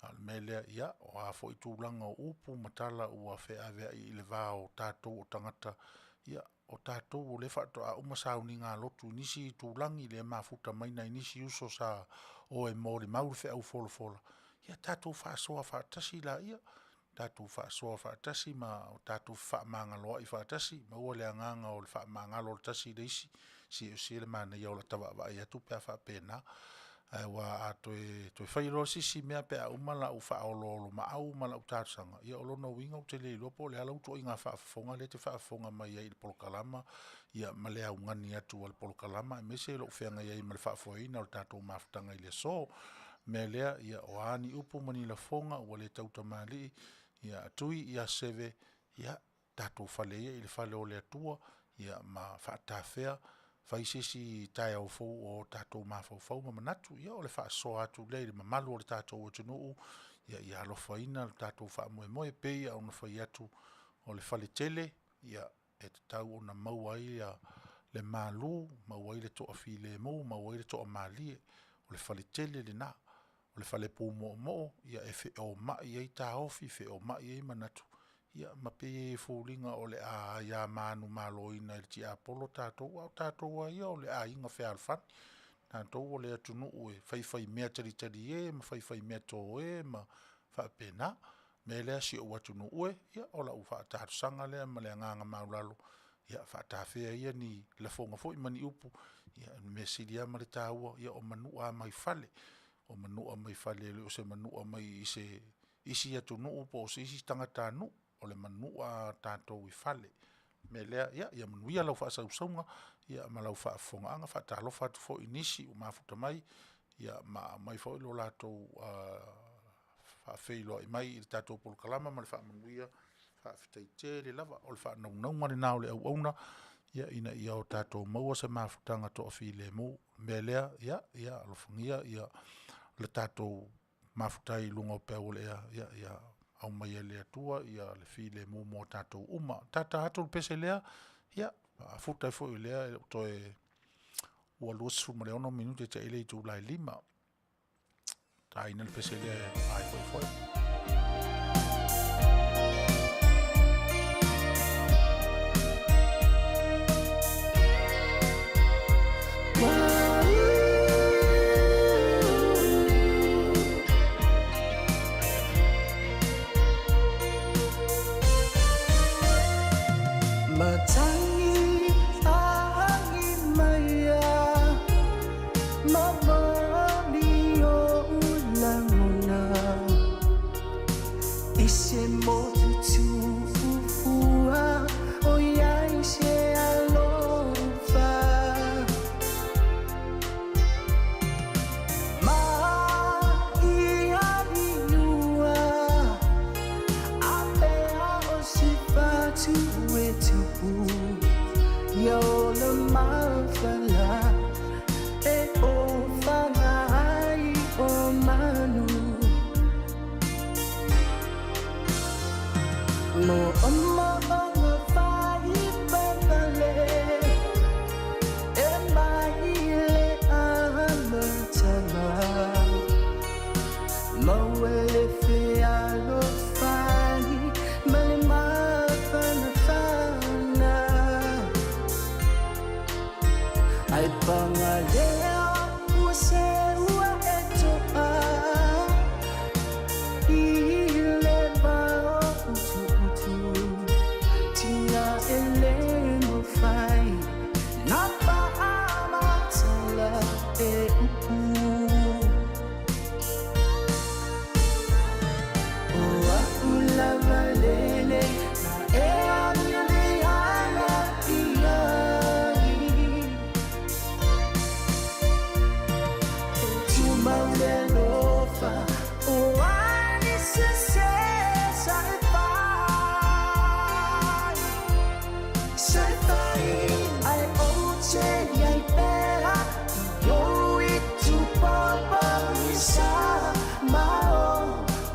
A o le mea lea, ia, o a foi tulaga o upu ma tala ua feaveai i le va o tatou o tagata, ia, o tatou o lea faatoa uma sauniga lotu i nisi itulagi lea e mafuta mai nai nisi uso sa o e molimau le feau folafola, ia tatou faasoa faatasi laia, tatou faasoa faatasi ma tatou fefaamagaloai faatasi, maua le agaga o le faamagalo o le tasi i le isi. Se e ese le manaia o lata vaavaai atu pe a faapena. Ae aua a toe fai loa se isi mea pe a uma lau faaoloolomaau ma lau talosaga, ia o lona uiga ou te le iloa po o le a lau ituaiga faafofoga lea e te faafofoga mai ai i le polokalama ma le augani atu a le polokalama aemaise lou feagai ai ma le faafoeina o le tatou mafutaga i le aso. O le mea lea, ia o a ni upu ma ni lafoga ua le tautamalii, ia Tui ia Seve, ia tatou fale ia i le fale o le Atua ma faatafea fai se isi taeao fou o tatou mafaufau ma manatu. Ia o le faasoa atu lea i le mamalu o le tatou atunuu ia alofaina le tatou faamoemoe. E pei lava ona fai atu, o le faletele e tatau ona maua ai le malu, maua ai le toafilemu, maua ai le toamalie, o le faletele lena. O le fale pumoomoo e feomai ai taofi, feomai ai manatu, ia ma pei e foliga o le a aia manumaloina e le tiapolo tatou, a o tatou lava ia o le aiga fealofani. O tatou o le atunuu e faifaimea talitalie ma faifaimea toe ma faapena. O le mea lea si ou atunuu e, ia o lau talosaga lea ma le agaga maualalo, ia faatafea ia ni lafoga foi ma ni upu, o le mea sili lava ma le taua, o manua mai fale, o manua mai fale e le o se manua mai se isi atunuu po o se isi tagatanuu, o le manua a tatou i fale. O le mea lea, ia manuia lau faasausauga ma lau faafofogaaga. E faatalofa atu foi i nisi ua mafuta mai ma aumai foi lo latou faafeiloai mai i le tatou polokalama ma le faamanuia. Faafetai tele lava. O le faanaunauga lena o le auauna ina ia o tatou maua se mafutaga toafilemu. O le mea lea, ia alofagia le tatou mafuta ai i luga o peau o le ea, ia aumaia e le Atua le filemu mo tatou uma. Tata atu le pese lea, ia, faafuta ai foi o lea e le o toe, ua 26 minute ta i le itula e 5. Taina le pese lea e faafoefoe. Matagi angin maia ma mali o lagona. Ai pagalea ua seua e to'a I le vao utuutu Tina e le mafai Na faamatala e upu O a'u lava lele Na e amio le ala i ai E tumau le alofa O ani se se sa e fai Sa e fai Ai o te iai pea I o i tu papa i sa ma o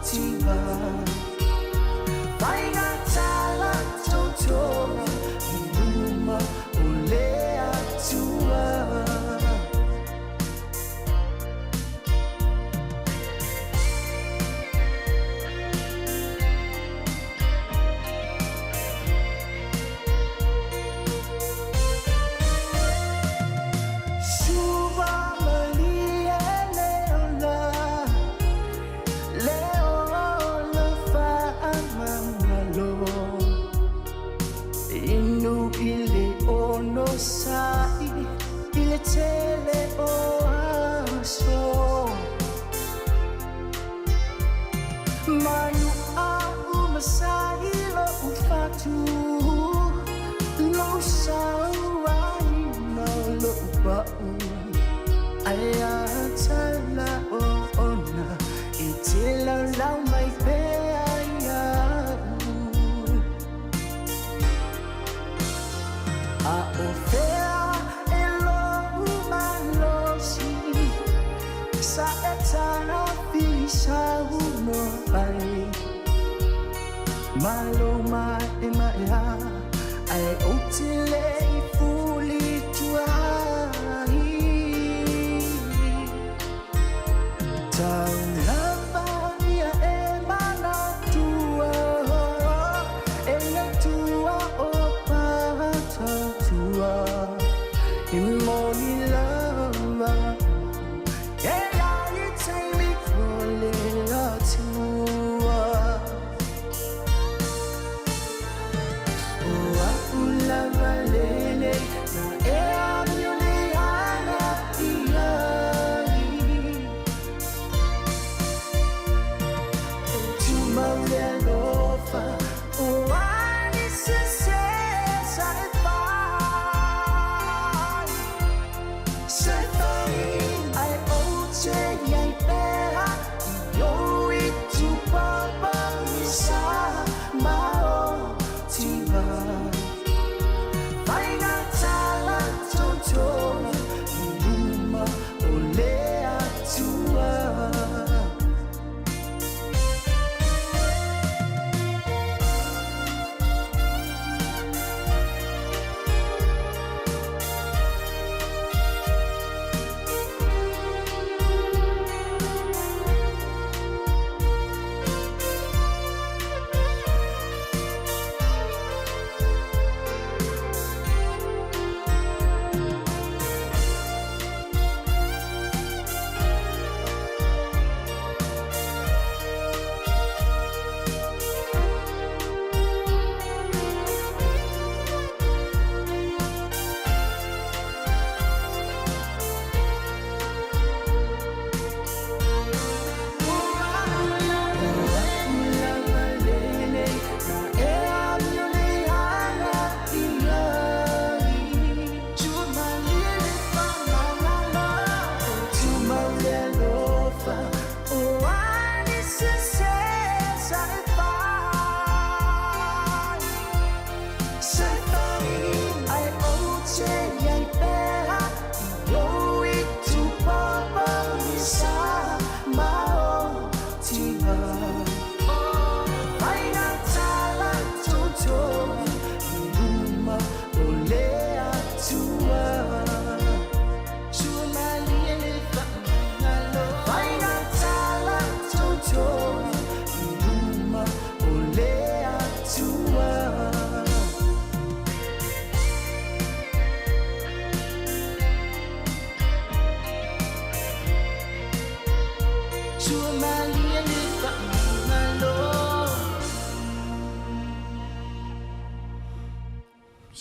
tiva Faiga tala tautoga i luma o le Atua. Suva malie le ola, le ola faamagalo. Inu i le ono sa'i i le tele o aso. Manu a'u masai lo'u fatu, lou sauaina lo'u pa'u. Ae a tala o ona e te laulau mai pea ia'u. A o fea e lou malosi sa e tafi saunoa ai. Malo ma e ma e a ai o te le i fuli tuai. Taulava ia e manatua e le tua o patatua. I moni lava e la i taimi o le Atua. O a'u lava lele na e amio le ala i ai. E tumau le alofa o ani se se sa e fai.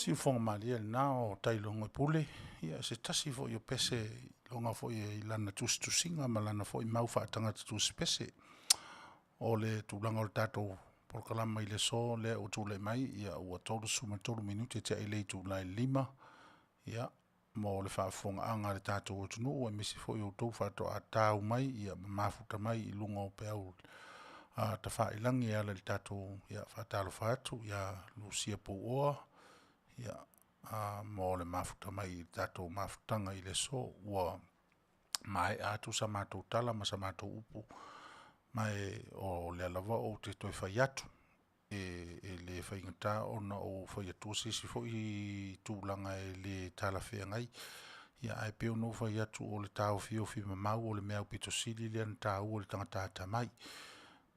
Siufoga malie lena o Tailogo e pule ia se tasi foi o pese iloga foi i lana tusitusiga ma lana foi mau faatagata tusipese. O le tulaga o le tatou polokalama i le aso lea ua tulai mai, ia ua 33 minute tea i le itula e 5:00 ia mo le faafofogaaga a le tatou atunuu aemaise foi o outou faatoa tau mai ma mafuta mai i luga o peau tafailagi e ala i le tatou. Ia, faatalofa atu ia Lucia Puoa mo le mafuta mai i le tatou mafutaga i le aso. Ua maea atu sa matou tala ma sa matou upu, ma o lea lava ou te toe fai atu, e le faigata ona ou fai atua se isi foi tulaga e le talafeagai. Ia ae pei ona ou fai atu o le taofiofimamau o le mea aupito sili lea ona taua i le tagata atamai.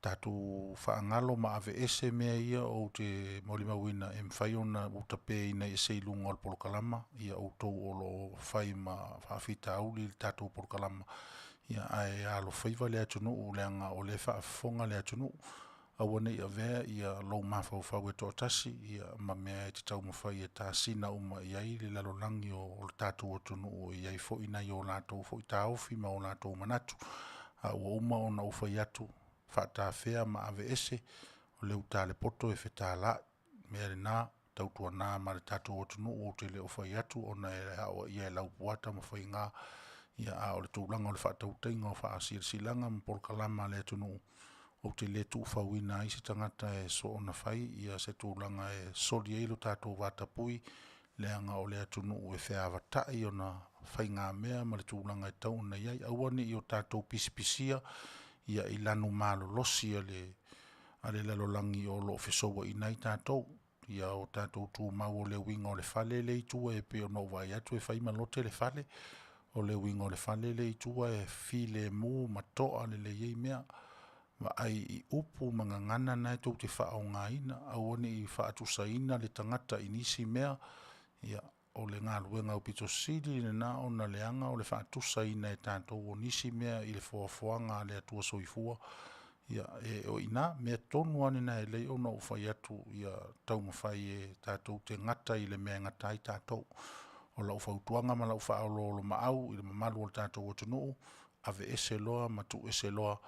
Tatou faagalo ma aveese mea ia ou te molimauina e mafai ona ou tapeina ese i luga o le polokalama ia outou o lo o fai ma faafitauli i le tatou polokalama, ia ae alofaiva le atunuu leaga o lea e faafofoga le atunuu. Aua ne i avea lou mafaufau e toatasi ma mea e te taumafai e tasina uma i ai le lalolagi o le tatou atunuu e i ai foi nai o latou foi taofi ma o latou manatu. A ua uma ona ou fai atu, faatafea ma aveese o le uta a le poto e fetala'i. O le mea lena, tautuana ma le tatou atunuu ou te le o fai atu ona e aoaia e Laupua Tamafaiga, a o le tulaga o le faatautaiga o faasilasilaga ma polokalama a le atunuu, ou te le tuufauina ai se tagata e soona fai se tulaga e soli ai lo tatou vatapui, leaga o le atunuu e feavatai ona faigamea ma le tulaga e tatau ona i ai. Aua ne i o tatou pisipisia i lanu malolosi a le lalolagi o lo o fesouaina ai tatou. Ia o tatou tumau, o le uiga o le fale lea i tua e pei ona ou vaai atu e fai ma lote le fale. O le uiga o le fale lea i tua e filemu ma toa lelei ai mea. Vaai i upu ma gagana na tou te faaaogaina, aua ne i faatusaina le tagata i nisi mea. Ia, o le galuega aupito sili lena ona leaga o le faatusaina e tatou o nisi mea i le foafoaga a le Atua Soifua. Ia, o i ina le mea tonu lava lena e ala ai ona ou fai atu ia taumafai e tatou te gata i le mea e gata ai tatou. O lau fautuaga ma lau faaoloolomaau i le mamalu o le tatou atunuu, aveese loa ma tuuese loa,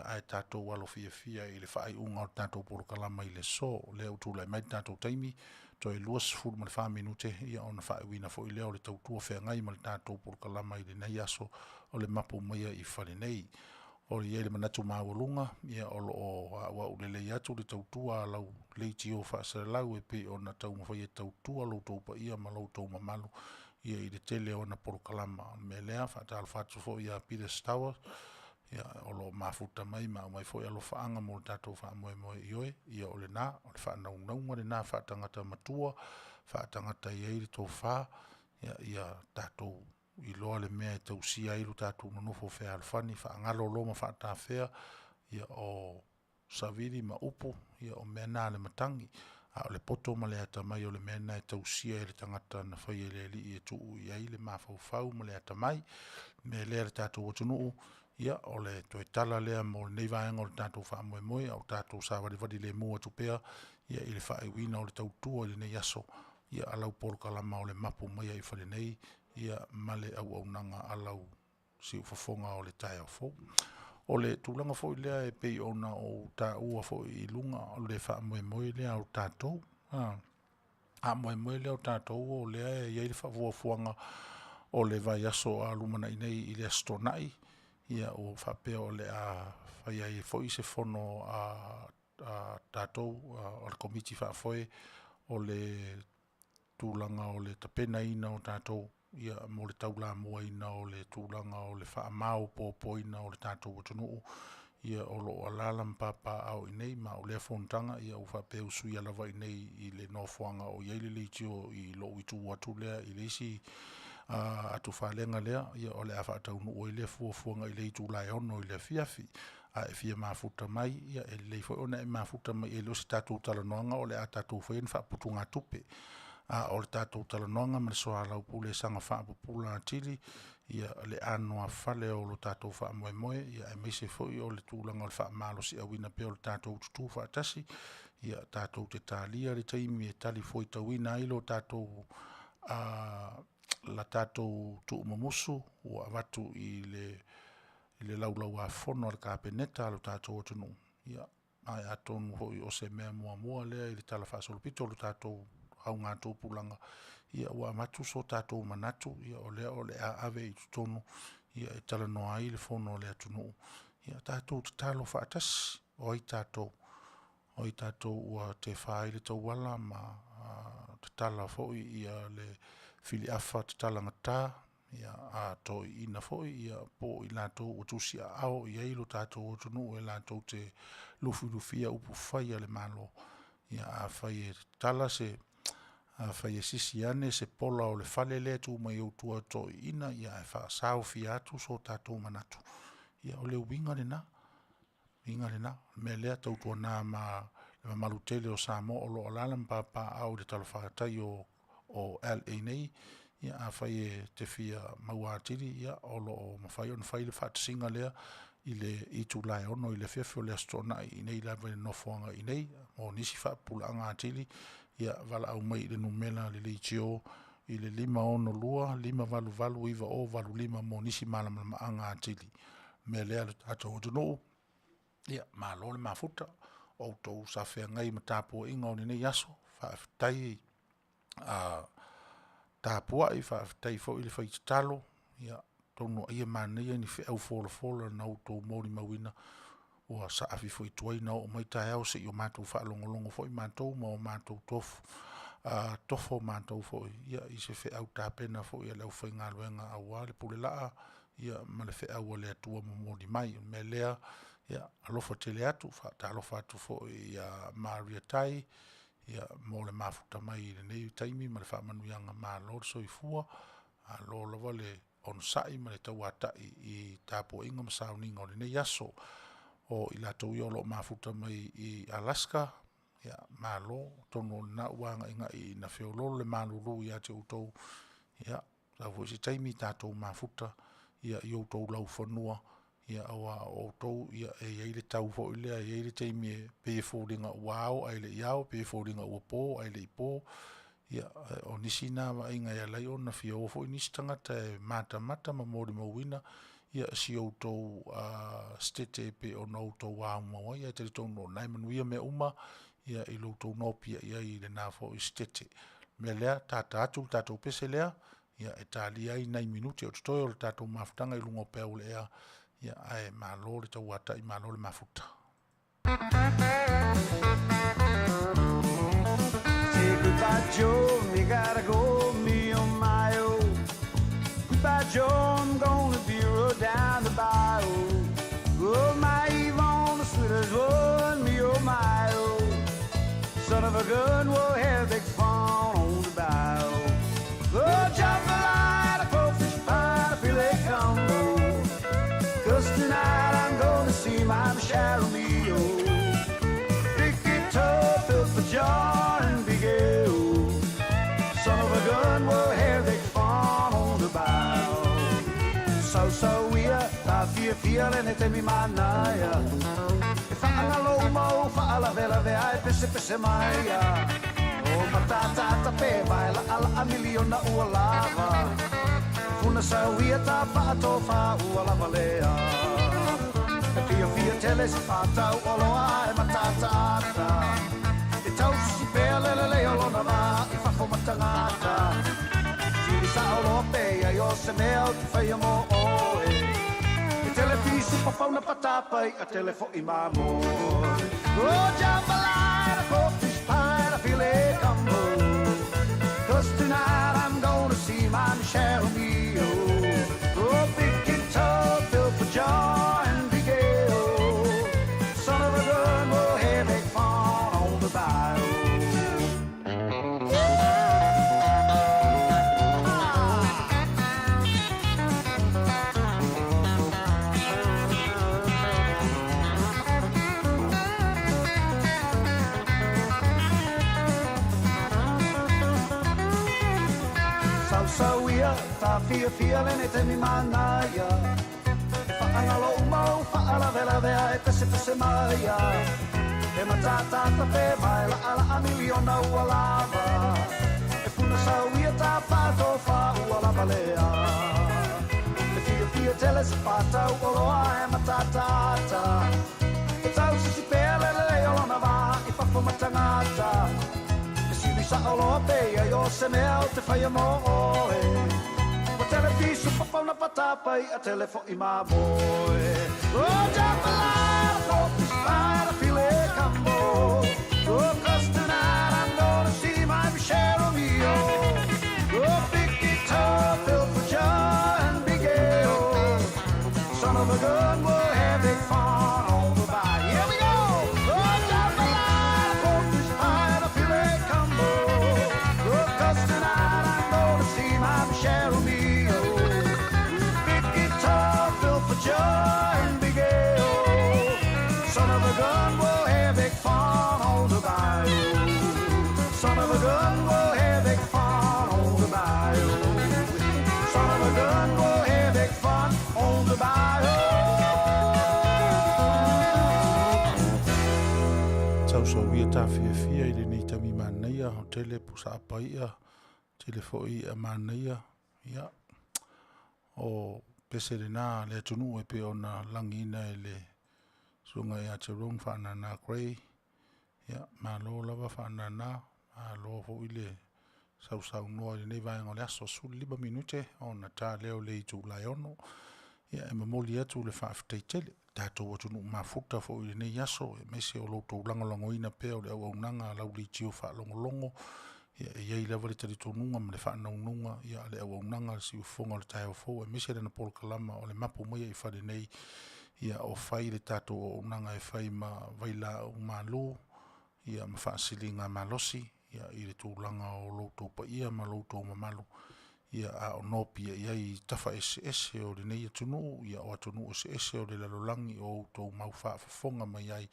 ae tatou alo fiafia i le faaiuga o le tatou polokalama i le aso. O lea ua tulai mai le tatou taimi, toe 24 minute ona faaiuina foi lea o le tautua feagai ma le tatou polokalama i lenei aso o le mapu maiga i fale nei. E i ai le manatu maualuga o lo o auau lelei atu le tautua a lau leitio faasalalau e pei ona taumafai e tautua lo outou paia ma lo outou mamalu i le tele o ana polokalama. O le mea lea, e faatalofa atu foi ia Peter Stowers, o lo o mafuta mai ma aumai foi alofaaga mo le tatou faamoemoe. Ioe, ia o lena, o le faanaunauga lena faatagata matua, faatagata e i ai le tofa, ia tatou iloa le mea e tausia ai lo tatou nonofo fealofani, faagalo loa ma faatafea, o savili ma upu, o mea na a le matagi, a o le poto ma le atamai o le mea lena e tausia e le tagata na faia e le Alii e tuu i ai le mafaufau ma le atamai. O le mea lea le tatou atunuu, ia o le toe tala lea mo lenei vaega o le tatou faamoemoe, a o tatou savalivali lemu atu pea i le faaiuina o le tautua i lenei aso a lau polokalama o le Mapu mai i fale nei ma le auaunaga a lau siufofoga o le taeao fou. O le tulaga foi lea e pei ona ou taua foi i luga o le faamoemoe lea o tatou, faamoemoe lea o tatou o lea e i ai le fuafuaga o le vaiaso a o lumanai nei i le Aso Toonai, ua faapea o le a fai ai foi se fono a tatou o le Komiti Faafoe o le tulaga o le tapenaina o tatou mo le taulamuaina o le tulaga o le faamaopoopoina o le tatou atunuu o lo o alaala ma papaaao i inei. Ma o lea fonotaga ua faapea e usuia lava i inei i le nofoaga o i ai le leitio i lou itu atu lea i le isi atufalega lea, o le a faataunuu ai lea fuafuaga i le itula e 6:00 i le afiafi. A e fia mafuta mai, e lelei foi ona e mafuta mai, e le o se tatou talanoaga o le a tatou faia ni faaputugatupe, a o le tatou talanoaga ma le soalaupule e saga faapupula atili le anofale o le tatou faamoemoe, aemaise foi o le tulaga o le faamalosiauina pea o le tatou tutu faatasi. Ia, tatou te talia le taimi e talifuaitauina ai lo tatou la tatou tuumumusu ua avatu i le Laulau-a-Fono a le Kapeneta a lo tatou atunuu, ia, ae atonu foi o se mea muamua lea i le talafaasolopito o le tatou augatupulaga, ia ua avatu so tatou manatu, ia o lea o le a ave i totonu e talanoa ai le fono a le atunuu. Ia tatou tatalo faatasi, o ai tatou? O ai tatou ua tefa ai le tauala ma tatala foi le filiafa tatalagata, a toeaiina foi po o i latou ua tusiaao i ai lo tatou atunuu e latou te lufilufia upufai a le Malo. Ia afai e tatala se afai e sisi ane se pola o le fale lea e tu mai ai ou tua toeaiina ae faasaofia atu so tatou manatu, ia o le uiga lena, uiga lena. O le mea lea, tautuana ma le mamalu tele o Samoa o lo o alaala ma papaaao i le talafatai o LA nei, ia afai e te fia maua atili, ia o lo o mafai ona fai le faatasiga lea i le itula e 6:00 i le afiafi o le Aso Toonai i inei lava i le nofoaga i inei. Mo nisi faapupulaga atili, ia valaau mai i le numera a le leitio i le 562 588 9085 mo nisi malamalamaaga atili. O le mea lea le tatou atunuu, ia malo le mafuta, o outou sa feagai ma tapuaiga o lenei aso, faafetai tapuai, faafetai foi le fai tatalo. Ia atonu ai e manaia ni feau folafola na outou molimauina ua saafi foi i tuai ona oo mai taeao se i o matou faalogologo foi matou ma o matou tofo matou foi i se feau tapena foi a le aufaigaluega aua le pule laa ma le feau a le Atua momoli mai. O le mea lea, ia alofa tele atu, faatalofa atu foi ia Maria Tai mo le mafuta mai i lenei taimi ma le faamanuiaga, malo le soifua, malo lava le onosai ma le tauatai i tapuaiga ma sauniga o lenei aso. O i latou ia o lo o mafuta mai i Alaska, ia malo, atonu o lena ua aga'iga'i ina feoloolo le malulu ia te outou, ia sau foi se taimi tatou mafuta i outou laufanua, aua o outou e i ai le tau foi lea e i ai le taimi e pei e foliga ua ao ae le i ao, pei e foliga ua po ae le i po. Ia, o nisi na vaaiga e ala ai ona fia o foi nisi tagata e matamata ma molimauina si outou Setete e pei ona outou aumau ai, ae talitonu o lena e manuia mea uma i lo outou nopiai ai i lena foi Setete. O le mea lea, tata atu le tatou pese lea e talia ai nai minute o totoe o le tatou mafutaga i luga o peau o le ea, ae malo le tauatai, malo le mafuta. Say goodbye, Joe, me gotta go, me oh my oh. Goodbye, Joe, I'm gonna be rode down the bayou. Oh, my Yvonne, the sweetest one, me oh my oh. Son of a gun, we'll have big fun on the bayou. Oh, jambalaya, crawfish pie, filet combo. 'Cause tonight I'm gonna see my Michelle Romeo. Ricky Toad, Phil John and Big O. Son of a gun, we'll have big fun on the bayou. So so ia, ta fia fia le ne te mi manaia. E whaangalo mau, whaalavelave ai pese pese mai ia. O matata tape vai la ala a miliona ua lava. Funa sau ia ta whaatofa ua lava lea. E fia fia tele se whātau o loa e matata ata. E tau si pea lele leo lona vā i whafo matangata. Whiri sa o loa pea i o se mea o te whaia mō oe. E telepisi papauna patapai a telefo i mamo. Oh, jambalaya, crawfish pie, a filet combo. 'Cause tonight I'm gonna see my Michelle Romeo. Oh, big guitar, built for joy and big ale. Son of a gun, we'll have big fun on the bayou. Sau ia, ta fia fia le ne te mi manaia. E whaangalo mau, whaalavelave a e pese pese mai ia. He matatata pe mai laʻalaʻa miliona ua lava E puna sau ia tapa tofa ua lava lea E fiafia tele se faatau oloa he matatata E tausisi pea le lelei o lona va i fafo ma tagata E sili sao loa pe i ai o se mea ou te faia mo oe Ua tele pisu papauna patapa i'a tele fo'i mamoe Oh jambalaya pork fish pie and a filet combo Oh 'cause tonight I'm gonna see my Michelle Romeo Oh big guitar filled for joy and big ale Son of a gun we'll have big fun on the bayou Here we go! Oh jambalaya pork fish pie and a filet combo Oh 'cause tonight I'm gonna see my Michelle Romeo Big guitar filled for joy and big ale Son of a gun we'll have big fun on the bayou Son of a gun we'll have big fun on the bayou Son of a gun we'll have big fun on the bayou Tausauia tafiafia i lenei taimi manaia, o tele pusa apa i'a, tele foi i'a manaia, ia, o pese lena a le atunuu e pei ona lagiina e le Susuga ia Jerome Faanana Grey, ia, malo lava Faanana, malo foi le sausaunoa i lenei vaega o le aso. 15 minute ona ta lea o le itula e 6. Ia, e momoli atu le faafetai tele, tatou atunuu mafuta foi i lenei aso, aemaise o lo outou lagolagoina pea o le auaunaga a lau leitio faalogologo. Ia, e i ai lava le talitonuga ma le faanaunaua a le auaunaga a le Siufofoga o le Taeao Fou aemaise lana polokalama o le Mapu Mai i Fale Nei, ia o fai le tatou auaunaga e fai ma vailaau malu, ia ma faasiligamalosi i le tulaga o lo outou paia ma lo outou mamalu, ia a o nopiai ai i tafa eseese o lenei atunuu, ia o atunuu eseese o le lalolagi o outou mau faafofoga mai ai,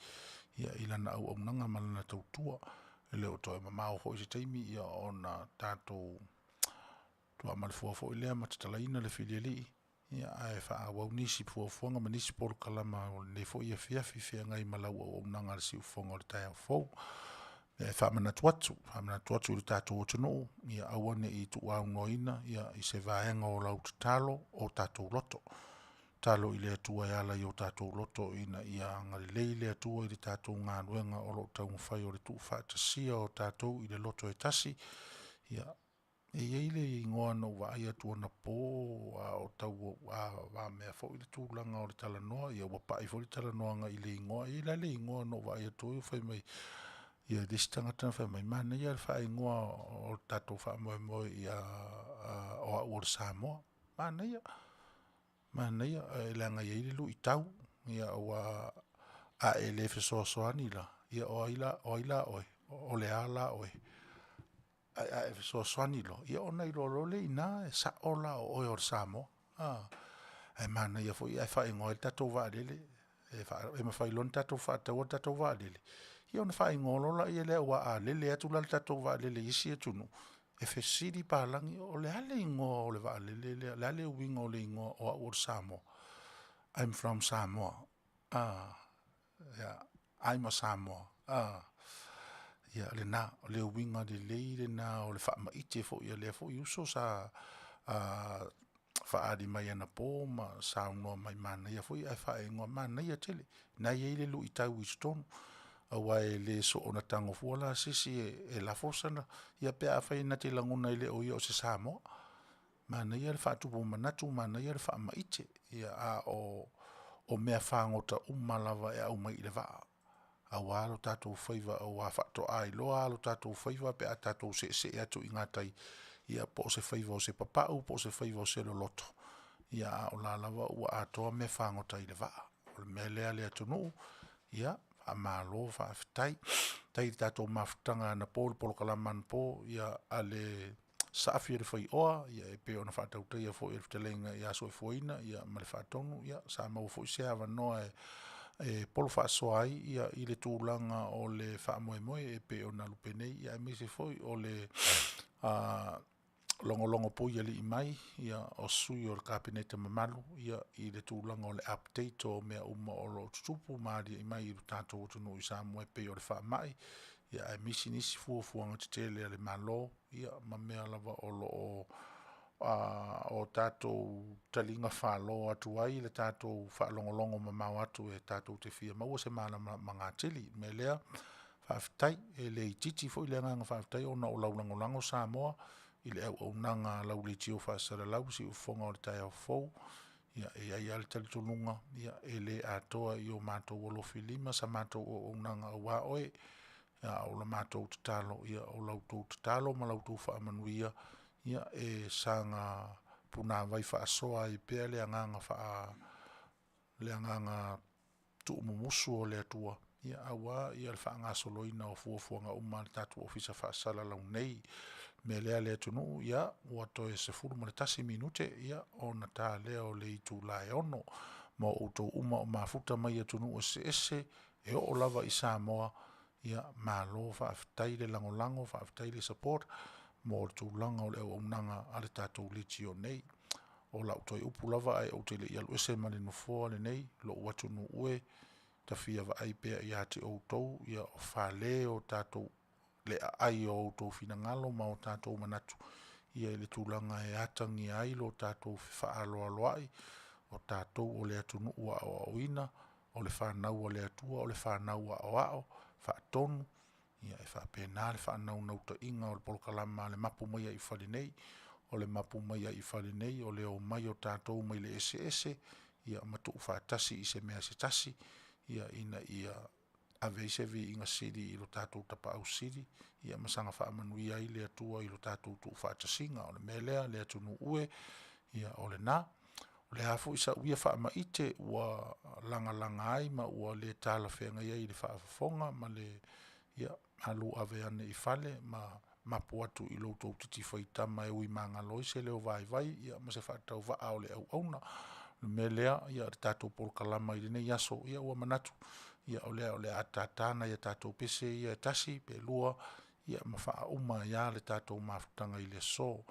ia i lana auaunaga ma lana tautua. E le o toe mamao foi se taimi ia ona tatou tuamalefua foi lea ma tatalaina le filialii, ia ae faaauau nisi fuafuaga ma nisi polokalama o lenei foi afiafi feagai ma lau auaunaga a le siufofoga o le taeao fou. E faamanatu atu, faamanatu atu i le tatou atunuu, ia aua ne i tuuaunoaina ia i se vaega o lau tatalo o tatou loto. Tatalo i le Atua e ala i o tatou loto ina ia agalelei le Atua i le tatou galuega o lo o taumafai o le tuufaatasia o tatou i le loto e tasi. Ia, e i ai le igoa na ou vaai atu anapo a o tau avamea foi le tulaga o le talanoa, ia ua pai foi le talanoaga i le igoa. E i ai la le igoa na ou vaai atu ai o fai mai, ia le isi tagata na fai mai, manaia le faaigoa o le tatou faamoemoe ia o au o le Samoa. Manaia, manaia, leaga e i ai le luitau, ia aua a e le fesoasoani la, ia o ai la o oe? O le a la oe? Ae a e fesoasoani loa, ia ona iloa loa lea i ina e sao la o oe o le Samoa, a. Ae manaia foi ae faaigoa ai le tatou vaalele, e mafai loa ona tatou faataua le tatou vaalele, ia ona faaigoa loa lea aua a lele atu la le tatou vaalele i isi atunuu, e fesili palagi, o le a le igoa o le vaalele lea? O le a le uiga o le igoa o au o le Samoa? I'm from Samoa. Yeah, I'm a Samoa. Ia, lena, o le uiga lelei lena o le faamaite foi a lea foi uso sa faaali mai anapo ma saunoa mai, manaia foi ae faaigoa, manaia tele. Na e i ai le luitau i totonu, aua e le soona tago fua la se isi e lafo sana, ia pe afai na te lagona e le o ia o se Samoa. Manaia le faatupu manatu, manaia le faamaite, ia a o mea fagota uma lava e aumai i le vaa, aua lo tatou faiva aua faatoa iloa alo o tatou faiva pe a tatou seesee atu i gatai, ia po o se faiva o se papau po o se faiva o se loloto, ia a o la lava ua atoa mea fagota i le vaa. O le mea lea le atunuu, ia faamalo faafetai. Faafetai i le tatou mafutaga anapo i le polokalama anapo a le Saafi a le Faioa, ia e pei ona faatautaia foi e le fetalaiga ia Soifuaina ma le Faatonu, ia sa maua foi se avanoa e polo faasoa ai i le tulaga o le faamoemoe e pei ona lupe nei, aemaise foi o le logologo pui alii mai ia o sui o le Kapeneta mamalu ia i le tulaga o le update o mea uma o lo o tutupu ma aliae mai i lo tatou atunuu i Samoa e pei o le faamai ia aemaise nisi fuafuaga tetele a le Malo ia ma mea lava o lo o o tatou taliga falo atu ai le tatou faalogologo mamao atu e tatou te fia maua se malamalamaaga atili. O le mea lea, faafetai, e le itiiti foi le agaga faafetai ona o lau lagolago Samoa i le auaunaga a lau leitio faasalalau Siufofoga o le Taeao Fou. Ia, e i ai lava le talitonuga, ia, e le atoa i o matou alofilima sa matou auaunaga aua oe, a o la matou tatalo, ia o la outou tatalo ma la outou faamanuia, ia, e saga punavai faasoa ai pea le agaga le agaga tuumumusu o le Atua, ia aua le faagasoloina o fuafuaga uma a le tatou Ofisa Faasalalau nei. O le mea lea le atunuu, ia, ua toe 11 minute, ia, ona ta lea o le itula e 6. Ma o outou uma o mafuta mai atunuu eseese e oo lava i Samoa, ia, malo faafetai le lagolago, faafetai le support mo le tulaga o le auaunaga a le tatou leitio nei. O lau toe upu lava ae ou te le i alu ese ma le nofoa lenei, lou atunuu e, ta fia vaai pea ia te outou, ia o fale o tatou le aai o outou finagalo ma o tatou manatu ia i le tulaga e atagia ai lo tatou fefaaloaloai, o tatou o le atunuu aoaoina, o le fanau a le Atua, o le fanau aoao faatonu, ia e faapena le faanaunautaiga o le polokalama a le Mapu mai ai i fale nei. O le mapu mai ai i fale nei, o le omai o tatou mai le eseese, ia ma tuufaatasi i se mea se tasi, ia ina ia ave ai se viiga sili i lo tatou Tapaau Sili, ia ma saga faamanuia ai le Atua i lo tatou tuufaatasiga. O le mea lea le atunuu e, ia o lena. O le a foi sau ia faamaite ua lagalaga ai ma ua le talafeagai ai i le faafofoga ma le, ia, malu ave ane i fale ma mapu atu i lo outou titi faitama e ui magalo ai se leo vaivai, ia ma se faatauvaa o le auauna. O le mea lea, ia le tatou polokalama i lenei aso, ia ua manatu, ia o lea o le a tātā nai a tatou pese ia e tasi pe lua, ia ma faauma ai lava le tatou mafutaga i le aso.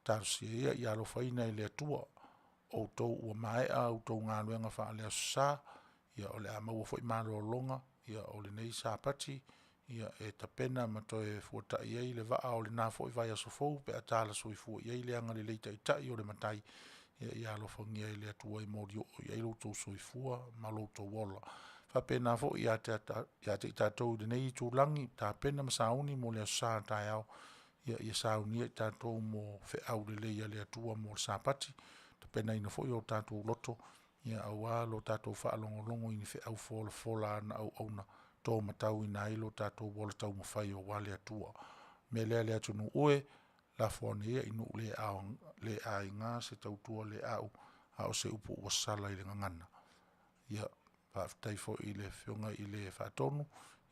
Talosia ia ia alofaina e le Atua outou ua maea a outou galuega faale-aso Sa, ia o le a maua foi malologa ia o lenei Sapati, ia e tapena ma toe fuatai ai le vaa o lena foi vaiaso fou pe a tala soifua i ai le agalelei taitai o le Matai, ia ia alofagia e le Atua e molioo i ai lo outou soifua ma lo outou ola. E faapena foi ia te i tatou i lenei itulagi, tapena ma sauni mo le aso Sa a taeao, ia ia saunia i tatou mo feau lelei a le Atua mo le Sapati, tapenaina foi o tatou loto, ia aua lo tatou faalogologo i ni feau folafola a ana auauna, tomatauina ai lo tatou ola taumafai aua le Atua. O le mea lea le atunuu e, lafo ane ia i nuu le le aiga se tautua le au, a o se upu ua sala i le gagana. Ia, faafetai foi i le Afioga i le Faatonu,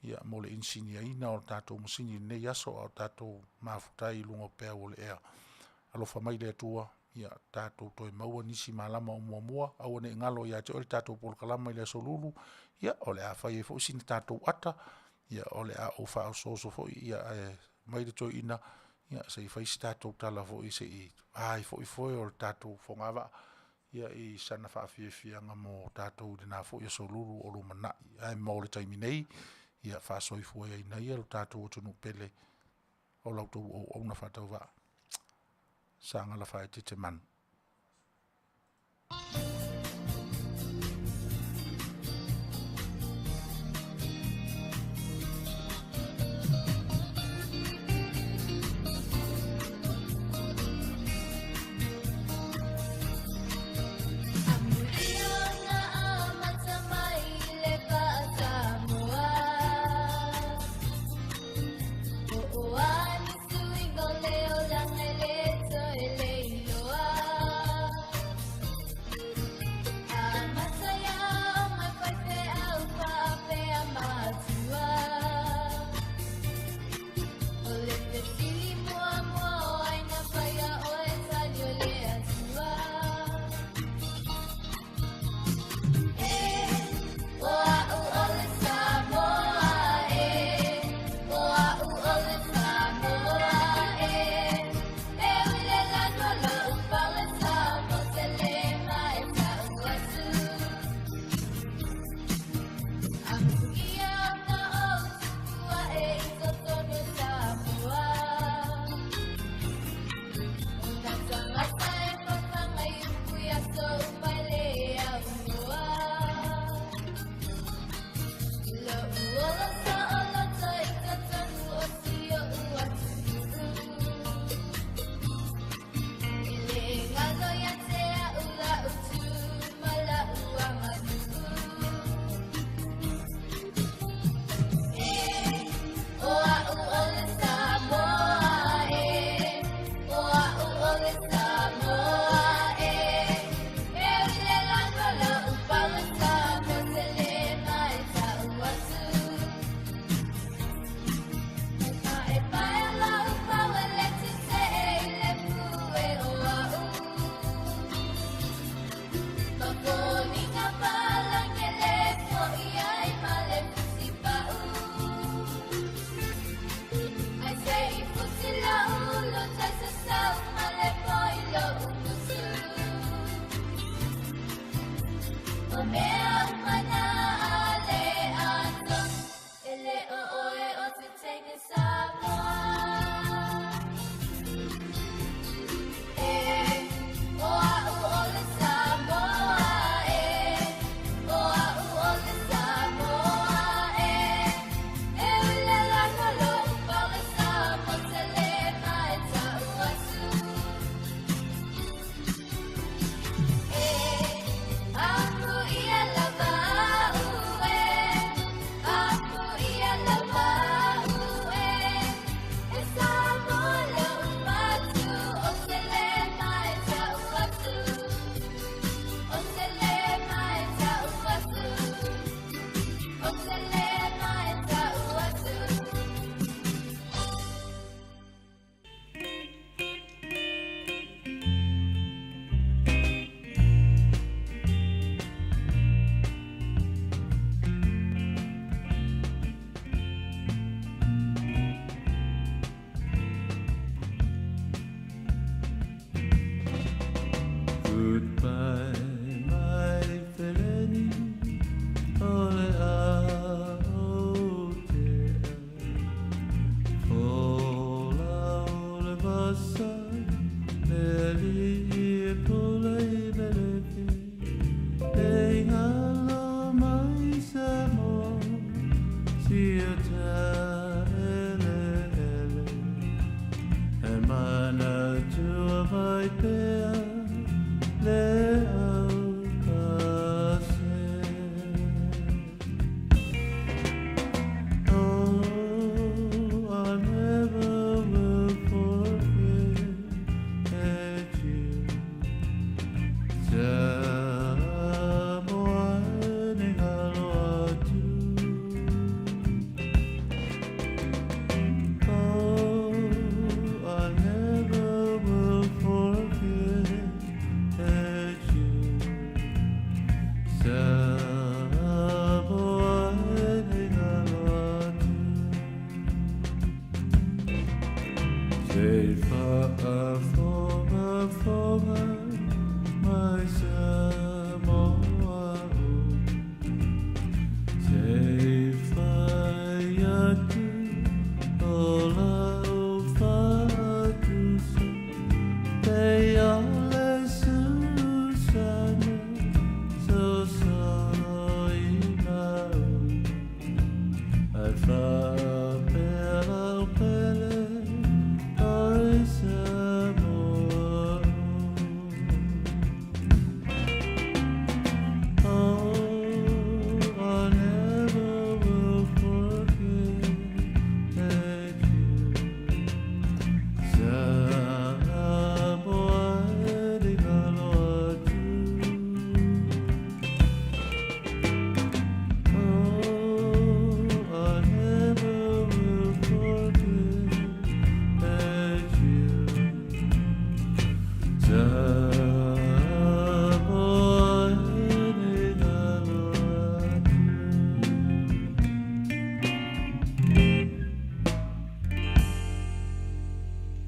ia mo le inisiniaina o le tatou masini i lenei aso a o tatou mafuta ai i luga o peau o le ea. Alofa mai le Atua, ia tatou toe maua nisi malama o muamua, aua ne i galo ia te oe le tatou polokalama i le aso Lulu, ia o le a fai ai foi sina tatou ata, ia o le a ou faaosooso foi, ia ae mai le toeaina, ia se i fai se tatou tala foi se i va ai foi foe o le tatou fogavaa, ia i sana faafiafiaga mo tatou i lena foi aso Lulu o lumanai. Ae mo le taimi nei, ia faasoifuaina ia lo tatou atunuu pele o la outou auauna faatauvaa. Saga faaeteete manu. Goodbye, my feleni, o le a o te O la o le vasa, le li e pula i belefi, e ngalo mai sa mo, si o ta ele ele. E mana tua vai pea, le au ka se. Oh, I never will forget you.